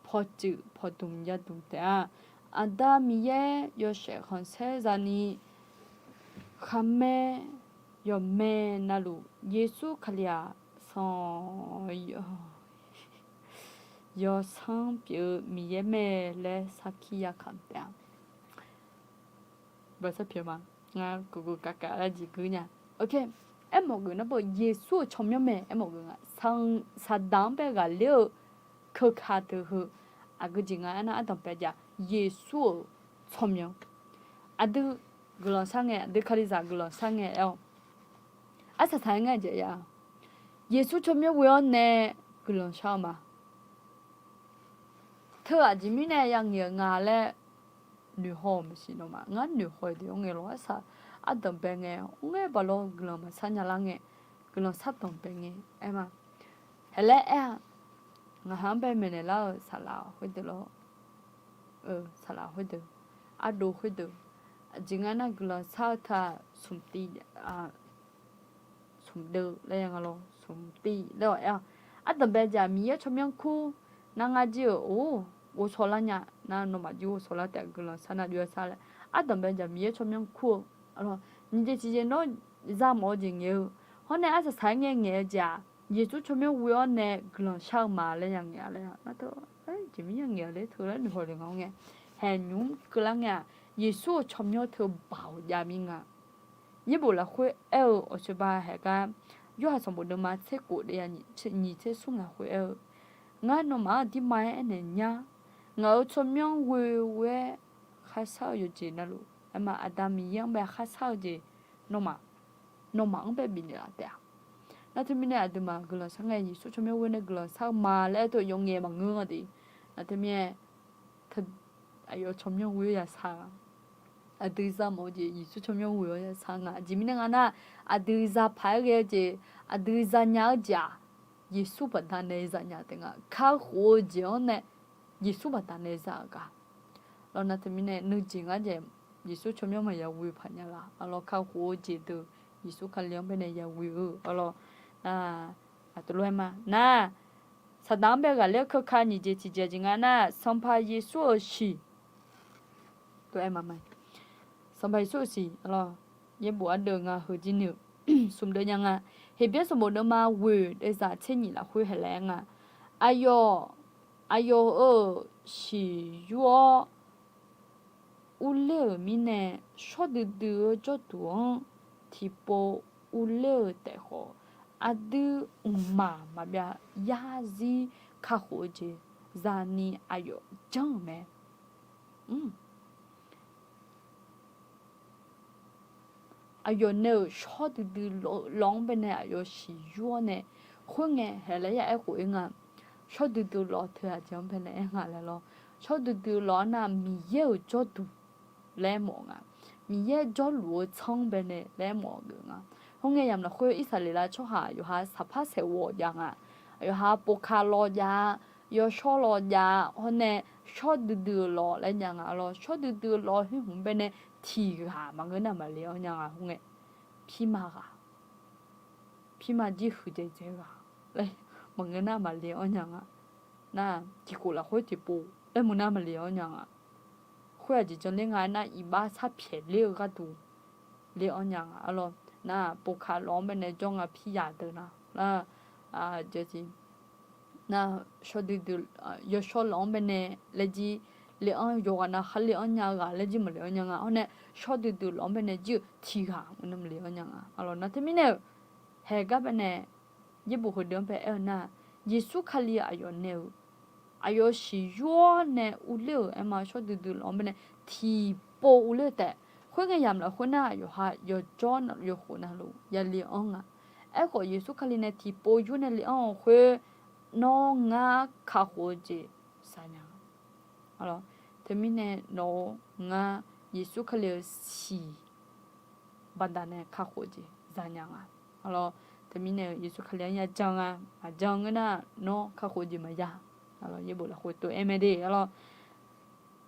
pawqtsuif pawqdmq yadmq taef-a. Aqda Miqyaer yawshaef khanqsaer za'ni, kharmaer yawmae navluf Yeqsur Kali-aq, sanq yawsanr pyeuf-eu Miqyaer mae laer sarkir yakamq taef-a. Baqsar pyeuf ma, ngar kuvkuv kavkav lar jeq geur nya. Aermawf geuf nar beu Yeqsur-euq tsawrmyanr mae aermawf geuf nga. Saqdaq-anr bae ghaqler-eu keuka deuq heu, aqgeu jeq nga aernar ardanqbae jaq Yeqsur-euq tsawrmyanr. Aqdui guiqlanq shar ngae, aqdui Kalizaq guiqlanq shar ngae aer-awq. Arsaq saq-aer ngae jeq ya, Yeqsur tsawrmyanr ghoe-awr nae guiqlanq shar-eu ma. Teu aqjeq mirnae ya ngaeq-eu nga laer noeqhaw-euq maqsiq nawmaf. Ngar noeqhaw-eu deuq-anr ngae lawr arsaq ardanqbae ngae, mr ngaer baq lawr guiqlanq maqshar nya lar ngae, guiqlanq shar danqbae ngae aer ma. Haeq laer aer-a, ngaqha-anr bae maeqnaeq lar-eu saqlaq khoerdeuq lawr, saqlaq khoerdeuq, ardov khoerdeuq, aqjeq nga nar guiqlanq shar-eu teu-aq smq tiv smq deuv laer ya nga lawr, smq tiv laer-awq aer-a. Ardanqbae jaq Miqyaer tsawrmyanr kur nar ngar jir-euq or ghovshaw lar nya nar, nawmaf jir ghovshaw lar taef guiqlanq shar nar jov-aer shar laer. Ardanqbae jaq Miqyaer tsawrmyanr kur-eu, nyiq jeq tiqjeq nawr zamawf-eu jeq ngaeq-eu, hawr nae arsaq saq-aer ngae ngaeq-eu jeq-aq, Yeqsur tsawrmyanr ghoe-awr nae guiqlanq shar-eu ma laer ya ngaeq-a laer nar teu, jeq mir ya ngaeq-a laer teu laer noeqhaw le nga-awr ngae, haeq nymq mr keuvlar ngae-aq, Yeqsur-euq tsawrmyanr teu baoq jav mir nga. Yaerbof lafkhoer aer-eu awqcoeba haeq gar, Yorhaq sanqbof deuvma tser khof deuvya nyiq tser smr lafkhoer aer-eu, ngar nawmaf-anr aqdirma-aer aernaeq nyar, ngaq-euq tsawrmyanr ghoe-aer kharshar-eu yawqjeq navluf, aerma Aqda Miqyaer-anr bae kharshar-eu jeq, nawmaf, nawmaf-anr bae bifnaeq laf taef-a. Nar teumirnae aqduimaf guiqlanq shar ngae Yeqsur tsawrmyanr ghoe nae guiqlanq shar-eu ma laer aer teu yawf ngaeq maqngeur nga de. Nar teumirnae teu aqyawf tsawrmyanr ghoe-awr yashar-a. Aqdui zamawf-eu jeq Yeqsur tsawrmyanr ghoe-awr yashar nga. Aqjeq mirnae nga nar, aqdui zapaq-aer ghae-eu jeq, aqdui zanya-eu jeq-aq, Yeqsur baqdanae zanya taef nga. Kakhof-eu jeq-anr nae Yeqsur baqdanae za-euq gar. Lawr nar teumirnae nuijeq ngar jeq Yeqsur tsawrmyanr maqya ghoe paq nya laf. Arlawr kakhof-eu jeq deuq Yeqsur Kali-anr baenae ya ghoe-eu arlawr. Nar, aqtuvlof-aer ma nar, Saqdaq-anr bae ghaqler-eu keuka nyiq jeq tiqjeq jeq nga nar, Sanqpaq Yeqsur-euq siq, tov-aer ma ma, Sanqpaq Yeqsur-euq siq arlawr. Yaerbof ardeuv nga heu jir ni-eu smq deuv nya nga. Heqbyaer sanqbof deuvma ghoeq deuvzaq tser nyiq lafkhoer haeq laer nga. Aqyawf, aqyawf-euq siq yur-awr urler-euq mirnae, shawr duidui-eu jawrduq-anr tiqpov urler-euq taef khawf, aqdui mqmaq maqbyav yarzir kakhof-eu jeq zani aqyawf janr-euq mae. Aqyawf nae-euq shawr duidui lawq-anr baenae aqyawf siq yur-awr nae, khoerngae haeq laer ya aerkhof-ir nga. Shawr duidui lawq teu aqjeq-anr baenae aer nga laer lawr. Shawr duidui lawq-anr nar Miqyaer-euq jawrduq laer mawf nga. Miqyaer jawrluf-eu tsanr-anr baenae laer mawf geuf nga. Khoerngae yamq lafkhoer Irsaqleqlav tsawrhaq yawqha saqpar saeqghawv jav nga. Aqyawf ha povka lawv jav-a, yawshawr lawv jav-a, hawr nae shawr duidui-eu lawq laer nya nga lawr. Shawr duidui-eu lawq khoer hmq baenae tiq ghaq maqngeur nar maqle-awr nya nga. Khoerngae pirma ghaq, pirma jir huiqdzaeq dzae ghaq laer maqngeur nar maqle-awr nya nga. Nar tiqkhof lafkhoer tiqpov laer maqngeur nar maqle-awr nya nga. Khoer aqjeq janr ler nga aernar, iqbax sharpyaeq ler-eu gharduq ler-awr nya nga arlawr. Nar povka lawq-anr baenae jawr nga piryaq deuq nar, nar, nar shawr duidui, yawshawr lawq-anr baenae laer jir le-anr yawqghaq nav khar le-anr nya-eu ghaq laer jir maqle-awr nya nga. Hawr nae shawr duidui lawq-anr baenae jir-eu tiq ghaq maqngeur nar maqle-awr nya nga arlawr. Nar teumirnae-euq haeq gar baenae yaerbof heudeuq-anr bae aer-eu nar, Yeqsur Kali aqyawf nae-euq aqyawf siq yur-awr nae urler-euq aerma shawr duidui lawq-anr baenae tiqpov urler-eu taef. Khoerngae yamq lafkhoer nar yawqha yawqjawr yawkhof navluf ya le-anr nga. Aerkhawf Yeqsur Kali nae tiqpov yur nae le-anr-eu khoer, nawr ngar kakhof-eu jeq zanya. Teumirnae nawq-eu ngar Yeqsur Kali-euq siq baqdanae kakhof-eu jeq zanya nga. Arlawr, teumirnae-eu Yeqsur Kali-anr ya jan nga. Maqjan ngeur nar nawr kakhof-eu jeq maqya. Arlawr, yaerbof lafkhoer tov-aer mae de arlawr.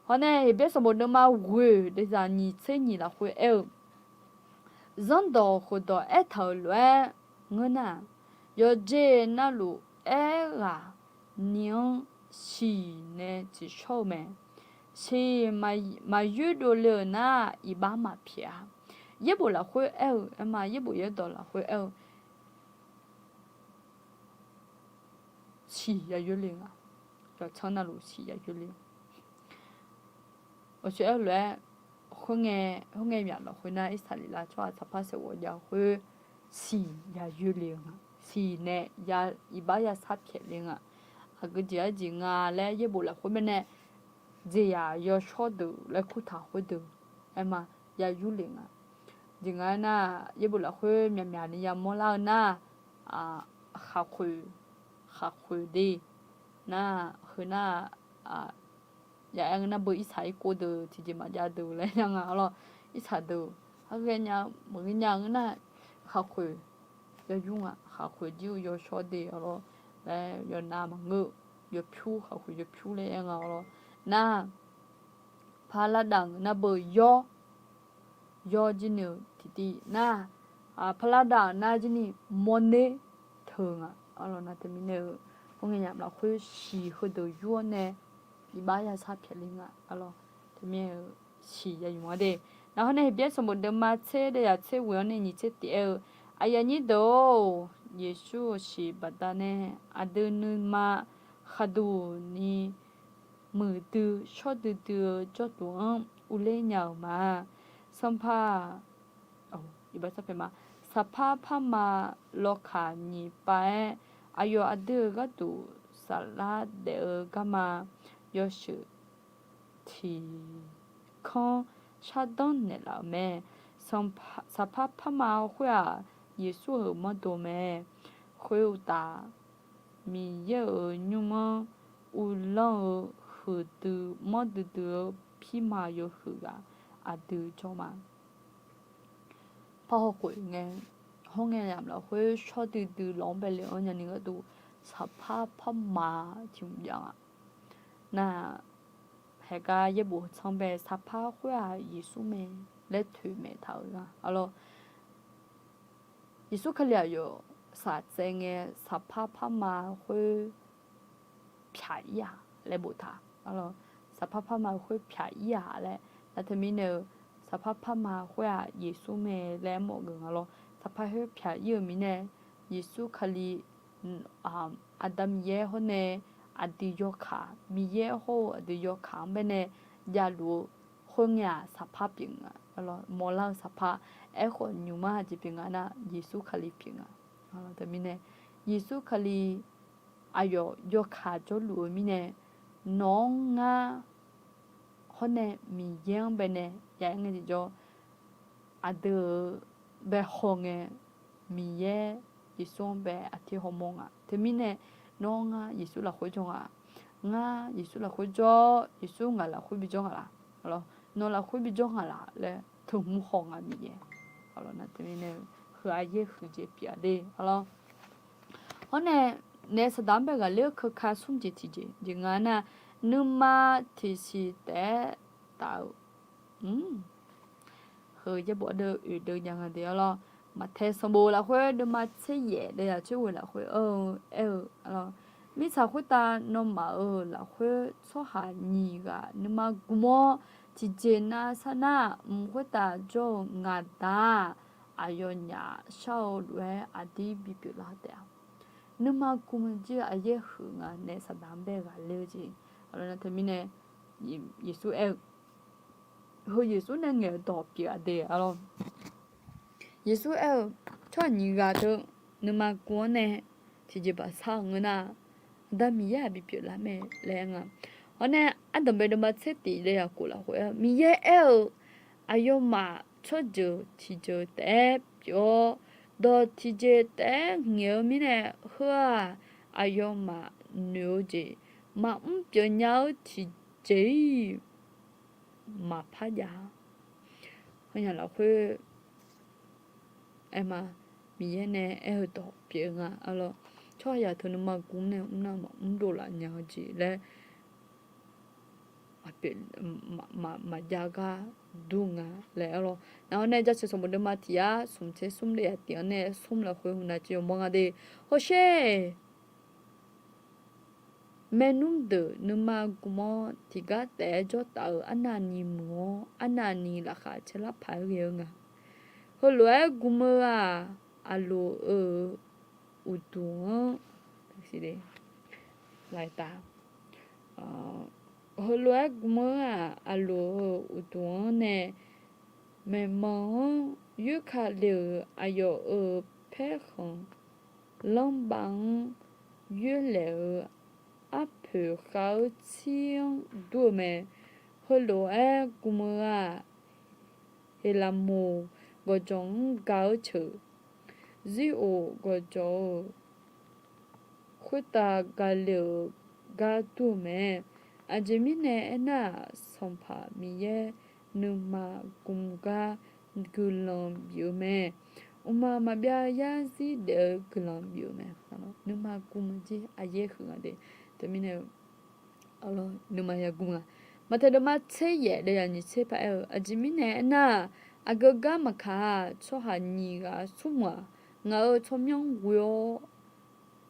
Hawr nae Heqbyaer sanqbof deuvma ghoeq deuvzaq nyiq tser nyiq lafkhoer aer-eu, zanrdawq khofdawq aertaq-euq lof-aer ngeur nar-aq, yawqjeq navluf aerghaq ni-anr siq nae tsiqshawr-eu mae. Siq maqyoerdov le-euq nar, iqbax maqpyaeq-a. Yaerbof lafkhoer aer-eu, aerma yaerbof yaerdawq lafkhoer aer-eu, siq yayoer le nga. Yawqtsanr navluf siq yayoer le. Aqshoe aer-eu lof-aer, khoerngae, khoerngae myaf lafkhoer nar, Irsaqleqlav tsawrhaq saqpar saeqghawv jav-eu khoer, siq yayoer le-eu nga. Siq nae iqbax yasar pyaeq le nga. Aqgeu jeq-aer jeq nga laer yaerbof lafkhoer mirnae, jeqzaq yawshawr deuq laer kurtaq khoerdeuq, aerma, yayur le nga. Jeq nga aernar, yaerbof lafkhoer myaqmyaq ni yamawr lar-eu nar, khaqkhoeq, khaqkhoeq de, nar, heu nar, ya aer ngeur nar beu irsaq irkov deuq tiqjeq maqjav deuq laer nya nga arlawr. Irsaq deuq, arghae nya, maqghae nya ngeur nar, khaqkhoeq yayur nga, khaqkhoeq jir-eu yawshawr de arlawr, laer yawnav maqngeur, yawpyur, khaqkhoeq yawpyur laer aer nga arlawr. Nar, parlardav ngeur nar beu yawr, yawr jir ni-eu tiqtiv nar, parlardav nar jir ni mawrner teu nga arlawr. Nar teumirnae-eu, khoerngae myaf lafkhoer siq heudeuq yur-awr nae iqbax yasar pyaeq le nga arlawr. Teumirnae-eu siq yayur nga de. Nar hawr nae Heqbyaer sanqbof deuvma tser deuvyaq tser ghoeq-anr nae nyiq tser tif aer-eu, aqyuif aqnyir deuq-or, Yeqsur-euq siq baqdanae aqdui nuima khaqduq ni muiqdui shawr duidui-eu jawrduq-anr urler nya-euq ma. Sanqpaq, saqpar parma lawkaq nyiq pav-aer, aqyawf aqdui-euq gharduq saflar daef-eu garma yawshuif tiqkanr shardanr naeqlaf-euq mae. Saqpar parma khoer-aq, Yeqsur-euq mawrdo mae. Khoeruqtaf, Miqyaer-euq nymr-anr uvlanr-eu huiqdui mawr duidui-eu pirma yawhuiq ghaq aqdui jawr ma. Parhaw khof ngae, hawr ngae yamq lafkhoer shawr duidui lawq-anr bae le-anr nyani gharduq saqpar parma tiq mq jav nga. Nar, haeqgar yaerbof tsanr bae saqpar khoer-aq Yeqsur mae laer toeqmaeq taq-euq nga arlawr. Yeqsur Kali aqyawf saqtsaev ngae saqpar parma khoer pyaq ir-aq laer boftaq arlawr. Saqpar parma khoer pyaq ir-aq laer, nar teumirnae-eu saqpar parma khoer-aq Yeqsur mae laer aermawf geuf nga lawr. Saqpar khoer pyaq ir-euq mirnae, Yeqsur Kali, Aqda Miqyaer hawr nae aqdui yawkaq, Miqyaer hawr-eu aqdui yawkaq-anr bae nae javluf-eu khoerngae-aq saqpar pyeuf nga. Mawrlar-eu saqpar, aerkhawf nymqmar jeq pyeuf nga nar Yeqsur Kali pyeuf nga. Teumirnae, Yeqsur Kali aqyawf yawkaq jawrluf-eu mirnae, nawq-anr ngar hawr nae Miqyaer-anr bae nae ya aer ngae tiqjawr, aqdui-euq bae haw ngae, Miqyaer Yeqsur-anr bae aqtir hawmawr nga. Teumirnae, nawr ngar Yeqsur lafkhoer jawr nga, ngar Yeqsur lafkhoer jawr, Yeqsur ngaq lafkhoer bijawr ngaq laf, nawq lafkhoer bijawr ngaq laf laer teu hmq haw nga Miqyaer. Teumirnae, heu aqyaer huiqdzaeq pyeuf-a de arlawr. Hawr nae, naef saqdaq-anr bae ghaqler-eu keuka smr jeq tiqjeq jeq nga nar, nuima tiqsiq taef-aer taf-eu Heu yaerbof ardeuv oeq deuv nya nga de arlawr. Maqtae sanqbof lafkhoer nuima tser yaef deuv yaq tser ghoeq lafkhoer aer-eu, aer-eu arlawr. Mirtsaq khoertav nawmaf-euq lafkhoer tsawrhaq nyiq ghaq nuima gm-awr, tiqjeq nav sar nar, mq khoertav jawr-eu ngaq Da-aq, aqyawfnyaf shar-eu lof-aer aqdir bipyeuf lar taef-a. Nuima gm jir-eu aqyaer huiq nga naef saqdaq-anr bae ghaqler-eu jeq. Arlawr nar teumirnae, Yeqsur aer-eu, heu Yeqsur nae ngaeq-eu dawq pyeuf-a de arlawr. Yeqsur aer-eu, tsawrhaq nyiq ghaq deuq nuima gm-anr nae tiqjeq baqsar-eu ngeur nar, Aqda Miqyaer-aq bipyeuf lar mae laer aer nga. Hawr nae, ardanqbae nuima tser tif deuv yaq khof lafkhoer aer-eu, Miqyaer aer-eu, aqyawfmaf tsawrjeuq tiqjeuq taef-aer pyeuf-awr, dawq tiqjeq taef-aer ngaeq-eu mirnae, heu-aq, aqyawfmaf noeq-eu jeq maqmr pyeuf nya-eu tiqjeq-ir maqpar jav-a. Hawnya lafkhoer aer ma, Miqyaer nae aer-eu dawq pyeuf-eu nga arlawr. Tsawrhaqzaq teu nuima gm nae mr nar maqmr dovlaf nya-eu jeq laer maqjav gar dur nga laer arlawr. Naqhawr nae Jaceuq sanqbof deuvma tiq yar smq tser smr deuv yaq tif-anr nae smr lafkhoer hmq nav civ yawmawr nga de. Hawsher Maernmr deuq nuima gm-awr tiqgar taef-aer jawr taf-eu arnavni muiq-awr, arnavni laqkhaq caerlar paq-aer ghae-eu nga. Heulof-aer gm-eu-aq, aqloq-euq uqduq-anr, heulof-aer gm-eu-aq, aqloq-euq uqduq-anr nae, maeqmanq-anr yoerka le-euq aqyawf-euq paerkhanq lanrbav-anr yoerlaeq-eu arpoeq khav-eu tsir-anr dur-eu mae. Heulof-aer gm-eu-aq, Heqlaqmoq gawqjawq-anr ga-eu ceuq, Zir-oq gawqjawq-euq khoertav gale-euq gar dur-eu mae. Aqjeq mirnae aernar-aq, Sanqpaq Miqyaer nuima gm gar guiqlanq bif-eu mae. Mqmaq maqbyav yarzir daef-eu guiqlanq bif-eu mae. Nuima gm-eu jir aqyaer huiq nga de. Teumirnae nuima yagm-a. Maqtaeq deuvma tser yaef deuv yaq nyiq tser paq-aer-eu, aqjeq mirnae aernar-aq, aqgeu gar maqkaq-aq, tsawrhaq nyiq ghaq smrmuiq-aq, ngaq-euq tsawrmyanr ghoe-awr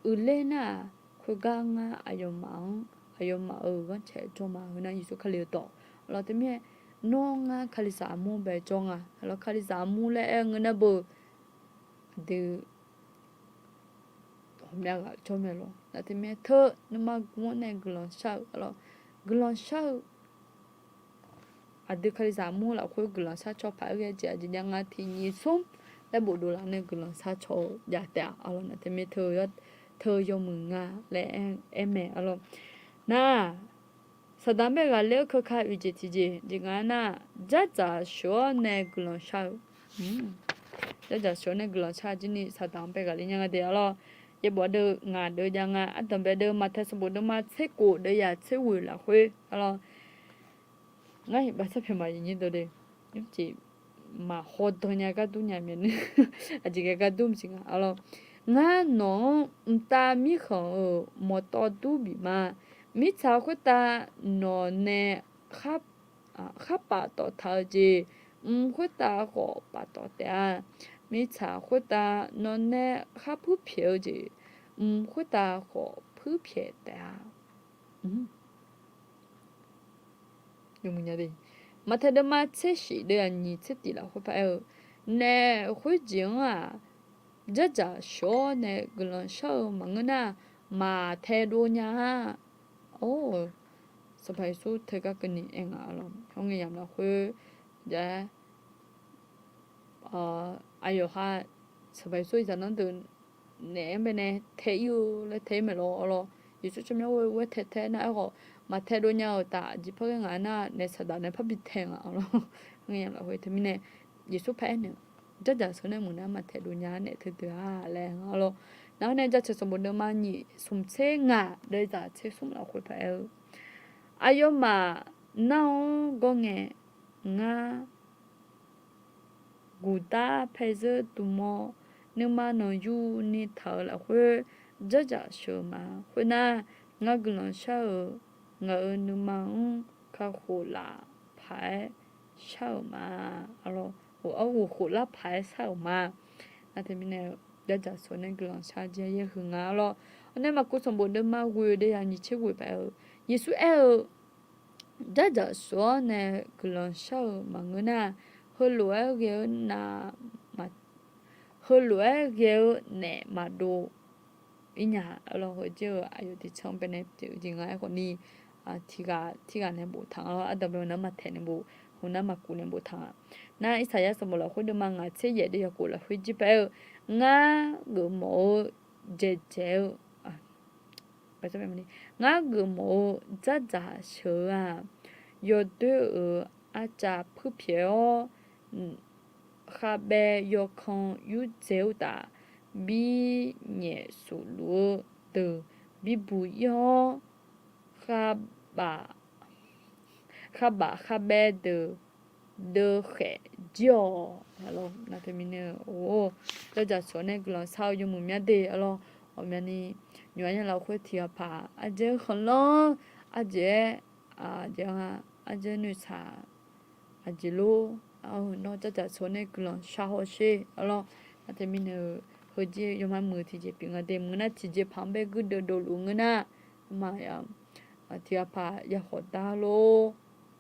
uiqler nar-aq, khoergar ngar aqyawfmaf-anr aqyawfmaf-euq ghanrcae jawr ma. Heu nar Yeqsur Kali-eu dawq. Arlawq teumirnae, nawr ngar Kalizaq armur bae jawr nga. Arlawq Kalizaq armur laer aer-eu ngeur nar beu, aqdui ghawqmyav ghaq jawr mae lawr. Nar teumirnae teu nuima gm-anr nae guiqlanq shar-eu, arlawq guiqlanq shar-eu aqdui Kalizaq armur lafkhoer guiqlanq shar caw paq-aer ghae jeq aqjeq jav nga tiq nyiq smr laer bofdov laf nae guiqlanq shar caw-eu jav taef-a. Arlawq nar teumirnae teu yawmuiq nga laer aer mae. Arlawq nar, Saqdaq bae ghaqler-eu keuka oeq jeq tiqjeq jeq nga nar, jardzaq sheuq-awr nae guiqlanq shar-eu, jardzaq sheuq-awr nae guiqlanq shar jir ni Saqdaq-anr bae ghaqler nya nga de. Arlawq yaerbof ardeuv ngaq deuv jav nga. Ardanqbae deuv Maqtaeq sanqbof deuvma tser kof deuv yaq tser ghoeq lafkhoer, arlawq ngar iqbax sarpyaeq maqyif nyir deuv de, maqhaw dan nya gar dur nya mae. Aqjeq ghae gar dur maqsiq nga. Arlawq ngar nawq-anr mqtav mirkhanq-euq mawqtawv dur bif ma. Mirtsaq khoertav nawq nae khar paf tawf taq-eu jeq, mq khoertav khawf paf tawf taef-a. Mirtsaq khoertav nawq nae khar puir pyaeq-eu jeq, mq khoertav khawf puir pyaeq taef-a. Maqtaeq deuvma tser shif deuv yaq nyiq tser tif lafkhoer paq-aer-eu, naef khoerjeq-anr-aq, jardzaq sheuq-awr nae guiqlanq shar-eu maqngeur nar, maqtae dov nya-a. Or, Sanqpaq Yeqsur teugar keuvni aer nga. Arlawq hawr ngae yamq lafkhoer, ja aqyawf ha, Sanqpaq Yeqsur iqzaq nanr deuq naef-anr bae nae tae ir-eu laer tae ir maeq lawr. Arlawq Yeqsur tsawrmyanr ghoe-eu ghoer tae tae nar, aerkhawf maqtae dov nya-euq taf aqjeq par ghae ngaq nar, naef Saqdaq nae parbi tae nga. Arlawq hawr ngae yamq lafkhoer teumirnae Yeqsur paraer naeq-eu, jardzaq sheuq-awr nae maqngeur nar maqtae dov nya-a naef teudeuq-a laer nga. Arlawq nar hawr nae Jaceuq sanqbof deuvma nyiq smq tser ngaq deuv zaq tser smr lafkhoer paq-aer-eu, aqyawfmaf nar-anr gawr ngae, ngar guqdar paezeur dm-awr, nuima nanqyuni taq-euq lafkhoer jardzaq sheuq-eu ma. Khoernar, ngar guiqlanq shar-euq ngaq-euq nuima-anr kakhof laf paq-aer shar-euq ma. Arlawq, ghof-awr ghof khof lar paq-aer shar-euq ma. Nar teumirnae, jardzaq sheuq-awr nae guiqlanq shar jir yaer huiq nga. Arlawq hawr nae Maqkuv sanqbof deuvma ghoe deuv yaq nyiq tser ghoe paq-aer-eu, Yeqsur aer-eu, jardzaq sheuq-awr nae guiqlanq shar-euq maqngeur nar, heulof-aer ghae-eu nav, heulof-aer ghae-eu naef maqdov ir nya. Arlawq heujir-eu aqyawf tiqtsanr bae nae pyeuf-eu jeq nga. Aerkhawf ni, tiqghaq tirghaq nae boftaq nga. Ardanqbae nar Maqtaeq nae bof, heu nar Maqkuv nae boftaq nga. Nar Irsaqyar sanqbof lafkhoer deuvma ngaq tser yaef deuv yaq khof lafkhoer jir paq-aer-eu, ngar geufmawf-eu dzaeqdzaeq-eu Ngar geufmawf-eu dzardzaq sheuq-eu-aq, yawdoer-euq arcav puirpyaeq-awr, khavbaev yawkan yurdzae-eu uqtaf, birnyaef sufluf-eu deuq bibuq ir-awr, khavbaf khavbaev deuq deuvkhaeq jir-awq. Nar teumirnae, or, dzardzaq sheuq-awr nae guiqlanq shar-eu yawmuiq myav de. Arlawr, ghawqmyani nymq-ar nya lafkhoer tiqghaq paq ardzaer-eu khanqlanr, ardzaer-aer, ardzaer-a, ardzaer noeqshaq, aqjeq lor. Nawr dzardzaq sheuq-awr nae guiqlanq shar hawsher. Arlawr, nar teumirnae-eu, heujir yawma muiq-eu tiqjeq pyeuf nga de. Muiq nar tiqjeq paq-anr bae guirdeuv dovluf ngeur nar, Aerma-aq, tiqghaq paq yakhawf dar lor.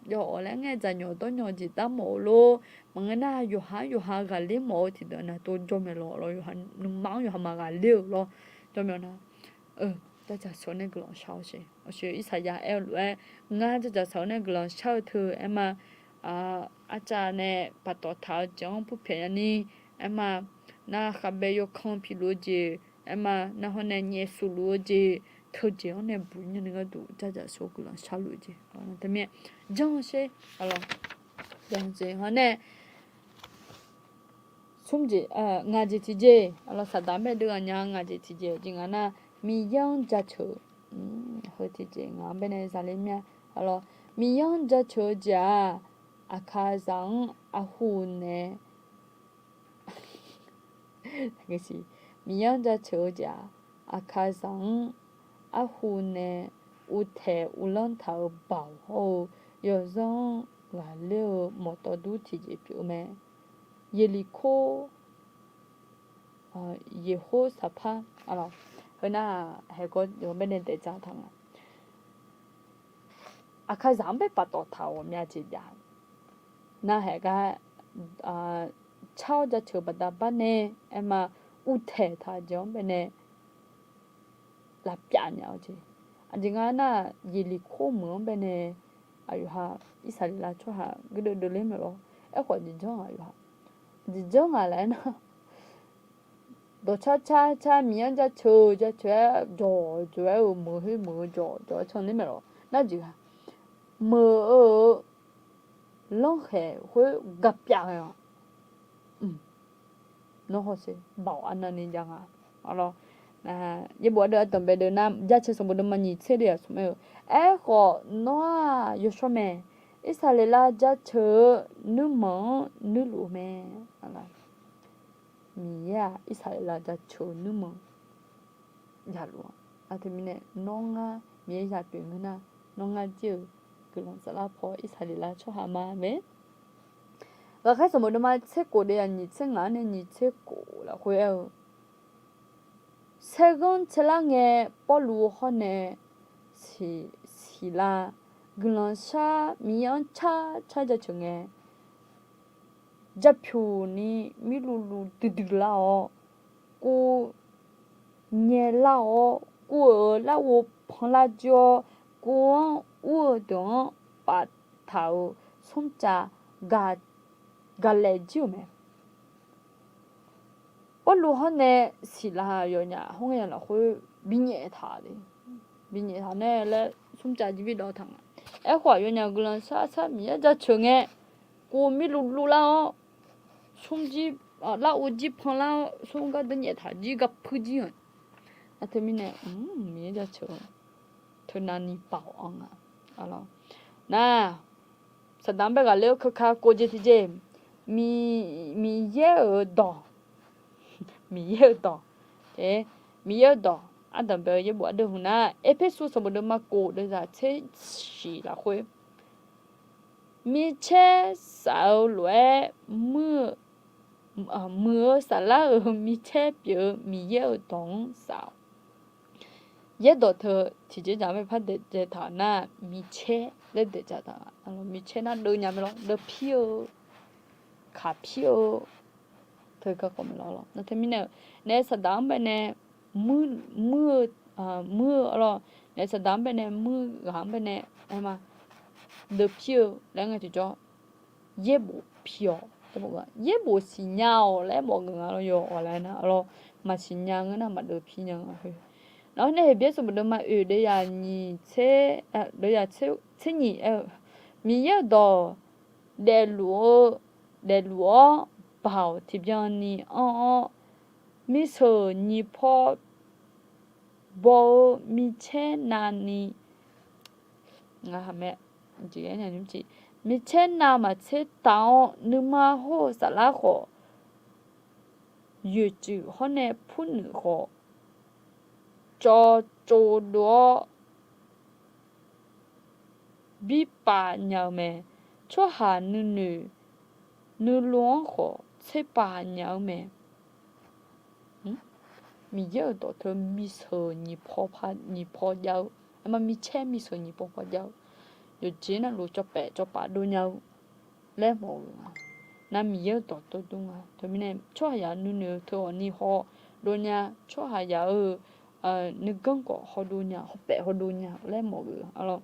Yawf awq laer ngae dzaqnyawq dawrnyawq jeq dar mawf-eu lor. Maqngeur nar yawqha-anr yawqha ghaqler mawf-eu tiqdeuq navtov jawrmaeq lawq lawr, yawqha nuima-anr yawqha maqghaqler-euq lawr. Jawrmaeq nar, jardzaq sheuq-eu nae guiqlanq shar-awr sher. Awq sher Irsaqyar aer-eu lof-aer, ngar jardzaq sheuq-eu nae guiqlanq shar-eu teu aerma, arcav nae paftawf taq-eu jeq-anr purpyaeq nyani, aerma, nar khavbae yawkan piluf-eu jeq, aerma, nar hawr nae nyaef sufluf-eu jeq, teujeq-anr nae buq nyani gharduq jardzaq sheuq-eu guiqlanq sharluf-eu jeq. Teumirnae janr-eu sher, janr-eu jeq hawr nae smr jeq, ngaq jeq tiqjeq, aqlawq saqdaq-anr bae deuv ghaq nya ngaq jeq tiqjeq jeq ngaq nar, Miqyaer-anr jaceuq-eu, heu tiqjeq ngaq-anr bae nae zale mir-a. Aqlawq, Miqyaer-anr jaceuq-eu jeq-aq, Aqkaqzaq-anr arhu nae Miqyaer-anr jaceuq-eu jeq-aq, Aqkaqzaq-anr arhu nae uvtaeq uvlanr taq-euq baoq hawr-eu yawzanr-anr ghaqler-eu mawqtawvdur tiqjeq pyeuf-eu mae. Yeqliqkor, Yeqhorsaqpar, heunar, haeqgawr yawq-anr bae nae daefdzaq taq nga. Aqkaqzaq-anr bae paftawf taq-euq ghawqmya jeq jav nar haeq gar, car-awr jaceuq baqda bar nae, aerma, uvtaeq taq-eu jeq-anr bae nae lavpyav nya-eu jeq. Aqjeq nga nar, Yeqliqkor meuq-anr bae nae aqyawf ha, Irsaqleqlav tsawrhaq guirdeuv deuv ler maeq lawr. Aerkhawf jeq janr-aq yawf ha, jeq janr ngaq laer nar, dawqcar car car Miqyaer-anr jaceuq jaceuq-aer jawq jawq-aer-eu meuq khoer meuq-eu jawq jawq-aer can ler maeq lawr. Nar jeq ghaq meuq-eu lanrkhaeq khoer gapyav ghae-awq. Nawr hawsher baoq arnavni jav nga. Yaerbof ardeuv ardanqbae deuv nar, Jaceuq sanqbof deuvma nyiq tser deuv-aq smq aer-eu, Aerkhawf nawr-aq yawshawr mae. Irsaqleqlav jaceuq-eu nuirmanq-anr nuirluf-eu mae. Miqyaer-aq Irsaqleqlav jaceuq-eu nuirmanq yaluf-a. Aqteumirnae nawr ngar Miqyaer yapyeuf ngeur nar, nawr ngar jir-euq guiqlanq saflar paw Irsaqleqlav tsawrhaq ma mae. Ghaqkhaer sanqbof deuvma tser kof deuv-aq nyiq tser ngaq-anr nae nyiq tser kof lafkhoer aer-eu, Saerghanr tsaerlar ngae Pawrluv hawr nae Siqlav guiqlanq shar Miqyaer-anr car car jaceuq ngae, japyuq ni mirluvluv duidui lar-awr, kuv nyaelar-awr, kuv-euq larghov panlar jir-awr, kuv-anr ur-eu deuq-anr paftaq-euq smrcav gaqlaef jir-euq mae. Pawrluv hawr nae Siqlav yawnyaf hawr ngae lafkhoer binyaef taq-a, binyaef taq nae laer smrcav jir bi dawv taq nga. Aerkhawf yawnyaf guiqlanq shar shar Miqyaer jaceuq ngae, kuv mirluvluv lar-awr, smrjir, larghov jir panlar-awr, smr gar deuv nyaef taq jir gar puir jir-euq. Aqteumirnae Miqyaer jaceuq teunavni baoq-anr nga. Nar, saqdaq-anr bae ghaqler-eu keuka kov jeq tiqjeq, Miqyaer-euq dawq, Miqyaer-euq dawq, Miqyaer-euq dawq ardanqbae-eu yaerbof ardeuv hmq nar, Erpersu sanqbof deuvma kof deuvzaq tser shiq lafkhoer, micaer saf-eu lof-aer muiq-eu, muiq-eu saflar-euq micaer pyeuf-eu Miqyaer-euq dawq-anr saf-awq. Yaerdawq teu tiqjeq dzaq-anr bae par daeqdzae taq nar, micaer laer daeqdzaq taq. Micaer nar deuv nya mae lawr, deuv pir-eu, kaq pir-eu, teu garkawv mae lawr. Nar teumirnae naef saqdaq-anr bae nae muir-eu, muir-eu lawr, naef saqdaq-anr bae nae muir ghaq-anr bae nae aerma deuv pir-eu laer ngae tiqjawr, yaerbof pir-awq, yaerbof siqnya-awq laer mawf geuf nga lawr. Yawawq laer nar lawr, maqsiqnya ngeur nar maqdeuv pir nya nga khoer. Nawr nae Heqbyaer sanqbof deuvma oeq deuvzaq nyiq tser, deuvzaq tser nyiq aer-eu, Miqyaer-euq dawq daefluf-eu, daefluf-awr baoq tiqbyan ni anr-awr, miseuq nyiq paw baw-eu micaer navni, micaer navmaqtser taq-awr nuima hawr-eu saflar khawf, yoeqtsuif hawr nae purnuif khawf, cawv tsov dov-awr birpav nya-eu mae. Tsawrhaq nuinoeq nuilov-anr khawf tserpav nya-eu mae. Miqyaer-euq dawqteu miseuq nyiq paw par nyiq paw jav-eu Aerma micaer miseuq nyiq paw paw jav-eu, yawqjeq navluf cawpaef cawpaf dov nya-eu laer mawf-euq nga. Nar Miqyaer-euq dawqtawvluf nga. Teumirnae tsawrhaqzaq nuinoeq-eu teughawqni haw dov nya, tsawrhaqzaq-euq nuiganr khawf haw dov nya, hawpaef haw dov nya laer mawf-euq arlawr.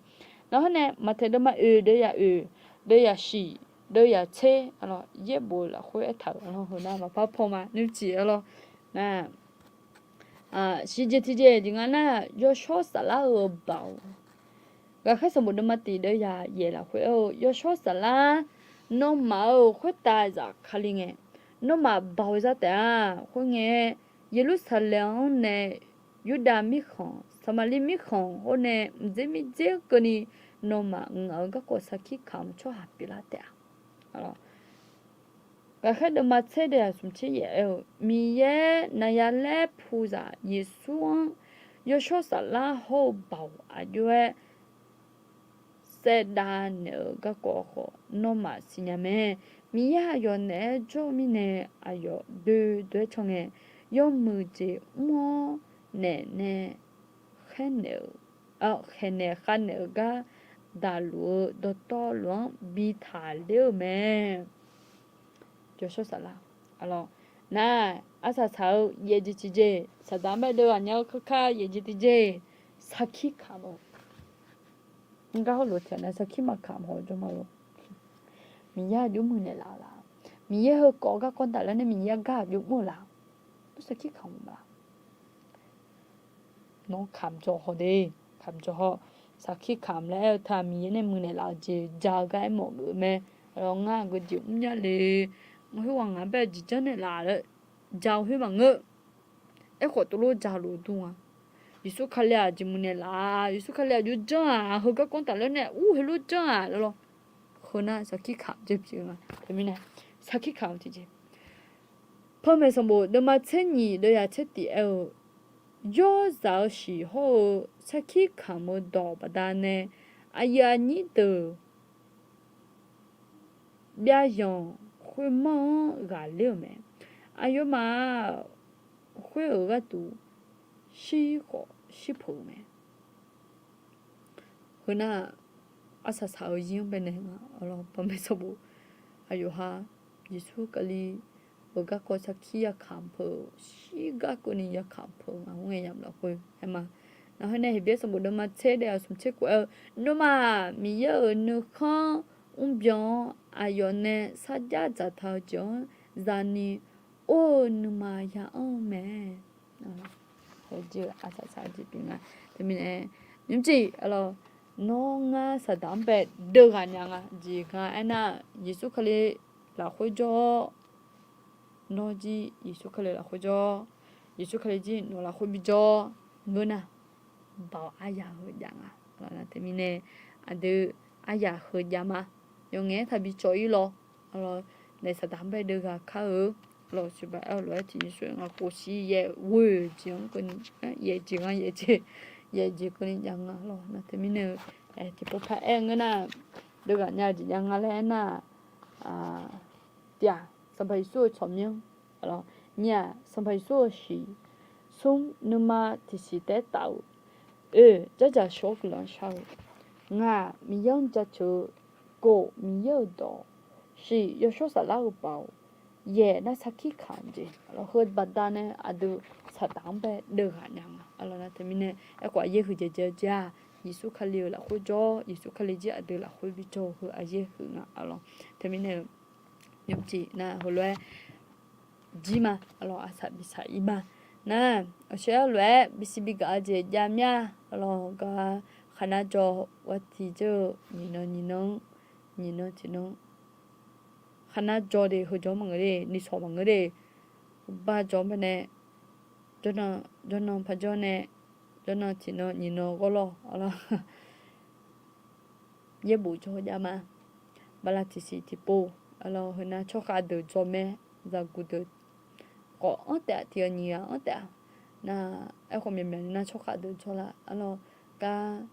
Nawr hawr nae Maqtaeq deuvma oeq, deuvyaq oeq, deuvyaq shif, deuvyaq tser arlawr, yaerbof lafkhoer aertaq-euq arlawr, heu nar maqpar paw ma nymrcif arlawr. Nar shiqjeq tiqjeq jeq nga nar, yawshawr saflar-eu baoq. Ghaqkhaer sanqbof deuvma tiq deuvyaq yaef lafkhoer aer-eu, yawshawr saflar nawmaf-euq khoertav zafkale ngae, nawmaf baoq-eu zar taef-a. Khoerngae, Yeqlursaqlaeq-anr nae Yurdav mirkhanq, Saqmaqliv mirkhanq hawr nae mqdzer mirdzer keuvni nawmaf ngaq-euq garkawv sarkir kamq-eu tsawrhaq pyeuflar taef-a. Ghaqkhaer deuvma tser deuvyaq smq tser yaef aer-eu, Miqyaer naqya laer puzaq Yeqsur-anr yawshawr saflar hawr-eu baoq aqjox-aer saevdav naeq-eu garkawv khawf nawmaf siqnya mae. Miqyaer aqyawf naeq-aer jawr-eu mirnae aqyawf doe doe-aer caw ngae, yawmuiq jeq mr-awr naeq nae khaernaeq-eu, khaeqnaeq khavnaeq-eu gar daqluf-eu dawqtawvluf-anr bi taqler-eu mae. Yawshawr saflar, nar arsaq saq-eu yaefjeq tiqjeq, saqdaq-anr bae deuv ghaq nya-eu kakar yaefjeq tiqjeq, sarkir kamq-eu. Ngar hawr lof tiqghaq nar sarkir maqkamq haw jawr ma lor. Miqyaer aqjox muiqnaeq laf-eu la? Miqyaer heukawv garkawv tafler nae Miqyaer gar aqjox mr-eu la? Sarkir kamq-eu ma la? Nawr kamq jawr haw de, kamq jawr haw. Sarkir kamq laer aer-eu teu-aq Miqyaer nae muiqnaeq laf-eu jeq ja-eu gar aermawf geuf-eu mae. Ngar aqgeu jeq mrnya le, ngar khoerghaq ngaq-anr bae jeq janrnaeq laf laer ja-eu khoer maqngeur. Aerkhawf tov lof ja luf-eu dur nga. Yeqsur Kali-aq jeq muiqnaeq laf, Yeqsur Kali aqjox janr-aq, heugar kawv tafler nae ur heulof janr-aq laer lawr. Heu nar sarkir kamq jeq pyeuf nga. Teumirnae sarkir kamq-eu tiqjeq, Panmaeq sanqbof deuvma tser nyiq deuvyaq tser tif aer-eu, yawrzaq-eu shiq hawr-eu sarkir kamq-eu dawq baqdanae aqyuif aqnyir deuq byavyanq khoermanr-anr ghaqler-euq mae. Aqyawfmaf-aq, khoer-euq gharduq shir khawf shir peuq-eu mae. Heu nar, arsaq saq-eu zir-anr baenae nga, arlawr, panmaeq sanqbof, aqyawf ha, Yeqsur Kali-euq garkawv sarkir yakamq peuq-eu, shirgar keuvni yakamq peuq-eu nga, mr ngae yamq lafkhoer aer ma. Nar khoer nae Heqbyaer sanqbof deuvma tser deuvyaq smq tser khof aer-eu, nawmaf Miqyaer-euq nuikhanr mrbyan-awr aqyawf nae sarjax dzaqtaq-eu jeq-anr zani or-eu nuima ya anr-eu mae. Heujeq-eu arsaq saq-eu jeq pyeuf nga. Teumirnae nymrcif, arlawr, nawr ngar saqdaq-anr bae deuv ghaq nya nga jeq nga aernar, Yeqsur Kali lafkhoer jawr-awr, nawr jir Yeqsur Kali lafkhoer jawr, Yeqsur Kali jir nawq lafkhoer bijawr ngeur nar, baoq aryaq heu jav nga. Teumirnae aqdui aryaq heu jav ma. Yawf ngaef-aer taqbi cawv-ir lawr. Arlawr, naef saqdaq-anr bae deuv ghaq kar-eu lawq siqbaq aer-eu lof-aer tiqnyir suf-aer nga, kof shir yaeq ghoe-eu jeq-anr keuvni, yaeq jeq nga, yaeq jeq, yaeq jeq keuvni jav nga lawr. Nar teumirnae-eu tiqpov par aer-eu ngeur nar, deuv ghaq nya-eu jeq jav nga laer aernar, tiq-aq, Sanqpaq Yeqsur-euq tsawrmyanr, nyiq-aq, Sanqpaq Yeqsur-euq shiq, smr, nuima tiqsiq taef-aer taf-euq, oe, dzardzaq shawr-eu guiqlanq shar-eu, ngaq, Miqyaer-anr jaceuq-eu, kof, Miqyaer-euq dawq, shiq, yawshawr saflar-eu baoq, yaeq nar sarkir kamq jeq, heu baqdanae aqdui saqdaq-anr bae deuv ghaq nya nga. Arlawr, nar teumirnae aerkhawf aqyaer huiqdzaeq dzae-eu jeq-aq, Yeqsur Kali-euq lafkhoer jawr, Yeqsur Kali jir aqdui lafkhoer bijawr-eu heu aqyaer huiq nga. Arlawr, teumirnae-eu nymrcif nar heulof-aer jir ma. Arlawr, arsaq bi saq-ir ma. Nar, aqshoer-aer lof-aer bisiq bigaq-eu jeq jav mya. Arlawr, gar khaqnav jawr-awr tiqjawr-eu nyiq nan nyiq nan-anr, nyiq nan tiq nan khaqnav jawr de, heu jawr maqngeur de, nuisawq maqngeur de, bar jawr-anr baenae, jawrnan, jawrnan par jawr nae, jawrnan tiq nan nyiq nan ghawr lawr. Arlawr, yaerbof jawr jav ma. Bala tiqsiq tiqpov, arlawr, heunar tsawrkhav deuq jawr mae, zaqguq deuq khawf anr taef-a, tiq ghaq nyiq ghaq anr taef-a. Nar, aerkhawf myaqmyaq ni nar tsawrkhav deuq jawr la. Arlawr, gar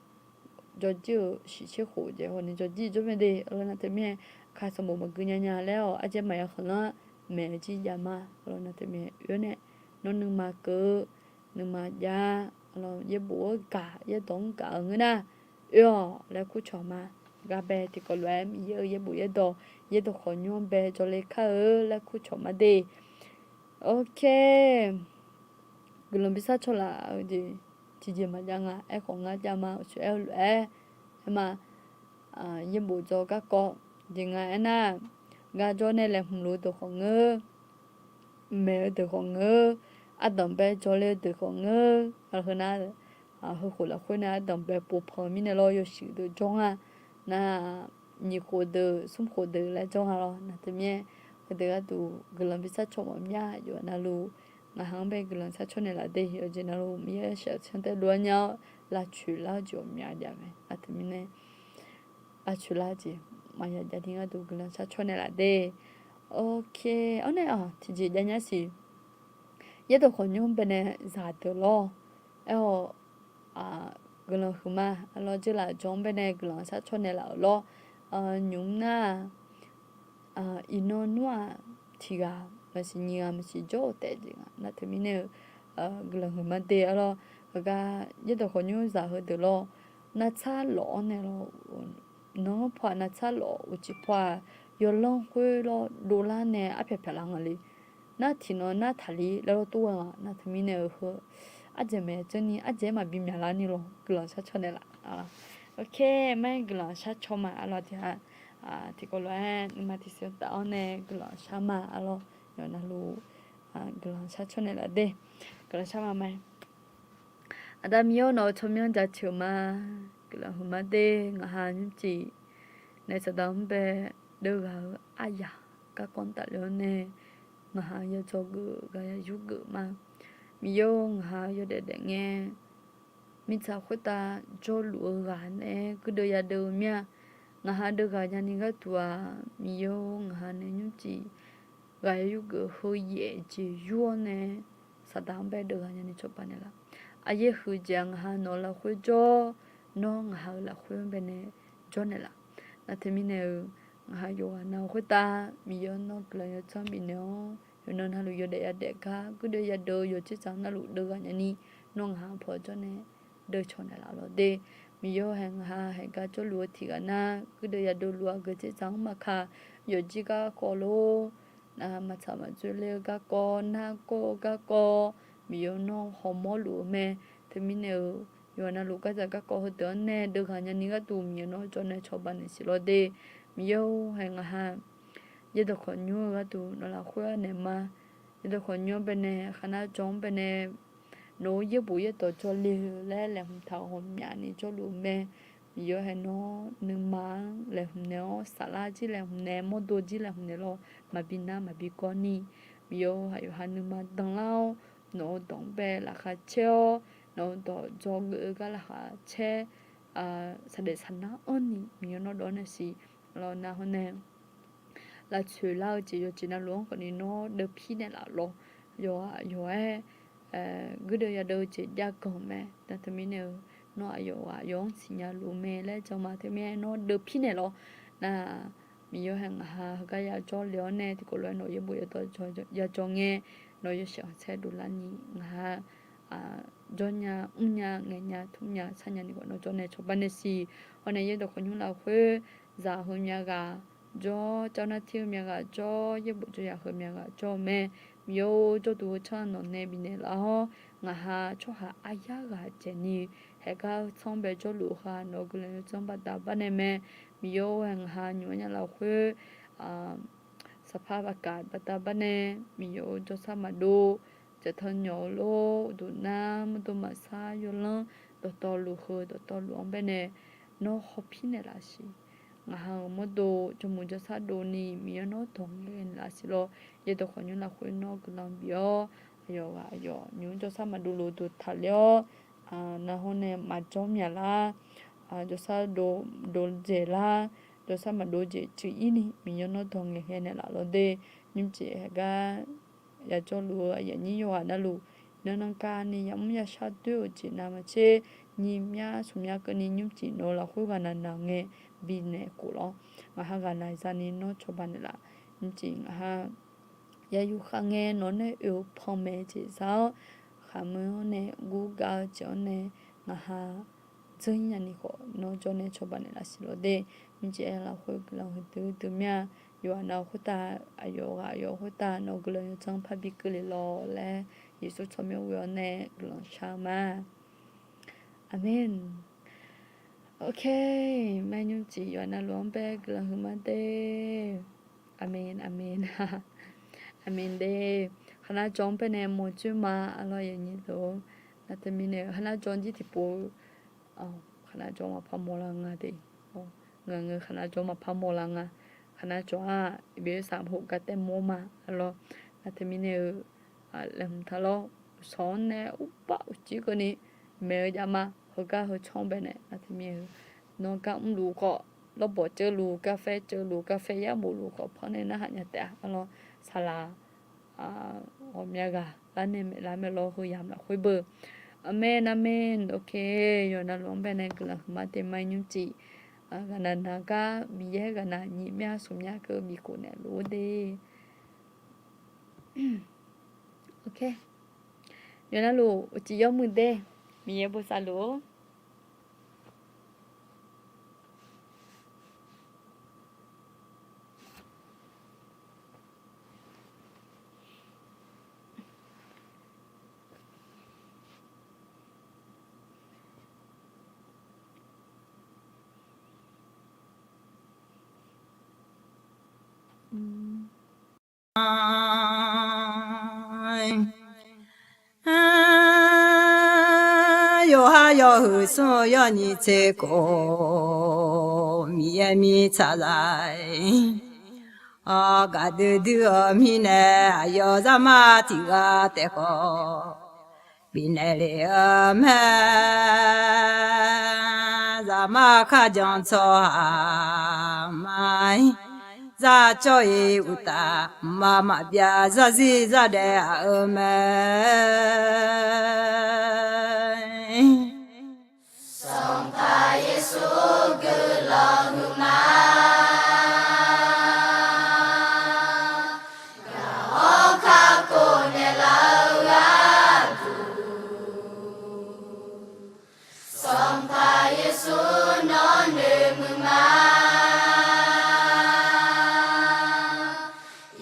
jawrjir-euq shiqtser khof jaev hawni jawrjir jawr mae de. Arlawr, nar teumirnae ka sanqbof maqgui nya nya laer-awq, ardzaer maqya khanqlanr maeq-eu jir jav ma. Arlawr, nar teumirnae oe-awr nae, nawr nuima keuv-eu, nuima jav, Yaerbof-anr gaq, yaerdawq-anr gaq-eu ngeur nar, oe-awq laer kurcawq ma. Gar bae tiqkawv lof-aer Miqyaer-euq yaerbof yaerdawq, yaerdawq khawqnymr-anr bae jawrle kar-eu laer kurcawq ma de. Ok. Guiqlanq bi sharcaw laf-eu jeq tiqjeq maqjav nga. Aerkhawf ngar javma uqcif aer-eu lof-aer, aerma, yaerbof dzaw garkawv jeq nga aernar, garjawr nae laeqhmq luf-eu deuq khawf ngeur, maeq-eu deuq khawf ngeur, ardanq bae jawrle-eu deuq khawf ngeur, heu nar, heukhof lafkhoer nae ardanq bae povpanq-eu mirnae lawr yawshuif deuq jawr nga. Nar, nyiq khof deuq smr khof deuq laer jawr nga lawr. Nar teumirnae, heudeuq gharduq guiqlanq bi sharcaw mawf mya yawf navluf, ngaq ha-anr bae guiqlanq sharcaw naeqlaf de. Yawqjeq navluf Miqyaer shaq cantae lof-aer nya-awr, lavcoeq lar-eu jeq ghawqmya jav mae. Nar teumirnae, lavcoeq lar-eu jeq maqya jav ni gharduq guiqlanq sharcaw naeqlaf de. Ok, awr nae-aq tiqjeq jav nya siq. Yaerdawq khawqnymr baenae zaqdeuq lawr, aer-awq, guiqlanq huiqma, arlawr jeurlaf jawr-anr baenae guiqlanq sharcaw naeqlaf-euq lawr, nymq mr nar, iqnan nmr-aq, tiqghaq maqsiq nyiq ghaq maqsiq jawr-euq taef jeq nga. Nar teumirnae-eu, guiqlanq huiqma de arlawr. Heugar yaerdawq khawqnymr zaq heudeuq lawr, nartsar lawf-awr nae lawr, nan paw-aq nartsar lawf uqcif paw-aq, yawlanr khoer lawr dovlar nae arpyaq pyaqlar nga le. Nar tiqnan nar taqli laer lawr tov-aer nga. Nar teumirnae-eu heu, ardzaeq maeq-aer dzeur ni ardzaeq-aer maqbi myaqlar ni lawr guiqlanq sharcaw naeqlaf. Ok, mar-aer guiqlanq sharcaw ma arlawr tiq ha. Tiqkawv lof-aer nuima tiqsiq taf-awr nae guiqlanq shar ma arlawr, yawf navluf, guiqlanq sharcaw naeqlaf de. Guiqlanq shar ma ma. Aqda Miqyaer-or, nawq-euq tsawrmyanr jaceuq ma. Guiqlanq huiqma de. Ngaq ha nymrcif nae saqdaq-anr bae deuvghaq-eu aryaq garkawv tafler-awr nae, ngaq ha yadzaw geuf ghaq yayur geuf ma. Miqyaer-or, ngaq ha yawdaef daef ngae, mirtsaq khoertav jawrluf-eu ghaq naeq-aer guirdeuv yadeuv-eu mir-a. Ngaq ha deuvghaq nyani gharduq-aq, Miqyaer-or, ngaq ha nae nymrcif ghaq yayur geuf heu yaef jeq yur-awr nae, saqdaq-anr bae deuvghaq nyani cawba naeqlaf. Aqyaer huiq jeq-aq, ngaq ha nawq-eu lafkhoer jawr, nawr ngaq ha-euq lafkhoer-anr baenae jawr naeqlaf. Nar teumirnae-eu, ngaq ha yawqghaq na khoertav Miqyaer-or, nawr guiqlanq yawdzanr bifnaeq-awr, yawqnan navluf yawdaef yadaef gar guirdeuv yadeuv-eu yawqtser tsaq navluf deuvghaq nyani, nawr ngaq ha paw jawr nae deuvcaw naeqlaf lawr de. Miqyaer-or, haeq ngaq ha haeq gar jawrluf-eu tiqghaq nar guirdeuv yadeuv luf-a geuq tser tsaq-anr maqkaq, yawqjir garkawv lor, nav maqtsaq maqdzoerler-eu garkawv, nargawr-eu garkawv, Miqyaer-or, nawr hawmawr luf-eu mae. Teumirnae-eu, yawqha navluf gardzaq garkawv heudeuq-anr nae deuvghaq nyani gharduq Miqyaer nawr jawr nae cawba naeqsiq lawr de. Miqyaer-or, haeq ngaq ha yaerdawq khawqnymr-eu gharduq nawq lafkhoer-anr naeq ma. Yaerdawq khawqnymr-anr baenae, khaqnar jawr-anr baenae, nawq-eu yaerbof yaerdawq jawrle-eu laer laeqhmq taq-euq ghawqmyani jawrluf-eu mae. Miqyaer-or, haeq nawr nuima-anr laeqhmq naeq-awr, saflar jir laeqhmq naeq, mawrdo jir laeqhmq naeq lawr, maqbi nar maqbi gawr ni. Miqyaer-or, aqyawf ha nuima danlar-awr, nawq-eu dawq-anr bae laqkhaq caer-awr, nawq-eu dawq dzawgeuf-eu gar laqkhaq caer, saqdaef saqnar anrni Miqyaer nawr dawv naeqsiq lawr. Nar hawr nae lafcoeq lar-eu jeq yawqjeq navluf-anr khawfni nawr deuvpir naeqlaf lawr. Yawqghaq yawq-aer guirdeuv yadeuv-eu jeq jav-eu ganq mae. Nar teumirnae-eu, nawr aqyawf ghaq yawf-anr siqnya luf mae laer jan ma. Teumirnae nawr deuvpir naeq lawr. Nar Miqyaer-or, haeq ngaq ha heugar yajawr le-awr nae tiqkawv lof-aer nawq yaerbof yaerdawq yajawr ngae, nawq yawshaef khanqsaer dovlar ni ngaq ha jawrnya, mrnya, ngaeqnya, tmrnya, sarnya ni khawf nawr jawr nae cawba naeqsiq. Hawr nae yaerdawq khawqnymr lafkhoer zaq heumya ghaq jawr, car nar tir heumya ghaq jawr, yaerbof jawryaq heumya ghaq jawr-eu mae. Miqyaer-or, jawrduq heu tsawrhaq nawq nae bifnaeq laf-awr, ngaq ha tsawrhaq aryar ghaq dzaeqni, haeqgar-eu tsanr bae jawrluf-eu ha nawq-eu guiqlanq yawdzanr baqda bar nae mae. Miqyaer-or, haeq ngaq ha nymq-anr nya lafkhoer saqpar baqgaq baqda bar nae, Miqyaer-or, jawrshar maqdov, jaqtanq nyawq-eu lor, uqduq nar mawrdo maqsar yawlanr dawqtawvluf heu dawqtawvluf-anr baenae nawr hawpir naeqlaf siq. Ngaq ha-euq mawrdo jawrmuiq jawrshar dovni Miqyaer nawr dawq ngaeqghae naeqlaf siq lawr. Yaerdawq khawqnymr lafkhoer nawr guiqlanq bif-awr, aqyawf ghaq aqyawf nymq-mr jawrshar maqdov luf duq taqler-awr, nar hawr nae maqjawr myaqlar, jawrshar dov dzaeqlar, jawrshar maqdov jeq cuiv-ir ni Miqyaer nawr dawq ngaeqghae naeqlaf lawr de. Nymrcif haeqgar yajawrluf-eu aqyuif aqnyir yawqghaq navluf, nannan kavni yamr yashar doer-euq jeq navmaqtser, nyiq myav smq myav keuvni nymrcif nawq-eu lafkhoer ghaqnaq naq ngae bifnaeq khof lawr. Ngaq ha ghaqnaq zani nawr cawba naeqlaf. Nymrcif ngaq ha yayur khav ngae nawq nae oe-eu panmaeq jeq za-awr, aqmur-anr nae gurgav-eu jeq-anr nae ngaq ha dzeur-ir nyani khawf, nawr jawr nae cawba naeqlaf siq lawq de. Nymrcif aer lafkhoer guiqlanq huiqdui dui mir-a. Yawqha nav-eu khoertav, aqyawf ghaq aqyawf khoertav nawq-eu guiqlanq yawdzanr parbi keuvle lawq laer, Yeqsur tsawrmyanr ghoe-awr nae guiqlanq shar-eu ma. Aqmeq. Ok, maernymr cif yawqha navluf-anr bae guiqlanq huiqma de. Aqmeq, aqmeq, aqmeq de. Khaqnav jawq-anr baenae mawrcoer ma, arlawr yawnyir deuq-or. Navteumirnae-eu khaqnav jawq-anr jir tiqpov-eu khaqnav jawq maqpar mawrlar nga de. Ngaq ngeur khaqnav jawq maqpar mawrlar nga. Khaqnav jawq-aq, iqbir saq hof gar taev mawr ma, arlawr. Navteumirnae-eu laeqhmq taq lawr, uqshawq-anr nae urpar uqcir keuvni maeq-eu jav ma. Heugar heu tsawr-anr baenae navteumirnae-eu nawr gar mrluf khawf, lawrbawq ceuvluf, garfae ceuvluf, garfae yar bofluf khawf, panr nae narhaq nya taef-a, arlawr. Saqlaq ghawqmya ghaq lar nae maeqlar mae lawr, heu yamq lafkhoer beu. Aqmeq, aqmeq. Ok, yawqha navluf-anr baenae guiqlanq huiqma de. Maernymr cif ghaqnaq naq gar Miqyaer ghaqnaq nyiq mya smq mya keuv bikhof naeq luf-ur de. Ok, yawqha navluf uqcif yawmuiq de. Miqyaer bosav luf-or. Yawqha yawhuiq smr-eu yawnyiq tser khof, Miqyaer mirtsaq zaq-aer gaqdui dui-eu mirnae, aqyawf zaqmar tiq ghaq taef khawf bifnaeq lef-eu mae. Zaqmar kharjan tsawrhaq ma-ir, zarcawv-iq uqtaf, mqmaq maqbyav zarzir zardaef aq-eu mae. Sanqpaq Yeqsur guiqlanq huiqma, gaq-awr kakhof naeqlaf-eu gharduq, Sanqpaq Yeqsur nawr noeqmuiq ma.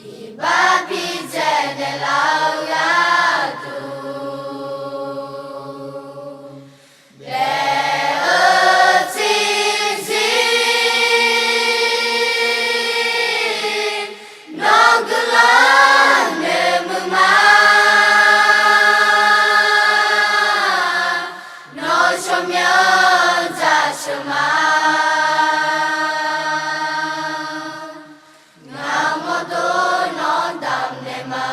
Iqbax bidzaeq naeqlaf-eu gharduq, daef-eu tiqzir nawr guiqlanq noeqmuiq ma. Nawr tsawrmyanr jaceuq ma. Ngaq mawrdo nawr damqnaeq ma.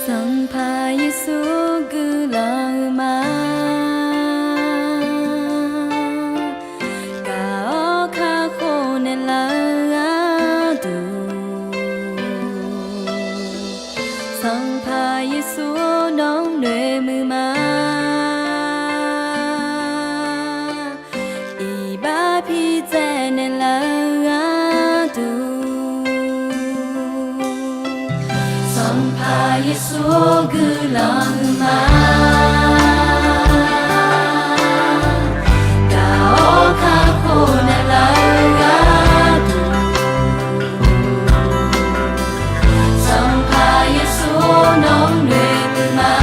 Sanqpaq Yeqsur guiqlanq huiqma, gaq-awr kakhof naeqlaf-eu gharduq, Sanqpaq Yeqsur nawr noeqmuiq ma. Iqbax bidzaeq naeqlaf-eu gharduq, Sanqpaq Yeqsur guiqlanq huiqma, gaq-awr kakhof naeqlaf-eu gharduq, Sanqpaq Yeqsur nawr noeqmuiq ma.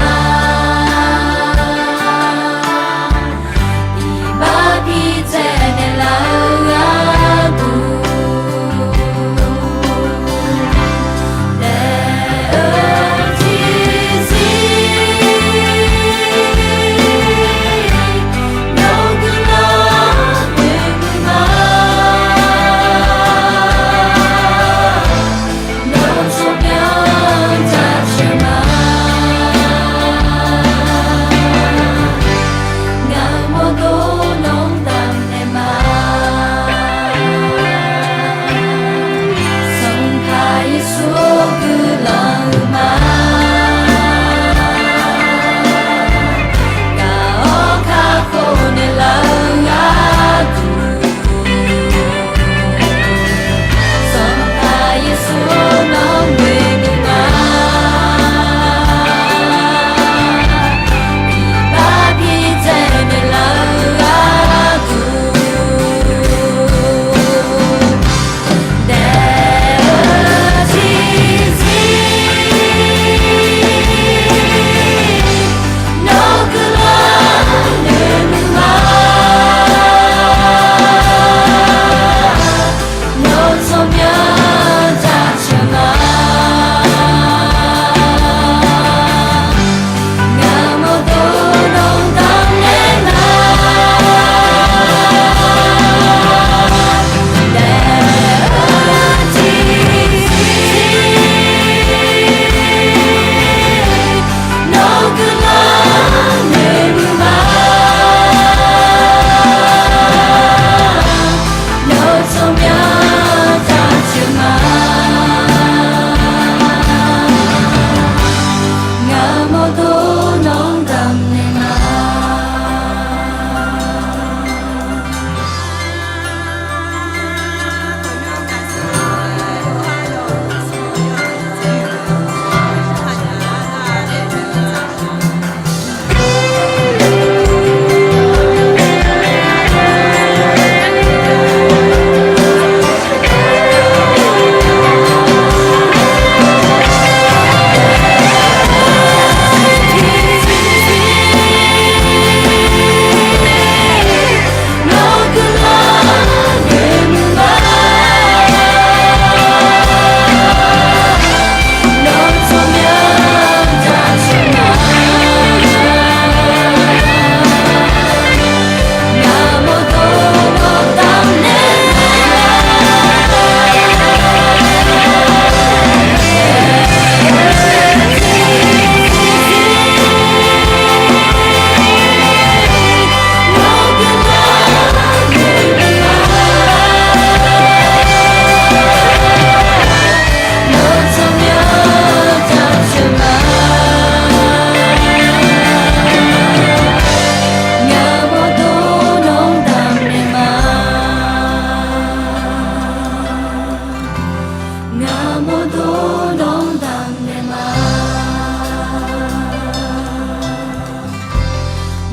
Iqbax bidzaeq naeqlaf-eu gharduq, daef-eu tiqzir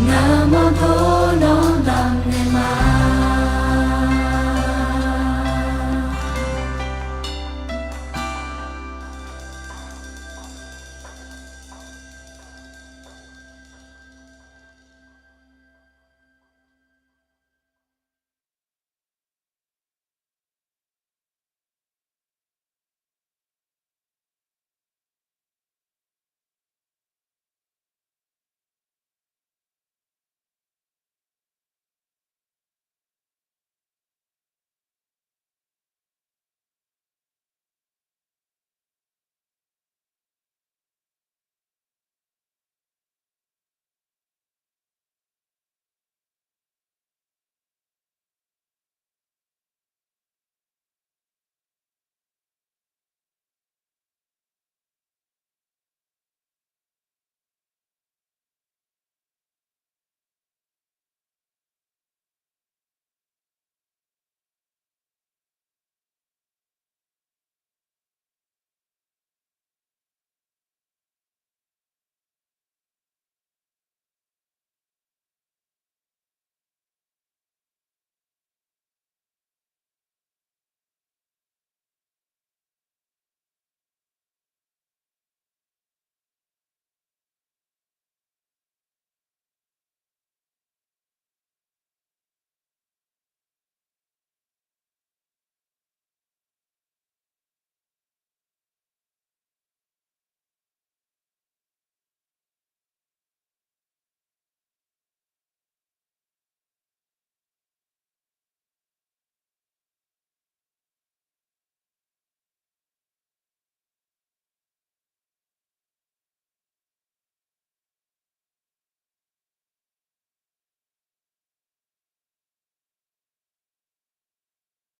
Ngaq mawrdo nawr lamnaeq ma.